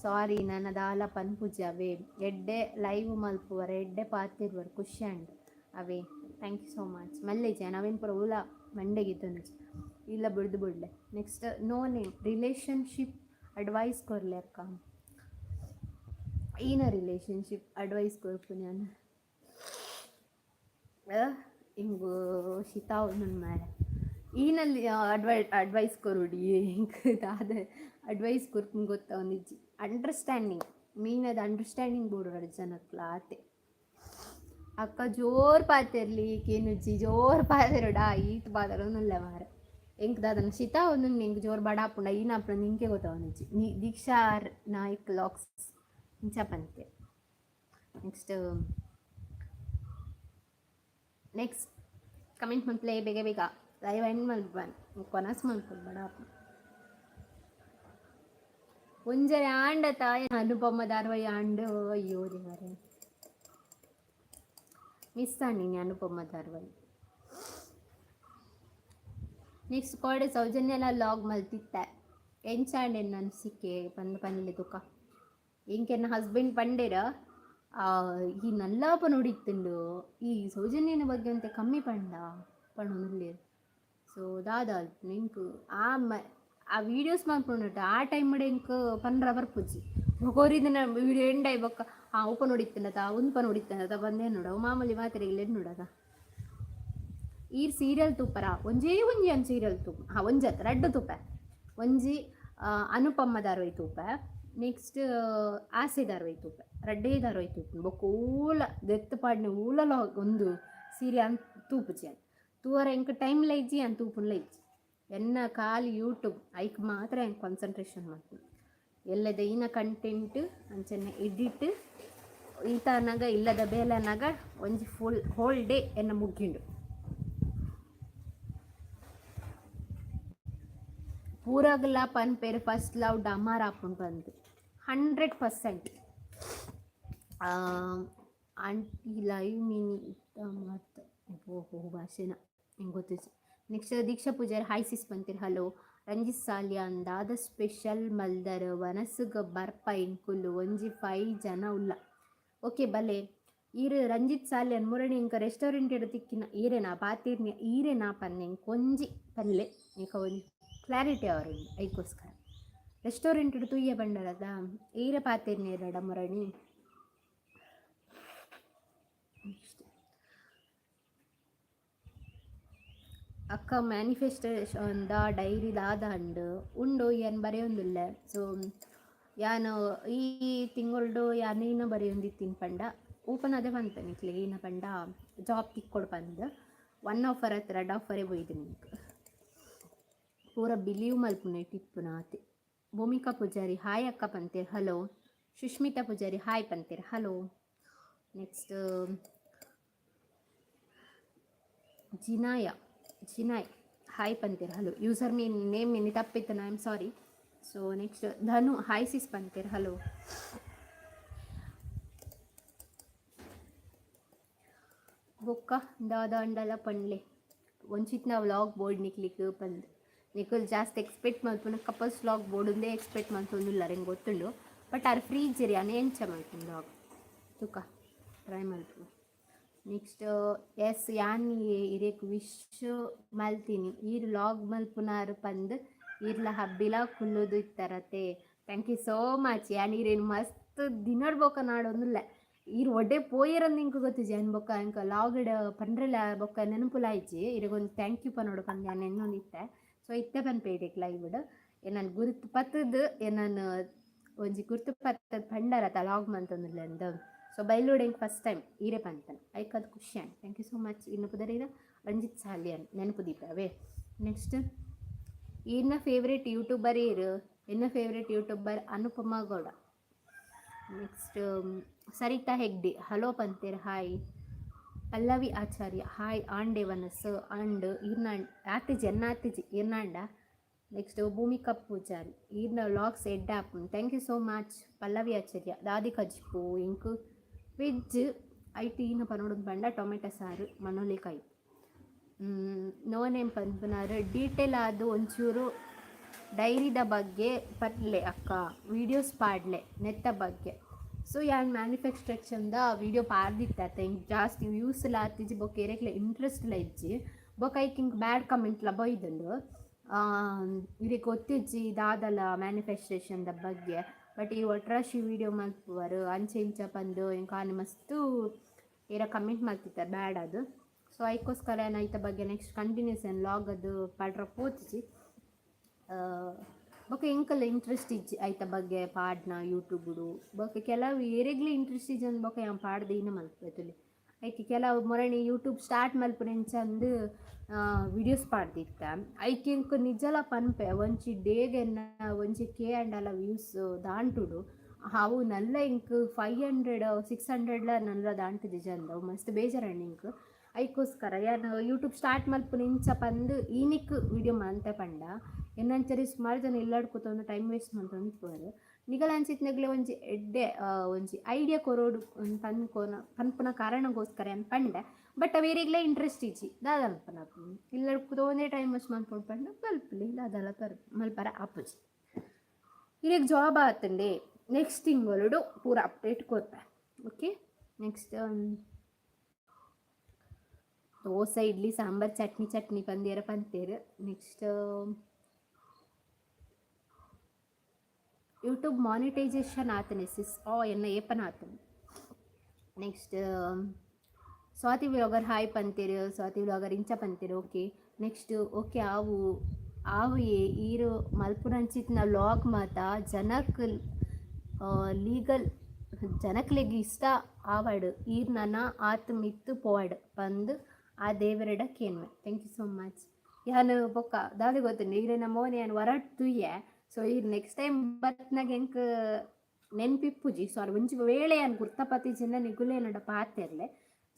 ಸಾರಿ, ನನ ದಾಲ ಪನ್ಪುಜಿ ಅವೇ. ಎಡ್ಡೆ ಲೈವ್ ಮಲ್ಪುವರ್, ಎಡ್ಡೆ ಪಾತೆರುವರ್, ಖುಷಿ ಆಂಡ್ ಅವೇ. Thank you so much. ಮಲ್ಲೆಜಿ ಯಾನ್ ಅವೇನ್ ಪೂರ ಒವ್ಲ ಮಂಡೆಗ್ ಇತ್ತೊಂದಿಜ್ಜಿ, ಇಲ್ಲ ಬುಡ್ದು ಬುಡ್ಲೆ. Next no name, relationship advice ಕೊರ್ಲೆ ಅಕ್ಕ. ಈನ ರಿಲೇಶನ್ಶಿಪ್ ಅಡ್ವೈಸ್ ಕೊರ್ಪುನಿ ಯಾನ್? ಇಂಗು ಶೀತ ಆವೊಂದುಂಡು ಮಾರ್ರೆ. ಈನಲ್ಲಿ ಅಡ್ವೈಸ್ ಕೊರೊಡಿ. ಎಂಕ್ ದಾದ ಅಡ್ವೈಸ್ ಕೊರ್ಪುನ ಗೊತ್ತಾವೊಂದಿಜ್ಜಿ. ಅಂಡರ್ಸ್ಟ್ಯಾಂಡಿಂಗ್ ಮೀನ್ ಅದು ಅಂಡರ್ಸ್ಟ್ಯಾಂಡಿಂಗ್ ಬೋಡು ರಡ್ಡ್ ಜನಕ್ಲ ಆತೆ. ಅಕ್ಕ ಜೋರು ಪಾತೆರ್ಲಿ ಕೇನುಜ್ಜಿ, ಜೋರು ಪಾತೆರೊಡಾ? ಈತ್ ಪಾತೆರೊಂದುಲ್ಲೆ ಮಾರ್ರೆ. ಎಂಕ್ ದಾದನ ಶೀತ ಆವೊಂದುಂಡು, ಎಂಕ್ ಜೋರು ಬಡ ಆಪುಂಡ ಈನ ಆಪುಂಡ ಎಂಕೆ ಗೊತ್ತಾವೊಂದಿಜ್ಜಿ. ದೀಕ್ಷಾ ನಾಯ್ಕ್ ಲಾಕ್ಸ್ ಇಂಚ ಪನ್ಪೆರ್. ನೆಕ್ಸ್ಟ್ ನೆಕ್ಸ್ಟ್ ಕಮೆಂಟ್ ಮಲ್ಪುಲೆ ಬೇಗ ಬೇಗ, ಲೈವ್ ಎಂಡ್ ಮಲ್ಪುವನ್. ಕೊನಸ್ ಮಲ್ಪೊಡು, ಬಡ ಆಪುಂಡು. ಒಂಜರೆ ಆಂಡತ ಅನುಪಮ ಧಾರಾವಾಹಿ ಆಂಡ್. ಅಯ್ಯೋ ದೇವರೇ, ಮಿಸ್ ಆಂಡ್ ಅನುಪಮ ಧಾರಾವಾಹಿ. ನೆಕ್ಸ್ಟ್ ಕೋಡೆ ಸೌಜನ್ಯಲ ಲಾಗ್ ಮಲ್ತಿತ್ತೆ, ಎಂಚಾಂಡ್ ಎನ್ನ ಅನ್ಸಿಕೆ ಪಂದ್ ಪನ್ಲೆ ತುಕ. ಎಂಕ್ ಎನ್ನ ಹಸ್ಬೆಂಡ್ ಪಂಡೆರ್, ಈ ನಲ್ಲಾಪ ನೋಡಿತ್ತುಂಡು, ಈ ಸೌಜನ್ಯನ ಬಗ್ಗೆ ಒಂತೆ ಕಮ್ಮಿ ಪಂಡ ಪಂಡೊಂದುಲ್ಲೆರ್. ಸೊ ದಾದ ಎಂಕ್ ಆ ಮ ಆ ವೀಡಿಯೋಸ್ ಮಲ್ಪುನಟ ಆ ಟೈಮ್ಡ್ ಎಂಕ್ ಪಂಡ್ರ ಬರ್ಪುಜಿ. ಬೊಕ ಒರಿದಿನ ವೀಡಿಯೋ ಎಂಡ್ ಆಯಿ ಬೊಕ್ಕ ಆ ಒಲ್ಪ ನೋಡಿತ್ತುಂಡತ, ಉಂದಪ ನೋಡಿತ್ತುಂಡತ ಪಂದ್ ಎನ್ನುಡ. ಅವು ಮಾಮೂಲಿ ಮಾತೆರೆಗ್ಲ ಎನ್ನುಡತ. ಈರ್ ಸೀರಿಯಲ್ ತೂಪರಾ? ಒಂಜೇ ಒಂಜಿ ಯಾನ್ ಸೀರಿಯಲ್ ತೂಪು. ಹಾಂ, ಒಂಜಿ ಅತ್ತ್, ರಡ್ಡ್ ತೂಪೆ. ಒಂಜಿ ಅನುಪಮ ಧಾರಾವಾಹಿ ತೂಪೆ, ನೆಕ್ಸ್ಟ್ ಆಸೆ ಧಾರಾವಾಹಿ ತೂಪೆ. ರಡ್ಡೇ ಧಾರಾವಾಹಿ ತೂಪುನು. ಬೊಕ್ಕ ಓಲ ದೆತ್ತ್ ಪಾಡ್ನೆ ಓಲಲ ಉಂದು ಸೀರಿಯಲ್ ತೂಪುಜಿ ಯಾನ್. ತೂವರೆ ಎಂಕ್ ಟೈಮ್ಲ ಇಜ್ಜಿ, ಯಾನ್ ತೂಪುನ್ಲ ಇಜ್ಜಿ. ಎನ್ನ ಖಾಲಿ ಯೂಟ್ಯೂಬ್, ಐಕ್ ಮಾತ್ರ ಯಾನ್ ಕಾನ್ಸಂಟ್ರೇಷನ್ ಮಲ್ಪುನು. ಎಲ್ಲದ ಈನ ಕಂಟೆಂಟ್ ಅಂಚನೆ ಎಡಿಟ್ ಈತಾನಗ ಇಲ್ಲದ ಬೇಲೆನಾಗ ಒಂಜಿ ಫುಲ್ ಹೋಲ್ ಡೇ ಎನ್ನ ಮುಗ್ಗಿಂಡು. ಪೂರಗ್ಲ ಪನ್ಪೆರ್ ಫಸ್ಟ್ ಲವ್ ಡಮಾರ್ ಆಪುಂಡು ಪಂದ್. 100%. ಆಂಟಿ ಲೈವ್ ಮಿನಿ ಇತ್ತ ಮಾತ. ಓಹೋ, ಭಾಷೆನ ಎಂಕ್ ಗೊತ್ತಿಜ್ಜಿ. ನೆಕ್ಸ್ಟ್ ದೀಕ್ಷಾ ಪೂಜಾರಿ, ಹಾಯ್ ಸಿಸ್ ಪಂತೀರ್, ಹಲೋ. ರಂಜಿತ್ ಸಾಲ್ಯಾನ್, ದಾದ ಸ್ಪೆಷಲ್ ಮಲ್ದರ್? ವನಸುಗ್ ಬರ್ಪ ಎಂಕುಲು, ಒಂಜಿ 5 ಜನ ಉಲ್ಲ. ಓಕೆ, ಬಲೆ. ಈರ್ ರಂಜಿತ್ ಸಾಲ್ಯಾನ್ ಮುರಣಿ ಇಂಕ ರೆಸ್ಟೋರೆಂಟ್ ತಿಕ್ಕಿನ ಈರೆನಾ ಪಾತಿರ್ನಿ ಈರೆನಾ ಪನ್ನೆ ಒಂಜಿ ಪಲ್ಲೆ. ಇಕ ಒಂಜಿ ಕ್ಲಾರಿಟಿ ಅವರುಂಡು. ಐಕೋಸ್ಕರ ರೆಸ್ಟೋರೆಂಟ್ ತುಯ್ಯ ಬಂಡರದ ಈರೆ ಪಾತಿರ್ನಿ ಮುರಣಿ. ನೆಕ್ಸ್ಟ್ ಅಕ್ಕ, ಮ್ಯಾನಿಫೆಸ್ಟೇಷನ್ the dairy ದಾದ ಅಂಡ್? ಉಂಡು, ಏನ್ ಬರೆಯೊಂದುಲ್ಲೆ. ಸೊ ಯಾನ್ ಈ ತಿಂಗೊಳ್ಡು ಯಾನ್ ಈನ ಬರೆಯೊಂದಿತ್ತೀನಿ ಪಂಡ, ಓಪನ್ ಅದೇ ಪನ್ಪೆ ನಿಕ್ಲೆ. ಈನ ಪಂಡ ಜಾಬ್ ತಿಕ್ಕೊಡು ಪಂದ್. ಒನ್ ಆಫರ್ ಅತ್, ರಡ್ಡ್ ಆಫರೇ ಬೈದು ನಿಂಕ್. ಪೂರ ಬಿಲೀವ್ ಮಲ್ಪುನ ಇಪ್ಪುನ ಆತೆ. ಭೂಮಿಕಾ ಪೂಜಾರಿ, ಹಾಯ್ ಅಕ್ಕ ಪಂತೇರ್, ಹಲೋ. ಸುಷ್ಮಿತಾ ಪೂಜಾರಿ, ಹಾಯ್ ಪಂತೇರ್, hello. Next Jinaya Jinay, hi ಪಂತೇರ್, ಹಲೋ. ಯೂಸರ್ ಮೀನ್ ನೇಮ್ ಮಿನಿ ತಪ್ಪಿತ್ತು, I am sorry. So next Dhanu, hi sis ಪಂತೇರ್, hello. ಬೊಕ್ಕ ದಾದಾಂಡಲ ಪಂಡ್ಲೆ. ಒಂಚಿತ್ನ ವ್ಲಾಗ್ ಬೋರ್ಡ್ ನಿಕ್ಲಿಕ್ ಪಂದ್. ನಿಕುಲ್ ಜಾಸ್ತಿ ಎಕ್ಸ್ಪೆಕ್ಟ್ ಮಲ್ಪುನ ಕಪಲ್ಸ್ ವ್ಲಾಗ್ ಬೋರ್ಡುಂದೇ ಎಕ್ಸ್ಪೆಕ್ಟ್ ಮಲ್ತೊಂದುಲ್ಲಾರ್ ಎಂಕ್ ಗೊತ್ತುಂಡು. ಬಟ್ ಆರ್ ಫ್ರೀ ಇಜ್ಜೆರ್, ಯಾನ್ ಎಂಚ ಮಲ್ಪುನು ವ್ಲಾಗ್? ತುಕ, ಟ್ರೈ ಮಲ್ಪು. ನೆಕ್ಸ್ಟ್ ಎಸ್, ಯಾನ್ ಇರೆಕ್ ವಿಶ್ ಮಲ್ತೀನಿ. ಈರ್ ವ್ಲಾಗ್ ಮಲ್ಪುನಾರ್ ಪಂದ್ ಈರ್ಲ ಹಬ್ಬಿಲ ಕುಲ್ಲುದು ಇತ್ತರತೆ. Thank you so much. ಯಾನ್ ಈರೇನು ಮಸ್ತ್ ದಿನಡ್ ಬೊಕ ನಾಡೊಂದುಲ್ಲೆ. ಈರ್ ಒಡ್ಡೆ ಪೋಯೆರಂದ್ ಎಂಕ್ ಗೊತ್ತಿಜ್ಜಿ. ಯಾನ್ ಬೊಕ್ಕ ಎಂಕ್ ಲಾಗ್ಡ್ ಪಂಡ್ರೆಲ ಬೊಕ್ಕ ನೆನಪುಲ ಆಯ್ಜಿ. ಇರೆಗೊಂಜಿ thank you ಪನೊಡು ಪಂದ್ ಯಾನ್ ಎನ್ನೊಂದಿತ್ತೆ. ಸೊ ಇತ್ತೆ ಪನ್ಪೆ ಇರೆಗ್ ಲೈವ್ಡ್. ಎನ್ನನ್ ಗುರುತು ಪತ್ತುದು, ಎನ್ನನ್ ಒಂಜಿ ಗುರ್ತು ಪತ್ತದ್ ಪಂಡರತ ಲಾಗ್ ಮಂತೊಂದುಲ್ಲೆಂದ್. ಸೊ ಬೈಲೋಡ್ ಎಂಕ್ ಫಸ್ಟ್ ಟೈಮ್ ಈರೆ ಪಂತನ. ಐಕ್ ಅದು ಖುಷಿ ಆಂಡ್. Thank you so much. ಇನ್ನ ಪುದರಿನ ರಂಜಿತ್ ಸಾಲಿಯನ್, ನೆನಪು ದೀಪವೇ. ನೆಕ್ಸ್ಟ್ ಈರ್ನ ಫೇವ್ರೇಟ್ ಯೂಟ್ಯೂಬರ್ ಏರ್? ಎನ್ನ favourite youtuber Anupama Gowda. Next Saritha Hegde, hello ಪಂತೇರ್, ಹಾಯ್. ಪಲ್ಲವಿ ಆಚಾರ್ಯ, ಹಾಯ್. ಆಂಡೆ ವನಸ್ ಅಂಡ್ ಈರ್ನಾಂಡ್ ಆತಿಜಿ ಎನ್ನಾತಿಜಿ ಈರ್ನಾಂಡ. ನೆಕ್ಸ್ಟ್ ಭೂಮಿಕಾ ಪೂಜಾರಿ, ಈರ್ನ ವ್ಲಾಗ್ಸ್ ಎಡ್ಡೆ ಆಪುಂಡು, thank you so much. Pallavi ಆಚಾರ್ಯ, ದಾದಿ ಕಜಿಪು? ಇಂಕ್ ವೆಜ್ ಐಟ್ ಈನ ಪನೊಡು ಪಂಡ ಟೊಮೆಟೊ ಸಾರು, ಮನೋಲಿಕಾಯಿ. ನೋ ನೇಮ್ ಪನ್ಪುನಾರ್, ಡೀಟೇಲ್ ಆದ್ ಒಂಚೂರು ಡೈರಿದ ಬಗ್ಗೆ ಪನ್ಲೆ ಅಕ್ಕ, ವೀಡಿಯೋಸ್ ಪಾಡ್ಲೆ ನೆತ್ತ ಬಗ್ಗೆ. ಸೊ ಯಾನ್ ಮ್ಯಾನುಫ್ಯಾಕ್ಚರಿಂಗ್ದ ವೀಡಿಯೋ ಪಾಡ್ದಿತ್ತೆ. ಇಂಕ್ ಜಾಸ್ತಿ ವ್ಯೂಸ್ ಲ ಆತಿಜಿ, ಬೊಕ್ಕ ಎರೆಗ್ಲ ಇಂಟ್ರೆಸ್ಟ್ ಲ ಇಜ್ಜಿ. ಬೊಕ್ಕ ಐಕ್ ಇಂಕ್ ಬ್ಯಾಡ್ ಕಮೆಂಟ್ಲ ಬೈದುಂಡು. ಇರೆಗ್ ಗೊತ್ತಿಜ್ಜಿ ದಾದಲ ಮ್ಯಾನುಫ್ಯಾಕ್ಚರೇಷನ್ದ ಬಗ್ಗೆ, ಬಟ್ ಈ ಒಟ್ರಾಶಿ ವೀಡಿಯೋ ಮಲ್ಪುವರು, ಅಂಚೆ ಇಂಚ ಪಂದು ಎಂಕ್ ಆನೆ ಮಸ್ತು ಏರ ಕಮೆಂಟ್ ಮಲ್ತಿತ್ತಾರೆ ಬ್ಯಾಡ್ ಅದು. ಸೊ ಐಕೋಸ್ಕರ ಯಾನ್ ಐತ ಬಗ್ಗೆ ನೆಕ್ಸ್ಟ್ ಕಂಟಿನ್ಯೂಸ್ ಏನ್ ಲಾಗ್ ಅದು ಪಾಡ್ರ ಪೋತಿಜಿ. ಬೊಕ ಎಂಕಲ್ಲ ಇಂಟ್ರೆಸ್ಟ್ ಇಜ್ಜಿ ಐತ ಬಗ್ಗೆ ಪಾಡ್ನ ಯೂಟ್ಯೂಬುಡು. ಬೊಕ ಕೆಲವು ಏರೆಗ್ಲ ಇಂಟ್ರೆಸ್ಟ್ ಇಜ್ಜಿ ಅಂದ್ ಬೊಕ ಯಾನ್ ಪಾಡ್ದು ಇನ್ನ ಮಲ್ಪುವೆ. ಐಕ್ ಕೆಲವು ಮೊರಣಿ ಯೂಟ್ಯೂಬ್ ಸ್ಟಾರ್ಟ್ ಮಲ್ಪುನೆಂಚ ಅಂದ್ ವೀಡಿಯೋಸ್ ಪಾಡ್ದಿತ್ತ. ಐಕ್ ಎಂಕ್ ನಿಜಲ ಪನ್ಪೆ, ಒಂಜಿ ಡೇಗ್ ಎನ್ನ ಒಂಜಿ ಕೆ ಅಂಡಲ ವ್ಯೂಸ್ ದಾಂಟುಡು. ಅವು ನಲ್ಲ ಎಂಕ್ 500 600ಲ ನಲ್ಲ ದಾಂಟುದಿಜಂದ್. ಅವು ಮಸ್ತ್ ಬೇಜಾರಾಂಡ್ ಎಂಕ್. ಐಕೋಸ್ಕರ ಯಾನ್ ಯೂಟ್ಯೂಬ್ ಸ್ಟಾರ್ಟ್ ಮಲ್ಪುನ ಇಂಚ ಪಂದ್ ಈನಿಕ್ ವೀಡಿಯೋ ಮಂತೆ ಪಂಡ, ಎನ್ನಂಚನೆ ಸುಮಾರು ಜನ ಇಲ್ಲಡ್ ಕೂತೊಂದು ಟೈಮ್ ವೇಸ್ಟ್ ಮಂತೊಂದು. ನಿಗಲ ಅಂಚಿತ್ನಗ್ಲೆ ಒಂಜಿ ಎಡ್ಡೆ ಒಂಜಿ ಐಡಿಯಾ ಕೊರೊಡು ಪನ್ಕೊನ ಪನ್ಪುನ ಕಾರಣಗೋಸ್ಕರ ಯಾನ್ ಪಂಡೆ. ಬಟ್ ಅವೇರೆಗ್ಲ ಇಂಟ್ರೆಸ್ಟ್ ಇಜ್ಜಿ, ದಾದ ಮಲ್ಪನ? ಇಲ್ಲಡ್ ಕೂತೊಂದೇ ಟೈಮ್ ವೇಸ್ಟ್ ಮನ್ಪೊಡು ಪಂಡ ಮಲ್ಪುಲಿ, ದಾದಲ ಪರ್ ಮಲ್ಪರ ಆಪುಜಿ. ಇರೆಗ್ ಜಾಬ್ ಆತುಂಡೆ, ನೆಕ್ಸ್ಟ್ ತಿಂಗೊಳುಡು ಪೂರ ಅಪ್ಡೇಟ್ ಕೊರ್ಪೆ. Okay, next dosa, idli, sambar, chutney. ಚಟ್ನಿ ಪಂದೇರ ಪಂತೇರು. ನೆಕ್ಸ್ಟ್ ಯೂಟ್ಯೂಬ್ ಮಾನಿಟೈಸೇಷನ್ ಆತನೆ ಸಿಸ್? ಆ ಎನ್ನ ಏಪನ ಆತನೆ. ನೆಕ್ಸ್ಟ್ ಸ್ವಾತಿ ವ್ಲಾಗರ್ ಹಾಯ್ ಪಂತೇರು. ಸ್ವಾತಿ ವ್ಲಾಗರ್ ಇಂಚ ಪಂತೇರು. ಓಕೆ, ನೆಕ್ಸ್ಟ್ ಓಕೆ, ಆವು ಆವು ಈರು ಮಲ್ಪುನಂಚಿತ್ನ ವ್ಲಾಗ್ ಮಾತ ಜನಕ್ ಲೀಗಲ್ ಜನಕ್ಲೆಗ್ ಇಷ್ಟ ಆವಡ್, ಈರ್ ನನ ಆತ್ ಮಿತ್ತ್ ಪೋವಡ್ ಪಂದ್ ಆ ದೇವರೆಡ ಕೇನ್ವೆ. Thank you so much. ಯಾನ್ ಬೊಕ್ಕ ದಾದ ಗೊತ್ತುಂಡು, ಈರೆನ ಮೋನೆ ಯಾನ್ ವರಟ್ ತೂಯೆ. ಸೊ ಈರ್ ನೆಕ್ಸ್ಟ್ ಟೈಮ್ ಬತ್ನಾಗ ಎಂಕ್ ನೆನ್ಪಿಪ್ಪುಜಿ. ಸಾರಿ, ಒಂಜಿ ವೇಳೆ ಯಾನ್ ಗುರ್ತ ಪತ್ತಿಜಿಂಡ ನಿಗುಲೆ ಎನ್ನಡ ಪಾತೆರ್ಲೆ.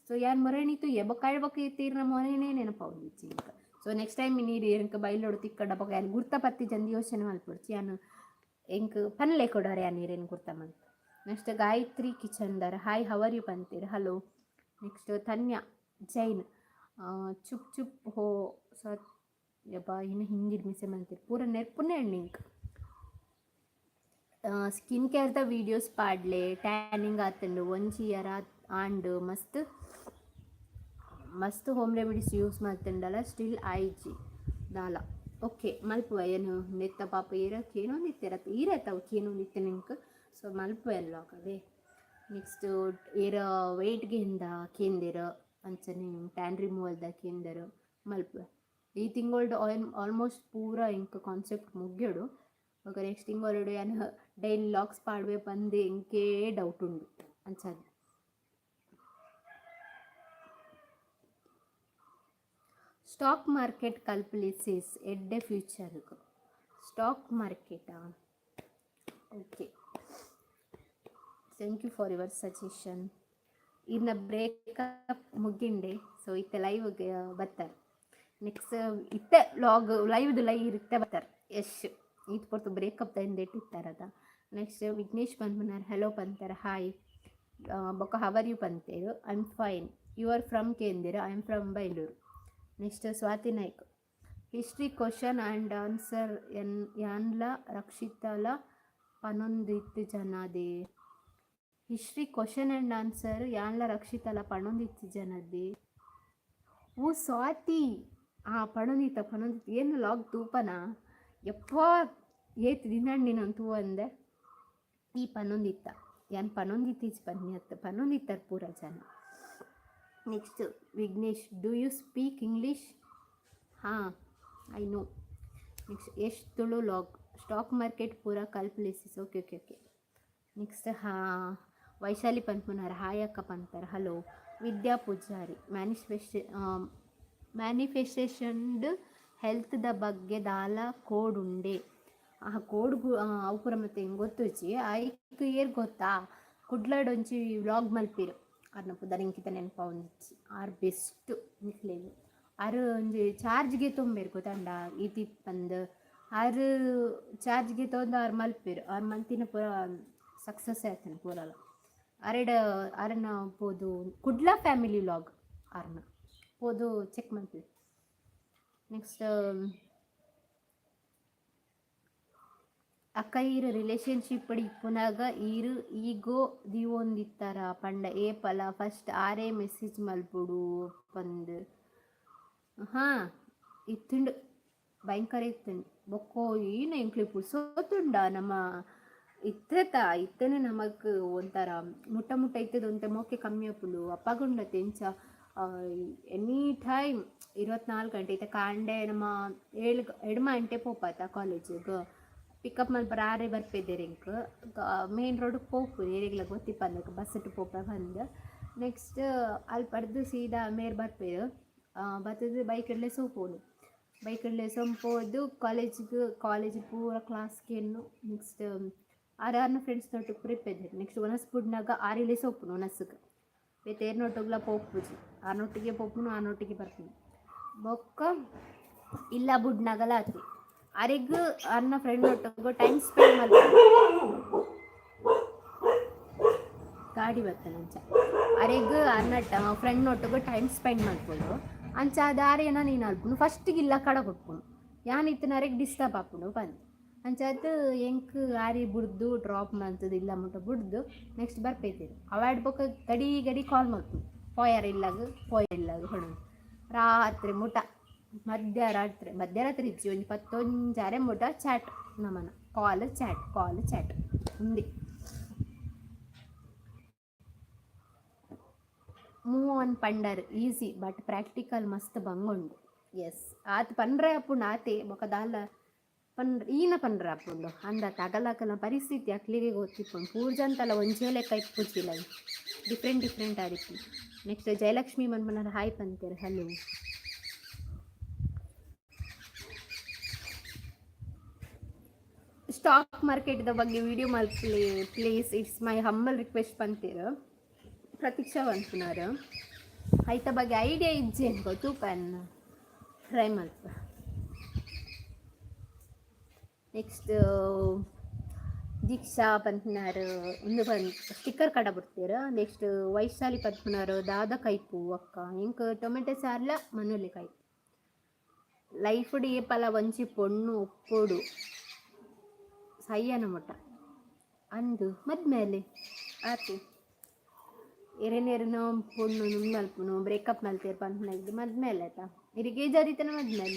ಸೊ ಯಾನ್ ಮೊರಣಿ ತೂಯೆ, ಬೊಕ್ಕ ಅಳ್ ಬೊಕ್ಕ ಇತ್ತೀರ್ನ ಮೋನೆನೇ ನೆನಪಾವೊಂದಿಜ್ಜಿ ಎಂಕ್. ಸೊ ನೆಕ್ಸ್ಟ್ ಟೈಮ್ ನೀರು ಎಂಕ್ ಬೈಲೋಡು ತಿಕ್ಕಡ ಬೊಕ್ಕ ಯಾನ್ ಗುರ್ತ ಪತ್ತಿಜಂದ್ ಯೋಚನೆ ಮಲ್ಪೊಡ್ಚಿ. ಯಾನ್ ಎಂಕ್ ಪನ್ಲೆ ಕೊಡರೆ, ಯಾನ್ ಈರೆನ್ ಗುರ್ತ ಮಲ್ತ್. ನೆಕ್ಸ್ಟ್ ಗಾಯತ್ರಿ ಕಿಚನ್ದರ್, ಹಾಯ್, how are you ಪಂತೀರ್. Hello. Next Dhanya Jain, ಚುಪ್ ಚುಪ್ ಹೋ ಸತ್ ಯಬ್ಬ ಇನ್ನು ಹಿಂದಿಡ್ ಮಿಸೆ ಮಂತೀರ್ ಪೂರ ನೆರ್ಪುನೆ ಎಂಕ್. ಸ್ಕಿನ್ ಕೇರ್ದ ವೀಡಿಯೋಸ್ ಪಾಡ್ಲೆ, ಟ್ಯಾನಿಂಗ್ ಆತುಂಡು, ಒಂಜಿ ಇಯರ್ ಆಂಡ್. ಮಸ್ತ್ ಮಸ್ತ್ ಹೋಮ್ ರೆಮಿಡೀಸ್ ಯೂಸ್ ಮಲ್ತುಂಡಲ ಸ್ಟಿಲ್ ಆಯಿಜಿ ದಾಲ. ಓಕೆ, ಮಲ್ಪುವ. ಏನು ನೆತ್ತ ಪಾಪ ಏರ ಕೇನೊಂದಿತ್ತೆರ್ ಅತ್ತ ಈರತ್ತ ಅವು ಕೇನೊಂದಿತ್ತೆ ಎಂಕ್. ಸೊ ಮಲ್ಪುವೆ ವ್ಲಾಗ್ ಅವೇ. ನೆಕ್ಸ್ಟ್ ಏರ ವೆಯ್ಟ್ ಗೇನ್ದ ಕೇಂದೆರ್, ಅಂಚನೆ ಟ್ಯಾನ್ ರಿಮೂವಲ್ದ ಕೇಂದೆರ್, ಮಲ್ಪುವೆ. ಈ ತಿಂಗೊಳ್ಡು ಆಲ್ ಆಲ್ಮೋಸ್ಟ್ ಪೂರ ಎಂಕ್ ಕಾನ್ಸೆಪ್ಟ್ ಮುಗ್ಯಡು. ಬೊಕ ನೆಕ್ಸ್ಟ್ ತಿಂಗೊಳುಡು ಯಾನ್ ಡೈಲಿ ವ್ಲಾಗ್ಸ್ ಪಾಡುವೆ ಪಂದ್ ಎಂಕೇ ಡೌಟ್ ಉಂಡು ಅಂಚಾದ್. ಸ್ಟಾಕ್ ಮಾರ್ಕೆಟ್ ಕಲ್ಪುಲೆ ಸಿಸ್, ಎಡ್ಡೆ ಫ್ಯೂಚರ್ಗ್. ಸ್ಟಾಕ್ ಮಾರ್ಕೆಟಾ? Okay, thank you for your suggestion. ಇನ್ನ ಬ್ರೇಕಪ್ ಮುಗಿಂಡೆ, ಸೊ ಇತ್ತೆ ಲೈವ್ ಬತ್ತಾರೆ. ನೆಕ್ಸ್ಟ್ ಇತ್ತೆ ವ್ಲಾಗ್ ಲೈವ್ದು ಲೈವ್ ಇತ್ತೆ ಬರ್ತಾರೆ. ಯಶ್ ಈತ್ ಪೊರ್ತು ಬ್ರೇಕಪ್ ದ ಇತ್ತಾರದ. ನೆಕ್ಸ್ಟ್ ವಿಘ್ನೇಶ್ ಪನ್ಪುನಾರ್ ಹಲೋ ಪಂತಾರೆ, ಹಾಯ್. ಬೊಕ್ಕ how are you ಪಂತೇರು. I am fine. You are from ಕೇಂದಿರ. I am from Byndoor. Next Swati Naik, history question and answer N ಯಾನ್ಲ ರಕ್ಷಿತಲ ಪನೊಂದಿತ್ತು ಜನದೆ. ಹಿಸ್ಟ್ರಿ ಕ್ವಶನ್ ಆ್ಯಂಡ್ ಆನ್ಸರ್ ಯಾನ್ಲ ರಕ್ಷಿತಲ ಪಣೊಂದಿತ್ತು ಜನದೆ. ಓ ಸ್ವಾತಿ, ಹಾಂ, ಪಣೊಂದಿತ್ತ ಪಣೊಂದಿತ್ತ. ಏನು ವ್ಲಾಗ್ ತೂಪನಾ? ಯಪ್ಪ, ಏತ್ ದಿನ ನೀನು ತೂವಂದೆ. ಈ ಪನೊಂದಿತ್ತ, ಯಾನ್ ಪನೊಂದಿತ್ತೀಚ್ ಪನ್ನಿ ಅತ್ತ, ಪನೊಂದಿತ್ತಾರೆ ಪೂರ ಜನ. Next Vignesh, do you speak English? ಹಾಂ, I know. Next Yash Tulu vlog, stock market ಪೂರ ಕಲ್ಪ್ಲೇಸಿಸ್. Okay okay okay. ನೆಕ್ಸ್ಟ್ ಹಾಂ, ವೈಶಾಲಿ ಪನ್ಪುನಾರ್ ಹಾಯ್ ಅಕ್ಕ ಪಂತಾರೆ. ಹಲೋ. ವಿದ್ಯಾ ಪೂಜಾರಿ, ಮ್ಯಾನಿಫೆಸ್ಟೇಷನ್ಡ್ ಹೆಲ್ತ್ದ ಬಗ್ಗೆ ದಾಲ ಕೋಡ್ ಉಂಡೆ? ಆ ಕೋಡ್ ಅವು ಪೂರ ಮತ್ತೆ ಎಂಕ್ ಗೊತ್ತುಜ್ಜಿ. ಐಕ್ ಏರ್ ಗೊತ್ತಾ, ಕುಡ್ಲಡ್ ಒಂಜಿ ವ್ಲಾಗ್ ಮಲ್ಪೆರ್, ಅರ್ನ ಪುದರ್ ಎಂಕಿತ ನೆನಪಾವೊಂದಿಜ್ಜಿ. ಆರ್ ಬೆಸ್ಟ್ ನಿಕ್ಲೆಗ್. ಆರ್ ಒಂಜಿ ಚಾರ್ಜ್ಗೆ ತೊಂಬೆರ್ ಗೊತ್ತಂಡ ಈತ್ ಪಂದ್. ಆರ್ ಚಾರ್ಜ್ಗೆ ತೊಂದು ಆರ್ ಮಲ್ಪೆರ್. ಆರ್ ಮಲ್ತಿನ ಪೂರ ಸಕ್ಸಸ್ ಆತುಂಡು ಪೂರಲ. ಅರೆಡ ಅರೆನ ಪೋದು ಕುಡ್ಲ ಫ್ಯಾಮಿಲಿ ವ್ಲಾಗ್ ಆರ್ನ ಪೋದು ಚೆಕ್ ಮಲ್ಪುಲೆ. ನೆಕ್ಸ್ಟ್ ಅಕ್ಕ, ಈರ್ ರಿಲೇಶನ್ಶಿಪ್ ಇಪ್ಪುನಗ ಈರ್ ಈಗೋ ದೀವೊಂದಿತ್ತರ ಪಂಡ ಏಪಲ ಫಸ್ಟ್ ಆರೇ ಮೆಸೇಜ್ ಮಲ್ಪೊಡು ಪಂದ್. ಹಾಂ, ಇತ್ತುಂಡು, ಭಯಂಕರ ಇತ್ತುಂಡು. ಬೊಕ್ಕೋ ಏನ ಎಂಕ್ಲೆ ಪುರ್ಸೊತ್ತುಂಡ ನಮ್ಮ ಇತ್ತೆತ? ಇತ್ತನೆ ನಮಕ್ ಒಂಥರ ಮುಟ್ಟ ಮುಟ್ಟ ಇತ್ತದ, ಒಂತೆ ಮೋಕೆ ಕಮ್ಮಿ ಆಪುಂಡು. ಅಪಗ ಉಂಡತೆ ಎಂಚ ಎನಿ ಟೈಮ್ 24 ಗಂಟೆ. ಇತ್ತೆ ಕಾಂಡೆ ನಮ್ಮ ಏಳು ಎಡ್ಮ ಗಂಟೆ ಪೋಪಾತ ಕಾಲೇಜಿಗೆ. ಪಿಕಪ್ ಮಲ್ಪರ ಆರೇ ಬರ್ಪೆದೆರ್ ಎಂಕ್. ಮೇನ್ ರೋಡ್ಗೆ ಪೋಪು, ಏರೆಗ್ಲ ಗೊತ್ತಿಪ್ಪಂದಕ್ ಬಸ್ಸಿಟ್ಟು ಪೋಪೆ ಪಂದ್. ನೆಕ್ಸ್ಟ್ ಅಲ್ಪಡ್ದು ಸೀದಾ ಮೇರ್ ಬರ್ಪೆರ್. ಬತ್ತುದು ಬೈಕ್ಡ್ಲೆ ಸೋಪೋನು, ಬೈಕ್ಡ್ಲೆ ಸೊಂಪೋದು ಕಾಲೇಜ್ಗೆ. ಕಾಲೇಜ್ ಪೂರ ಕ್ಲಾಸ್ ಕೇನ್ನು. ನೆಕ್ಸ್ಟ್ ಆರ್ ಆರ್ನ ಫ್ರೆಂಡ್ಸ್ನೊಟ್ಟಿಗೆ ಪೂರ ಇಪ್ಪೆದೆರ್. ನೆಕ್ಸ್ಟ್ ಒನಸ್ ಬುಡ್ನಗ ಆರಿಲೆ ಸೋಪುನು ಒನಸ್ಗ್, ಬೇತೆ ಏರ್ನೊಟ್ಟುಗ್ಲ ಪೋಪುಜಿ. ಆರ್ನೊಟ್ಟಿಗೆ ಪೋಪುನು, ಆರ್ನೊಟ್ಟಿಗೆ ಬರ್ಪುನು. ಬೊಕ್ಕ ಇಲ್ಲ ಬುಡ್ನಗಲ ಆತೆ, ಅರೆಗ್ ಅರ್ನ ಫ್ರೆಂಡ್ ಒಟ್ಟಿಗೆ ಟೈಮ್ ಸ್ಪೆಂಡ್ ಮಲ್ಪೊಡು. ಗಾಡಿ ಬರ್ತದೆ ಅಂಚ. ಅರೆಗ್ ಅರ್ನ ಫ್ರೆಂಡ್ ಒಟ್ಟಿಗೆ ಟೈಮ್ ಸ್ಪೆಂಡ್ ಮಲ್ಪೊಡು. ಅಂಚ ಅದು ಆರೇನ ನೀನು ಅಲ್ಪುನು ಫಸ್ಟಿಗೆ ಇಲ್ಲ ಕಡ ಕೊಟ್ಪುನು, ಯಾನ್ ಇತ್ತಿನ ಅರೆಗ್ ಡಿಸ್ಟರ್ಬ್ ಆಪುಂಡು ಪಂದ್. ಅಂಚಾದ್ ಎಂಕ್ ಆರಿ ಬುಡ್ದು ಡ್ರಾಪ್ ಮಲ್ತದು ಇಲ್ಲ ಮುಟ್ಟ ಬುಡ್ದು ನೆಕ್ಸ್ಟ್ ಬರ್ಪೈತಿರು. ಅವಾಡ್ ಬೊಕ್ಕ ಗಡಿ ಗಡಿ ಕಾಲ್ ಮಲ್ಪುನು, ಪೋಯರ್ ಇಲ್ಲಗ್, ಪೋಯರ್ ಇಲ್ಲಗ್ ಪಣೊಂದು. ರಾತ್ರಿ ಮುಟ, ಮಧ್ಯರಾತ್ರಿ, ಮಧ್ಯರಾತ್ರಿ ಇಜ್ಜಿ, ಒಂಜಿ ಪತ್ತೊಂಜಾರೆ ಮುಟ ಚಾಟ್ ನಮನ, ಕಾಲ್ ಚಾಟ್, ಕಾಲ್ ಚಾಟ್ ಉಂದೆ. ಮೂವ್ ಆನ್ ಪಂಡರ್ ಈಸಿ, ಬಟ್ ಪ್ರಾಕ್ಟಿಕಲ್ ಮಸ್ತ್ ಬಂಗುಂಡು. ಎಸ್, ಆತ್ ಪನ್ರೆ ಆಪುಂಡು ಆತೆ. ಬೊಕ ದಾಲ ಪನ್ರ ಈನ ಪನ್ರೆ ಆಪುಂಡು ಅಂದತ. ಅಗಲಕಲ್ನ ಪರಿಸ್ಥಿತಿ ಅಕ್ಲೆಗೆ ಗೊತ್ತಿಪ್ಪುಂಡು. ಪೂರ್ಜಂತಲ ಒಂಜೇ ಲೆಕ್ಕ ಇಪ್ಪುಜಿ, ಲೈಫ್ ಡಿಫ್ರೆಂಟ್ ಡಿಫ್ರೆಂಟ್ ಆದಿಪ್ಪುಂಡು. ನೆಕ್ಸ್ಟ್ ಜಯಲಕ್ಷ್ಮಿ ಮನ್ಮನರ್ ಹಾಯ್ ಪಂತೆರ್. ಹಲೋ. ಸ್ಟಾಕ್ ಮಾರ್ಕೆಟ್ದ ಬಗ್ಗೆ ವಿಡಿಯೋ ಮಲ್ಪುಲೆ please, it's my humble request ಪಂತೆರ್ ಪ್ರತೀಕ್ಷಾ ಪನ್ಪುನಾರ್. ಐತ ಬಗ್ಗೆ ಐಡಿಯಾ ಇಜ್ಜಿ ಎಂಕ್, ತೂಪ ಟ್ರೈ ಮಲ್ಪ. ನೆಕ್ಸ್ಟ್ ದೀಕ್ಷಾ ಪನ್ಪಿನಾರ್ ಉಂದು ಪನ್ ಸ್ಟಿಕ್ಕರ್ ಕಡ ಬುಡ್ತೆರ್. ನೆಕ್ಸ್ಟ್ ವೈಶಾಲಿ ಪನ್ಪಿನಾರ್ ದಾದ ಕೈಪು ಅಕ್ಕ ಎಂಕ್ ಟೊಮೆಟೊ ಸಾರ್ಲ ಮನೊಲಿ ಕೈಪು. ಲೈಫ್ಡ್ ಏಪಲ ಒಂಜಿ ಪೊಣ್ಣು ಉಪ್ಪೊಡು ಸಯ್ಯನ ಮುಟ್ಟ ಅಂದ್ ಮದ್ಮೆ ಆತೆ. ಎರೆನೆರೆನ ಪೊಣ್ಣು ನುಂಗ್ ಮಲ್ಪುನು, ಬ್ರೇಕಪ್ ಮಲ್ತೇರ್ ಪನ್ಪುನ ಮದ್ಮೆ ಆತ. ಇರೆಗ್ ಏಜ್ ಆದಿತ್ತನ ಮದ್ಮೆ.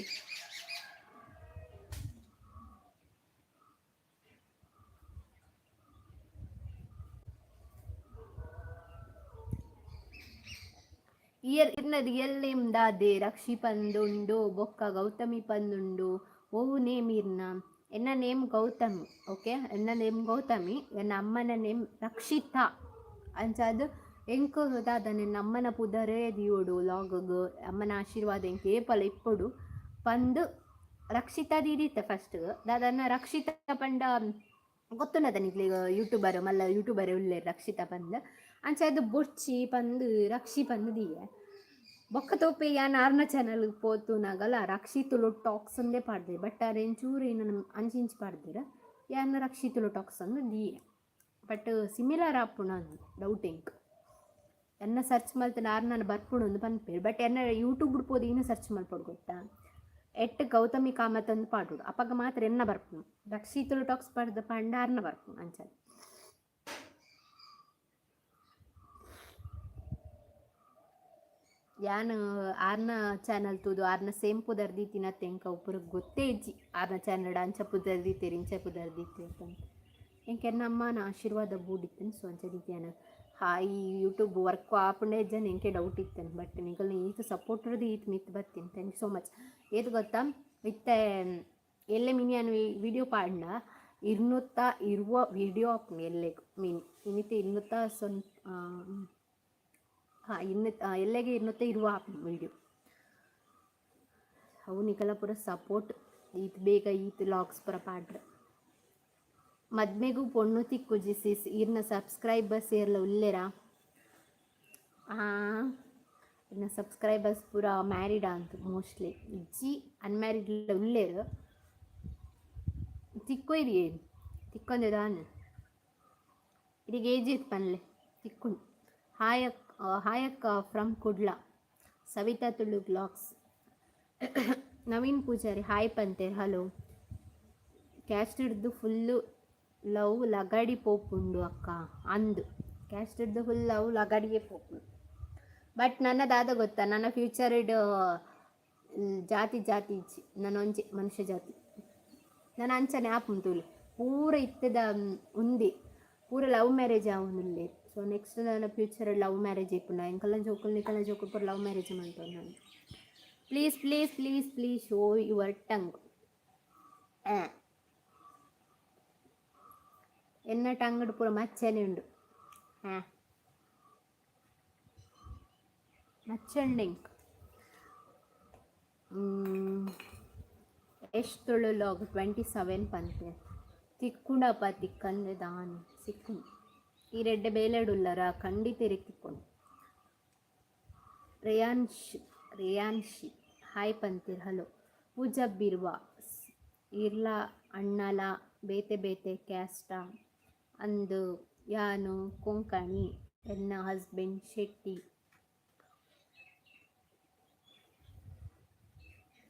ಇಯರ್ ಇರ್ನ ರಿಯಲ್ ನೇಮ್ ದಾದೆ? ರಕ್ಷಿ ಪಂದುಂಡು, ಬೊಕ್ಕ ಗೌತಮಿ ಪಂದುಂಡು. ಒವು ನೇಮ್ ಇರ್ನ? ಎನ್ನ ನೇಮ್ ಗೌತಮಿ. ಓಕೆ, ಎನ್ನ ನೇಮ್ ಗೌತಮಿ, ಎನ್ನ ಅಮ್ಮನ ನೇಮ್ ರಕ್ಷಿತಾ. ಅಂಚಾದ್ ಎಂಕ್ ದಾದ ನಿನ್ನ ಅಮ್ಮನ ಪುದರೇ ದಿಯೊಡು ಲಾಗಗ್, ಅಮ್ಮನ ಆಶೀರ್ವಾದ ಎಂಕ್ ಏಪಲ ಇಪ್ಪೊಡು ಪಂದ್ ರಕ್ಷಿತಾ ದೀದಿತ್ತೆ ಫಸ್ಟ್. ದಾದನ್ನ ರಕ್ಷಿತಾ ಪಂಡ ಗೊತ್ತುಂಡತ ನಿಕ್ಲೆಗ್? ಯೂಟ್ಯೂಬರ್, ಮಲ್ಲ ಯೂಟ್ಯೂಬರ್ ಉಲ್ಲೆರ್ ರಕ್ಷಿತಾ ಪಂದ್. ಅಂಚಾದ್ ಬೊಡ್ಚಿ ಪಂದ್ ರಕ್ಷಿ ಪಂದ್ ದೀಯೆ. ಬೊಕ್ಕ ತೋಪೆ ಯಾನ್ ಆರ್ನ ಚಾನಲ್ ಪೋತುನಗಲ ರಕ್ಷಿ ತುಳು ಟಾಕ್ಸ್ ಅಂದೇ ಪಾಡ್ದೆ. ಬಟ್ ಆರ್ ಎಂಚೂರು ಏನ ಅಂಚಿ ಇಂಚಿ ಪಾಡ್ದೆರ್. ಯಾನ್ ರಕ್ಷಿ ತುಳು ಟಾಕ್ಸ್ ಅಂದ್ ದೀಯೆ. ಬಟ್ ಸಿಮಿಲರ್ ಆಪುಂಡು ಡೌಟ್ ಎಂಕ್. ಎನ್ನ ಸರ್ಚ್ ಮಲ್ತ್ಂಡ ಆರ್ನನ ಬರ್ಪುಂಡು ಅಂದ್ ಪನ್ಪೆರ್. ಬಟ್ ಎನ್ನ ಯೂಟ್ಯೂಬ್ ಪೋದು ಇನ್ನ ಸರ್ಚ್ ಮಲ್ಪೊಡು ಗೊತ್ತಾ? ಎಟ್ ಗೌತಮಿ ಕಾಮತ್ ಅಂದ್ ಪಾಡೊಡು. ಅಪಗ ಮಾತ್ರ ಎನ್ನ ಬರ್ಪುಂಡು. ರಕ್ಷಿ ತುಳು ಟಾಕ್ಸ್ ಪಾಡ್ದ್ ಪಂಡ ಆರ್ನ ಬರ್ಪುಂಡು ಅಂಚ. ಯಾನ್ ಆರ್ನ ಚಾನಲ್ ತೂದು ಆರ್ನ ಸೇಮ್ ಪುದರ್ ದೀತಿನತ್ತೆ. ಎಂಕ್ ಅವು ಪೂರ ಗೊತ್ತೇ ಇಜ್ಜಿ, ಆರ್ನ ಚಾನಲ್ ಅಂಚ ಪುದರ್ ದೀತೆರ್, ಇಂಚ ಪುದರ್ ದೀತೆರ್ ಪಂದ್. ಎಂಕ್ ಎನ್ನ ಅಮ್ಮನ ಆಶೀರ್ವಾದ ಬೂಡಿತ್ತುಂಡು, ಸೊ ಅಂಚ ದೀತಿಯಾನ. ಹಾಯ್, ಯೂಟ್ಯೂಬ್ ವರ್ಕ್ ಆಪುಂಡ ಇಜ್ಜಂದ್ ಎಂಕೆ ಡೌಟ್ ಇತ್ತುಂಡು. ಬಟ್ ನಿಕಲ್ನ ಈತ್ ಸಪೋರ್ಟ್ ಈತ್ ಮಿತ್ತ್ ಬತ್ತೀನಿ. Thank you so much. ಏತ್ ಗೊತ್ತಾ, ಇತ್ತೆ ಎಲ್ಲೆ ಮಿನಿ ಯಾನ್ ವಿಡಿಯೋ ಪಾಡ್ಂಡ 220 ವಿಡಿಯೋ ಆಪುಂಡು ಎಲ್ಲೆಗ್ ಮಿನಿ. ಇನಿತ ಇನ್ನೂತ ಸೊನ್ ಹಾಂ ಇನ್ನು ಎಲ್ಲೆಗೆ 220 ಆಪುಂಡು ವಿಡಿಯೋ. ಅವು ನಿಕಲ ಪೂರ ಸಪೋರ್ಟ್ ಈತ್ ಬೇಗ ಈತ್ ಲಾಗ್ಸ್ ಪೂರ ಪಾಡ್ರೆ. ಮದ್ಮೆಗೂ ಪೊಣ್ಣು ತಿಕ್ಕುಜಿ ಸಿಸ್. ಇರ್ನ ಸಬ್ಸ್ಕ್ರೈಬರ್ಸ್ ಏರ್ಲ ಉಲ್ಲೆರಾ? ಇರ್ನ ಸಬ್ಸ್ಕ್ರೈಬರ್ಸ್ ಪೂರ ಮ್ಯಾರಿಡ್ ಅಂತು ಮೋಸ್ಟ್ಲಿ. ಇಜ್ಜಿ, ಅನ್ಮ್ಯಾರಿಡ್ ಉಲ್ಲೆರ್. ತಿಕ್ಕೊಯ್ರಿ, ತಿಕ್ಕೊಂದೆ ದಾನೆ? ಇರೆಗ್ ಏಜ್ ಏತ್ ಪನ್ಲೆ, ತಿಕ್ಕುಂಡು. ಹಾಯ್ ಅಕ್ಕ, ಹಾಯ್ ಅಕ್ಕ from Kudla, Savitha Tulu blogs. Naveen Poojary hi ಪಂತೇರ್, ಹಲೋ. ಕ್ಯಾಸ್ಟ್ ಹಿಡ್ದು ಫುಲ್ಲು ಲವ್ ಲಗಾಡಿ ಪೋಪುಂಡು ಅಕ್ಕ. ಅಂದು ಕ್ಯಾಸ್ಟ್ ಹಿಡ್ದು ಫುಲ್ ಲವ್ ಲಗಾಡಿಯೇ ಪೋಪುಂಡು. ಬಟ್ ನನ್ನ ದಾದ ಗೊತ್ತಾ? ನನ್ನ ಫ್ಯೂಚರ್ ಜಾತಿ ಜಾತಿ ಇಜ್ಜಿ. ನನ್ನ ಒಂಜಿ ಮನುಷ್ಯ ಜಾತಿ. ನಾನು ಅಂಚನೆ ಆಪುಂಡು ತೂಲೆ. ಪೂರ ಇತ್ತದ ಉಂದೆ ಪೂರ ಲವ್ ಮ್ಯಾರೇಜ್ ಆವೊಂದುಲ್ಲೆರ್. ಸೊ ನೆಕ್ಸ್ಟ್ ನನ್ನ ಫ್ಯೂಚರ್ ಲವ್ ಮ್ಯಾರೇಜ್ ಇಪ್ಪುಂಡ. ಎಂಕಲ್ನ ಜೋಕುಲು, ನಿಕಲ್ನ ಜೋಕುಲು ಪೂರ ಲವ್ ಮ್ಯಾರೇಜ್ ಮಲ್ತೊಂದು. Please, please, please, please show your tongue. ಎನ್ನ ಟಂಗ್ಡ್ ಪೂರ ಮಚ್ಚನೆ ಉಂಡು. ಹಾಂ, ಮಚ್ಚೆ ಉಂಡು ಎಂಕ್. ಎಷ್ಟು ತುಳು ಲಾಗ್ 27 ಪಂತೆ. ತಿಕ್ಕುಂಡಪ್ಪ, ತಿಕ್ಕಂದೆ ದಾನೆ? ಸಿಕ್ಕುಂಡು. ಈ ರೆಡ್ಡೆ ಬೇಲೆಡುಲ್ಲರ, ಖಂಡಿತ ಇರೆಗ್ ತಿಕ್ಕುಂಡು. ರೇಯಾನ್ಶ್, ರೇಯಾನ್ಶಿ ಹಾಯ್ ಪಂತಿರ್, ಹಲೋ. ಪೂಜಾ ಬಿರ್ವಾ, ಇರ್ಲ ಅಣ್ಣಲ ಬೇತೆ ಬೇತೆ ಕ್ಯಾಸ್ಟಾ? ಅಂದು, ಯಾನು ಕೊಂಕಣಿ, ಎನ್ನ ಹಸ್ಬೆಂಡ್ ಶೆಟ್ಟಿ.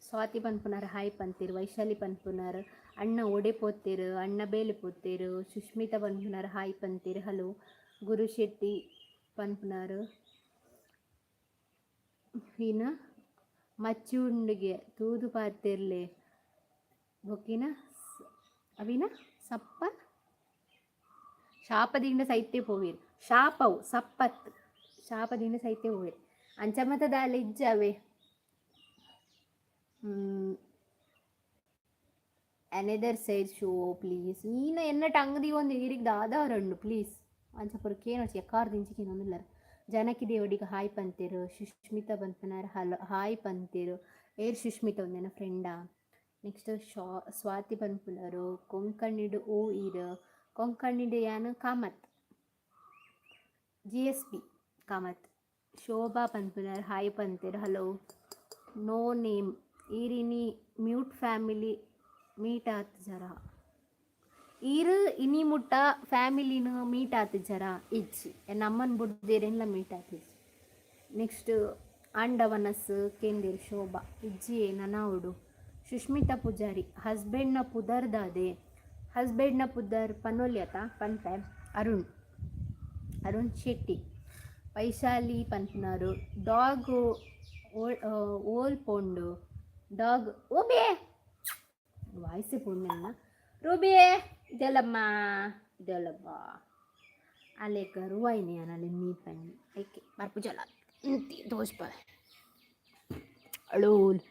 ಸ್ವಾತಿ ಪನ್ಪುನಾರ್ ಹಾಯ್ ಪಂತಿರ್. ವೈಶಾಲಿ ಪನ್ಪುನಾರ್ ಅಣ್ಣ ಒಡೆ ಪೋತೆರ್? ಅಣ್ಣ ಬೇಲೆ ಪೋತೆರ್. ಸುಷ್ಮಿತಾ ಪನ್ಪುನಾರ್ ಹಾಯ್ ಪಂತಿರ್, ಹಲೋ. ಗುರು ಶೆಟ್ಟಿ ಪನ್ಪುನಾರ್ ಇನ ಮಚ್ಚಿ ಉಂಡುಗೆ ತೂದು ಪಾತೆರ್ಲೆ. ಬೊಕ್ಕಿನ ಅವಿನ ಸಪ್ಪ ಶಾಪದಿಂದ ಸೈತೆ ಪೋವೀರ್. ಶಾಪವು ಸಪ್ಪತ್, ಶಾಪದಿಂದ ಸೈತೆ ಪೋವೀರ್. ಅಂಚ ಮತ ದಾಲ ಇಜ್ಜಾವೆ. Another side show please. ಈನ ಎನ್ನ ಟಂಗ್ ದೀವೊಂದು ಈರಿಗೆ ದಾದ ರಂಡು ಪ್ಲೀಸ್. ಅಂಚ ಪೂರ ಕೇನೊಡ್ಚಿ, ಎಕ್ಕಾರ್ ದಿಂಚಿ ಕೇನೊಂದುಲ್ಲರ್. ಜಾನಕಿ ದೇವಡಿಗ ಹಾಯ್ ಪಂತೆರ್. ಸುಷ್ಮಿತಾ ಪನ್ಪುನಾರ್ ಹಲೋ ಹಾಯ್ ಪಂತೆರ್. ಏರ್ ಸುಷ್ಮಿತಾ? ಒಂದೆನ ಫ್ರೆಂಡಾ? ನೆಕ್ಸ್ಟ್ ಶಾ ಸ್ವಾತಿ ಪನ್ಪುನಾರು ಕೊಂಕಣಿಡ್ ಓ ಈರ್? ಕೊಂಕಣಿಡ್ ಯಾನ್ ಕಾಮತ್, ಜಿಎಸ್ಬಿ ಕಾಮತ್. ಶೋಭಾ ಪನ್ಪುನಾರ್ ಹಾಯ್ ಪಂತೆರ್, ಹಲೋ. ನೋ ನೇಮ್, ಈರಿನಿ ಮ್ಯೂಟ್ ಫ್ಯಾಮಿಲಿ ಮೀಟ್ ಆತ್ ಜರ. ಈರ್ ಇನಿ ಮುಟ್ಟ ಫ್ಯಾಮಿಲಿನ ಮೀಟ್ ಆತಿಜರ? ಇಜ್ಜಿ. ನಮ್ಮನ್ ಬುಡ್ದೇರೆನ್ಲ ಮೀಟ್ ಆತಿಜಿ. ನೆಕ್ಸ್ಟ್ ಆಂಡವನಸ್ ಕೇಂದಿರ್ ಶೋಭಾ. ಇಜ್ಜಿ, ನನಾವುಡು. ಸುಷ್ಮಿತಾ ಪೂಜಾರಿ, ಹಸ್ಬೆಂಡ್ನ ಪುದರ್ ದಾದೆ? ಹಸ್ಬೆಂಡ್ನ ಪುದರ್ ಪನೊಲ್ಯತ? ಪನ್ಪೆ. ಅರುಣ್, ಅರುಣ್ ಶೆಟ್ಟಿ. ವೈಶಾಲಿ ಪನ್ಪುನಾರು, ಡಾಗ್ ಓಲ್ ಪೋಂಡು? ಡಾಗ್ ಓಬೆ ವಾಯ್ಸೆ ಪೋಂಡೆನ್ನ. ರೂಬಿಯೇ, ಇದೆಲ್ಲಮ್ಮ, ಇದೆಲ್ಲಬ್ಬ ಅಲೆಕ ರುವಾಯಿನಿ ಅನಲ್ಲಿ ಮೀಪನಿ ಐಕೆ ಬರ್ಪುಜಲ ಇಂತಿ ದೋಷ್ಪ ಅಳೋಲ್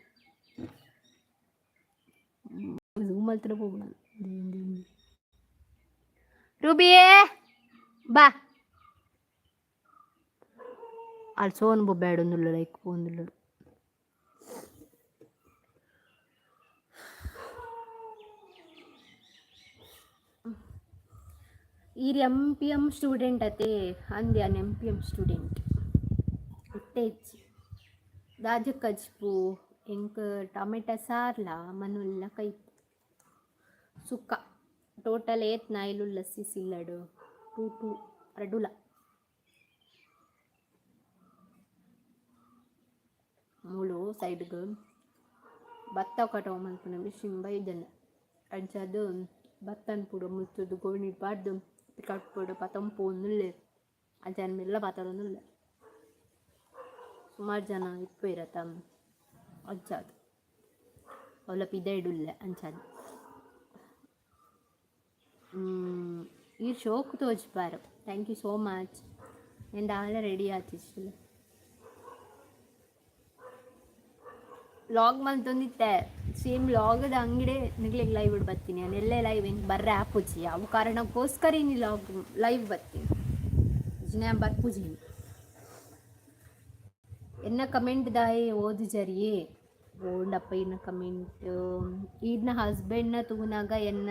ಝೂಮ್ ಮಲ್ತಿರ ಹೋಗೋಣ. ರೂಬಿಯೇ, ಬಾ. ಅಲ್ಲಿ ಸೋನ್ ಬೊಬ್ಬಾಡೊಂದುಲ್ಲ, ಲೈಕ್ ಪೋಂದುಲ್ಲ. ಈರ್ ಎಂ ಪಿ ಎಂ ಸ್ಟೂಡೆಂಟ್ ಅತೆ? ಅಂದ್ಯಾನ್ ಎಂ ಪಿ ಎಂ ಸ್ಟೂಡೆಂಟ್ ಇತ್ತೆ ಇಜ್ಜಿ. ದಾಜ ಕಜ್ಪು? ಎಂಕ್ ಟೊಮೆಟೊ ಸಾರ್ಲ ಮನುಲ್ಲ ಕೈಪು ಸುಕ್ಕ. ಟೋಟಲ್ ಏತ್ ನಾಯಿಲುಲ್ಲ ಸಿಸ್ ಇಲ್ಲಡು? To to, ರಡ್ಡುಲ. ಮೂಲು ಸೈಡ್ಗ್ ಭತ್ತ ಕಟಾವು ಮಲ್ಪುನ ಮಿಷಿನ್ ಬೈದ್ಂಡ್. ಅಂಚಾದ್ ಭತ್ತನ್ ಪೂರ ಮುತ್ತುದು ಗೋಣಿಡ್ ಪಾಡ್ದ್ ಪಿಕಪ್ಪುಡು ಪತೊಂದು ಪೋವೊಂದುಲ್ಲೆರ್. ಅಂಚ ಮೆಲ್ಲ ಪಾತೆರೊಂದುಲ್ಲೆ. ಸುಮಾರು ಜನ ಇಪ್ಪುವೆರ್ ಅತ, ಅಂಚಾದ್ ಅವ್ಲ ಪಿದಯ್ಡ್ ಉಲ್ಲೆ ಅಂಚಾದ್. ಈರ್ ಶೋಕು ತೋಜಿಪಾರ್. Thank you so much. ಯಾನ್ ದಾಲ ರೆಡಿ ಆತಿಜಿ. ಲಾಗ್ ಮಲ್ತೊಂದಿತ್ತೆ. ಸೇಮ್ ಲಾಗದ ಅಂಗಡಿ ನಿಗ್ಲೆಗ್ ಲೈವ್ ಬತ್ತೀನಿ. ಯಾನ್ ಎಲ್ಲೆ ಲೈವ್ ಎಂಕ್ ಬರ್ರೆ ಆಪುಜಿ. ಅವು ಕಾರಣಕ್ಕೋಸ್ಕರ ಇನಿ ಲಾಗ್ ಲೈವ್ ಬತ್ತೀನಿ. ಇಜ್ಜಿಂಡ ಯಾನ್ ಬರ್ಪುಜಿ. ಎನ್ನ ಕಮೆಂಟ್ ದಾಯೆ ಓದುಜರಿಯೇ? ಓಂಡಪ್ಪ ಇನ್ನ ಕಮೆಂಟ್. ಈರ್ನ ಹಸ್ಬೆಂಡ್ನ ತೂನಗ ಎನ್ನ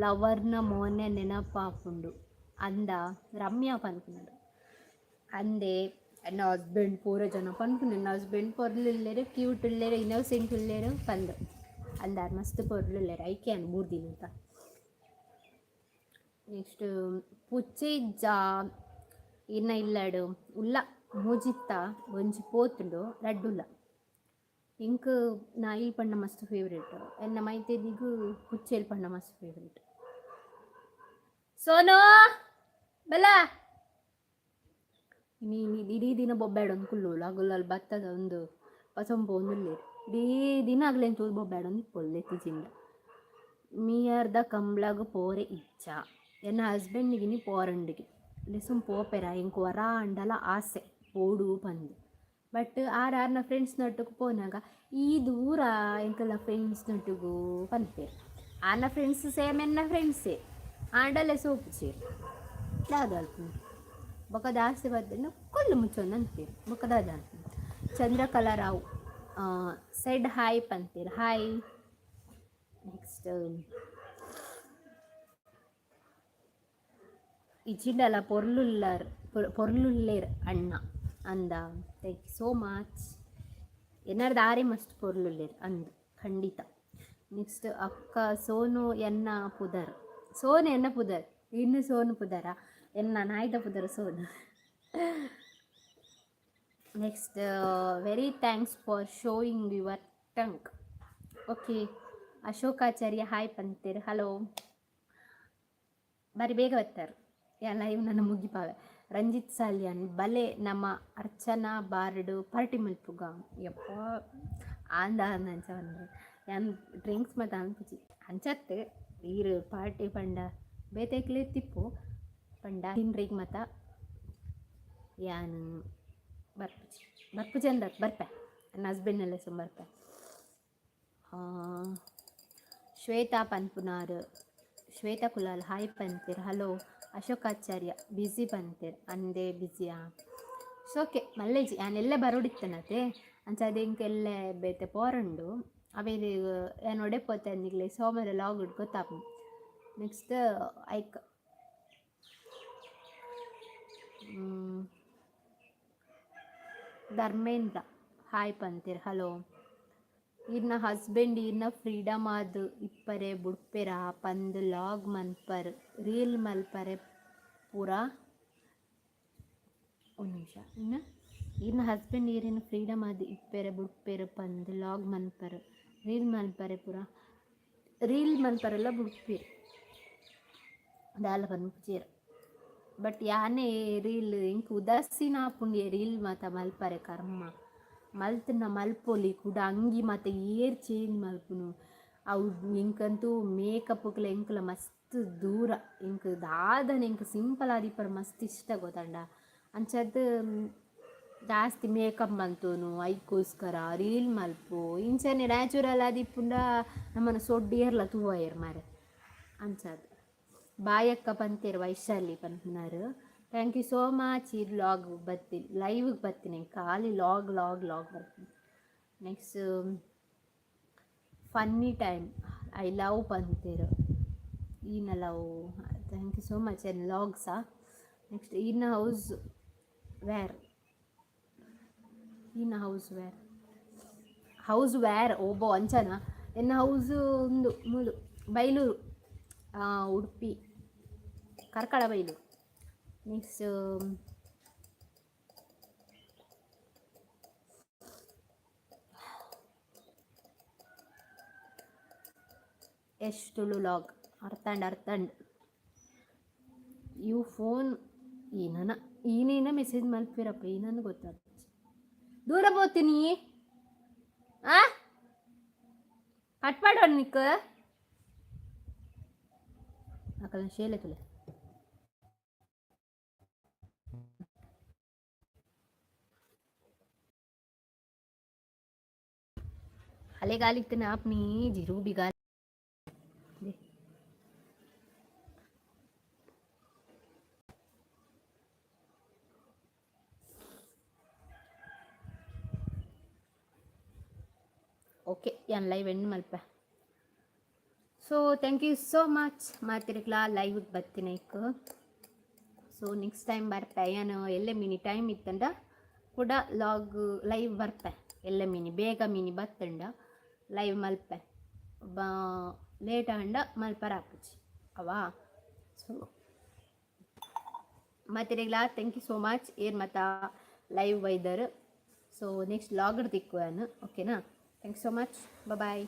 ಲವರ್ನ ಮೋನೆ ನೆನಪಾಪುಂಡು ಅಂದ ರಮ್ಯಾ ಪನ್ಪುನಡು. ಅಂದೆ, ಎನ್ನ ಹಸ್ಬೆಂಡ್ ಪೂರ ಜನ ಪನ್ಪುನು ಎನ್ನ ಹಸ್ಬೆಂಡ್ ಪೊರ್ಲುಲ್ಲೆರ್, ಕ್ಯೂಟ್ ಉಲ್ಲೆರ್, ಇನ್ನೋಸೆಂಟ್ ಉಲ್ಲೆರ್ ಪಂದ್. ಅಂದಾರ್ ಮಸ್ತ್ ಪೊರ್ಲುಲ್ಲೆರ್. ಐಕೆ ಯಾನ್ ಬೂರ್ದಿನಂತ. ನೆಕ್ಸ್ಟ್ ಪುಚ್ಚೆ ಇಜ್ಜಾ ಇರ್ನ ಇಲ್ಲಡ್? ಉಲ್ಲ, ಮೂಜಿತ್ತ, ಒಂಜಿ ಪೋತುಂಡು, ರಡ್ಡುಲ್ಲ. ಎಂಕ್ ನಾಯಿಲ್ ಪಂಡ ಮಸ್ತ್ ಫೇವ್ರೇಟ್. ಎನ್ನ ಮೈತೆದಿಗ್ ಪುಚ್ಚೆಲ್ ಪಂಡ ಮಸ್ತ್ ಫೇವ್ರೇಟ್. ಸೋನು, ಬಲ. ಇನಿ ಇಡೀ ದಿನ ಬೊಬ್ಬಾಡೊಂದು ಕುಲ್ಲೋಲು. ಅಗುಲು ಅಲ್ ಬತ್ತದ ಒಂದು ಪಸೊಂದು ಪೋವೊಂದುಲ್ಲೆರ್. ಇಡೀ ದಿನ ಅಗ್ಲೆನ್ ತೂದು ಬೊಬ್ಬಾಡೊಂದು ಇಪ್ಪೊಲು ಲೆತ್ತಿಜಿಂಡ. ಮಿಯರ್ದ ಕಂಬ್ಳಗ್ ಪೋರೆ ಇಜ್ಜಾ? ಎನ್ನ ಹಸ್ಬೆಂಡ್ಗ್ ಇನಿ ಪೋರಂಡುಗೆ ಲೆಸೊಂದು ಪೋಪೆರ. ಎಂಕ್ ಒರ ಆಂಡಲ ಆಸೆ ಪೋಡು ಪಂದ್. ಬಟ್ ಆರ್ ಆರ್ನ ಫ್ರೆಂಡ್ಸ್ನೊಟ್ಟುಗು ಪೋನಗ ಈ ದೂರ ಎಂಕಲ್ನ ಫ್ರೆಂಡ್ಸ್ನೊಟ್ಟುಗು ಪನ್ಪೆರ್. ಆರ್ನ ಫ್ರೆಂಡ್ಸ್ ಸೇಮ್ ಎನ್ನ ಫ್ರೆಂಡ್ಸೇ ಆಂಡಲ ಸೋಪುಜೆರ್. ದಾದ ಅಲ್ಪುನ ಬೊಕ ಜಾಸ್ತಿ ಬತ್ತುಂಡ ಕುಲ್ಲು ಮುಚ್ಚೊಂದು ಅನ್ಪೆರ್. ಬೊಕ ದಾದ ಅನ್ಪುನ? ಚಂದ್ರಕಲಾ ರಾವ್ ಸೆಡ್ ಹಾಯ್ ಪನ್ಪೆರ್. ಹಾಯ್. ನೆಕ್ಸ್ಟ್ ಇಜಿಂಡಲ ಪೊರ್ಲುಲ್ಲರ್, ಪೊರ್ಲುಲ್ಲೆರ್ ಅಣ್ಣ ಅಂದ. Thank you so much. ಎನ್ನರ್ದು ಆರೆ ಮಸ್ತ್ ಪೊರ್ಲುಲ್ಲೆರ್ ಅಂದ್ ಖಂಡಿತ. ನೆಕ್ಸ್ಟ್ ಅಕ್ಕ ಸೋನು ಎನ್ನ ಪುದರ್. ಸೋನು ಎನ್ನ ಪುದರ್. ಇನ್ನು ಸೋನು ಪುದರ? ಎನ್ನ ನಾಯ್ದ ಪುದರ್ Sonu. Next, very thanks for showing your tongue. Okay. Ashokacharya hi ಪಂತೆರ್. Hello. ಬಾರಿ ಬೇಗ ಬರ್ತಾರೆ. ಯಾ ಲೈವ್ ನನ್ನ ಮುಗಿಪಾವೆ. ರಂಜಿತ್ ಸಾಲ್ಯಾನ್, ಬಲೆ ನಮ್ಮ ಅರ್ಚನಾ ಬಾರ್ಡ್ ಪಾರ್ಟಿ ಮಲ್ಪುಗ. ಯಪ್ಪ, ಆಂದ ಅಂಚ ಪಂಡೆ. ಯಾನ್ ಡ್ರಿಂಕ್ಸ್ ಮಾತ ಅನ್ಪುಜಿ. ಅಂಚತ್ತೆ ಈರ್ ಪಾರ್ಟಿ ಪಂಡ ಬೇತೆಕ್ಲೆ ತಿಪ್ಪು ಪಂಡ ತಿನ್ರಿಗ್ ಮಾತ ಯಾನ್ ಬರ್ಪುಜಿ. ಬರ್ಪುಜಿ ಅಂದ ಬರ್ಪೆ, ನನ್ನ ಹಸ್ಬೆಂಡ್ ಸುಮ್ ಬರ್ಪೆ. ಶ್ವೇತಾ ಪನ್ಪುನಾರ್, ಶ್ವೇತಾ ಕುಲಾಲ್ ಹಾಯ್ ಪಂತೆರ್. ಹಲೋ. ಅಶೋಕಾಚಾರ್ಯ ಬ್ಯುಸಿ ಪಂತೆರ್. ಅಂದೆ, ಬ್ಯುಸಿಯಾ? ಸೊ ಓಕೆ, ಮಲ್ಲೆಜಿ. ಯಾನ್ ಎಲ್ಲೆ ಬರೋಡಿತ್ತನತೆ, ಅಂಚಾದ್ ಎಂಕ್ ಎಲ್ಲೆ ಬೇತೆ ಪೋರಂಡು. ಅವೇದು ಯಾನ್ ಒಡೆ ಪೋತೆ ನಿಗ್ಲೆ ಸೋಮಾರ ಲಾಗ್ ಗೊತ್ತಾಪುಂಡು. ನೆಕ್ಸ್ಟ್ ಐಕ್ ಧರ್ಮೇಂದ್ರ ಹಾಯ್ ಪಂತೆರ್. ಹಲೋ. ಈರ್ನ ಹಸ್ಬೆಂಡ್ ಈರ್ನ ಫ್ರೀಡಮ್ ಆದ್ ಇಪ್ಪರೆ ಬುಡ್ಪೆರಾ ಪಂದ್ ಲಾಗ್ ಮನ್ಪರ್ ರೀಲ್ ಮಲ್ಪರೆ ಪೂರ. ಒಂದು ನಿಮಿಷ ಇನ್ನು. ಈರ್ನ ಹಸ್ಬೆಂಡ್ ಈರೆನ ಫ್ರೀಡಮ್ ಆದ್ ಇಪ್ಪೆರೆ ಬುಡ್ಪೆರ್ ಪಂದ್ ಲಾಗ್ ಮನ್ಪರ್ ರೀಲ್ ಮನ್ಪರೆ ಪೂರ. ರೀಲ್ ಮನ್ಪರೆಲ್ಲ ಬುಡ್ಪೆರ್ ದಾಲ ಪನ್ಪುಜೆರ್. ಬಟ್ ಯಾನೇ ರೀಲ್ ಎಂಕ್ ಉದಾಸೀನ ಆಪುಂಡು ರೀಲ್ ಮಾತ ಮಲ್ಪರೆ. ಕರ್ಮ, ಮಲ್ತ್ಂಡ ಮಲ್ಪೊಲಿ. ಕುಡ ಅಂಗಿ ಮಾತ ಏರ್ ಚೇಂಜ್ ಮಲ್ಪುನು? ಅವು ಎಂಕಂತೂ ಮೇಕಪ್ಗ್ಲ ಎಂಕ್ಲ ಮಸ್ತ್ ದೂರ. ಎಂಕ್ ದಾದನ ಎಂಕ್ ಸಿಂಪಲ್ ಆದಿಪ್ಪರೆ ಮಸ್ತ್ ಇಷ್ಟ, ಗೊತ್ತಂಡ. ಅಂಚಾದ್ ಜಾಸ್ತಿ ಮೇಕಪ್ ಮಲ್ತೊನು, ಐಕ್ಕೋಸ್ಕರ ರೀಲ್ ಮಲ್ಪು, ಇಂಚನೆ ನ್ಯಾಚುರಲ್ ಆದಿಪ್ಪುಂಡ ನಮ್ಮನ ಸೊಡ್ಡು ಏರ್ಲ ತೂವಯೆರ್ ಮಾರೆ. ಅಂಚಾದ್. ಬಾಯಕ್ಕ ಪಂತೆರ್ ವೈಶಾಲಿ ಪನ್ಪುನಾರ್. Thank you so much. ಈ ಲಾಗ್ ಬತ್ತಿ, ಲೈವ್ಗೆ ಬತ್ತಿನ. ಖಾಲಿ ಲಾಗ್ ಲಾಗ್ ಲಾಗ್ ಬರ್ತೀನಿ. Next, funny time I love ಪಂತೆರ್. ಈನ love, thank you so much. N ಲಾಗ್ಸಾ? Next, ಈನ ಹೌಸ್ ವೇರ್? ಈನ ಹೌಸ್ ವೇರ್? ಹೌಸ್ ವೇರ್ ಓಬೋ ಅಂಚನ? ಎನ್ನ ಹೌಸ್ ಒಂದು ಮೂಲು ಬೈಲೂರು, ಉಡುಪಿ ಕಾರ್ಕಳ ಬೈಲೂರು. ನೆಕ್ಸ್ಟ್, ಎಸ್ ತುಳು ಲಾಗ್ ಅರ್ಥಂಡ್ ಅರ್ಥಂಡ್. ಇವು ಫೋನ್ ಏನನ ಏನೇನ ಮೆಸೇಜ್ ಮಲ್ಪಿರಪ್ಪ, ಏನನ್ನ ಗೊತ್ತಾಗ್ತದೆ. ದೂರ ಪೋತೀನಿ. ಆ ಕಟ್ ಮಾಡೋಣ ನಿಕ್ ಅಕಲ್ನ ಶೇಲೆ ತುಲೆ. ಹಳೆಗಾಲಿತ್ತನ ಆಪ್ನಿ ಜಿರು ಬಿಗಾಲಿ. ಓಕೆ, ಯಾನ್ live and Malpe. So thank you so much ಮಾತಿರ್ಕ್ಲಾ ಲೈವ್ಗೆ ಬತ್ತಿನೈಕ್. ಸೊ ನೆಕ್ಸ್ಟ್ ಟೈಮ್ ಬರ್ಪೆ ಯಾನು. ಎಲ್ಲೆ ಮಿನಿ ಟೈಮ್ ಇತ್ತಂಡ ಕೂಡ ಲಾಗ್ ಲೈವ್ ಬರ್ಪೆ. ಎಲ್ಲೆ ಮಿನಿ ಬೇಗ ಮಿನಿ ಬತ್ತಂಡ ಲೈವ್ ಮಲ್ಪೆ. ಬಾ, ಲೇಟ್ ಆಂಡ ಮಲ್ಪರ ಆಪುಜಿ ಅವಾ. ಸೊ ಮಾತೆರೆಗ್ಲಾ thank you so much ಏರ್ ಮತ ಲೈವ್ ಬೈದರ್. ಸೊ ನೆಕ್ಸ್ಟ್ ಲಾಗ್ಡ್ ತಿಕ್ಕುವನು, ಓಕೆನಾ? Thank you so much, bye.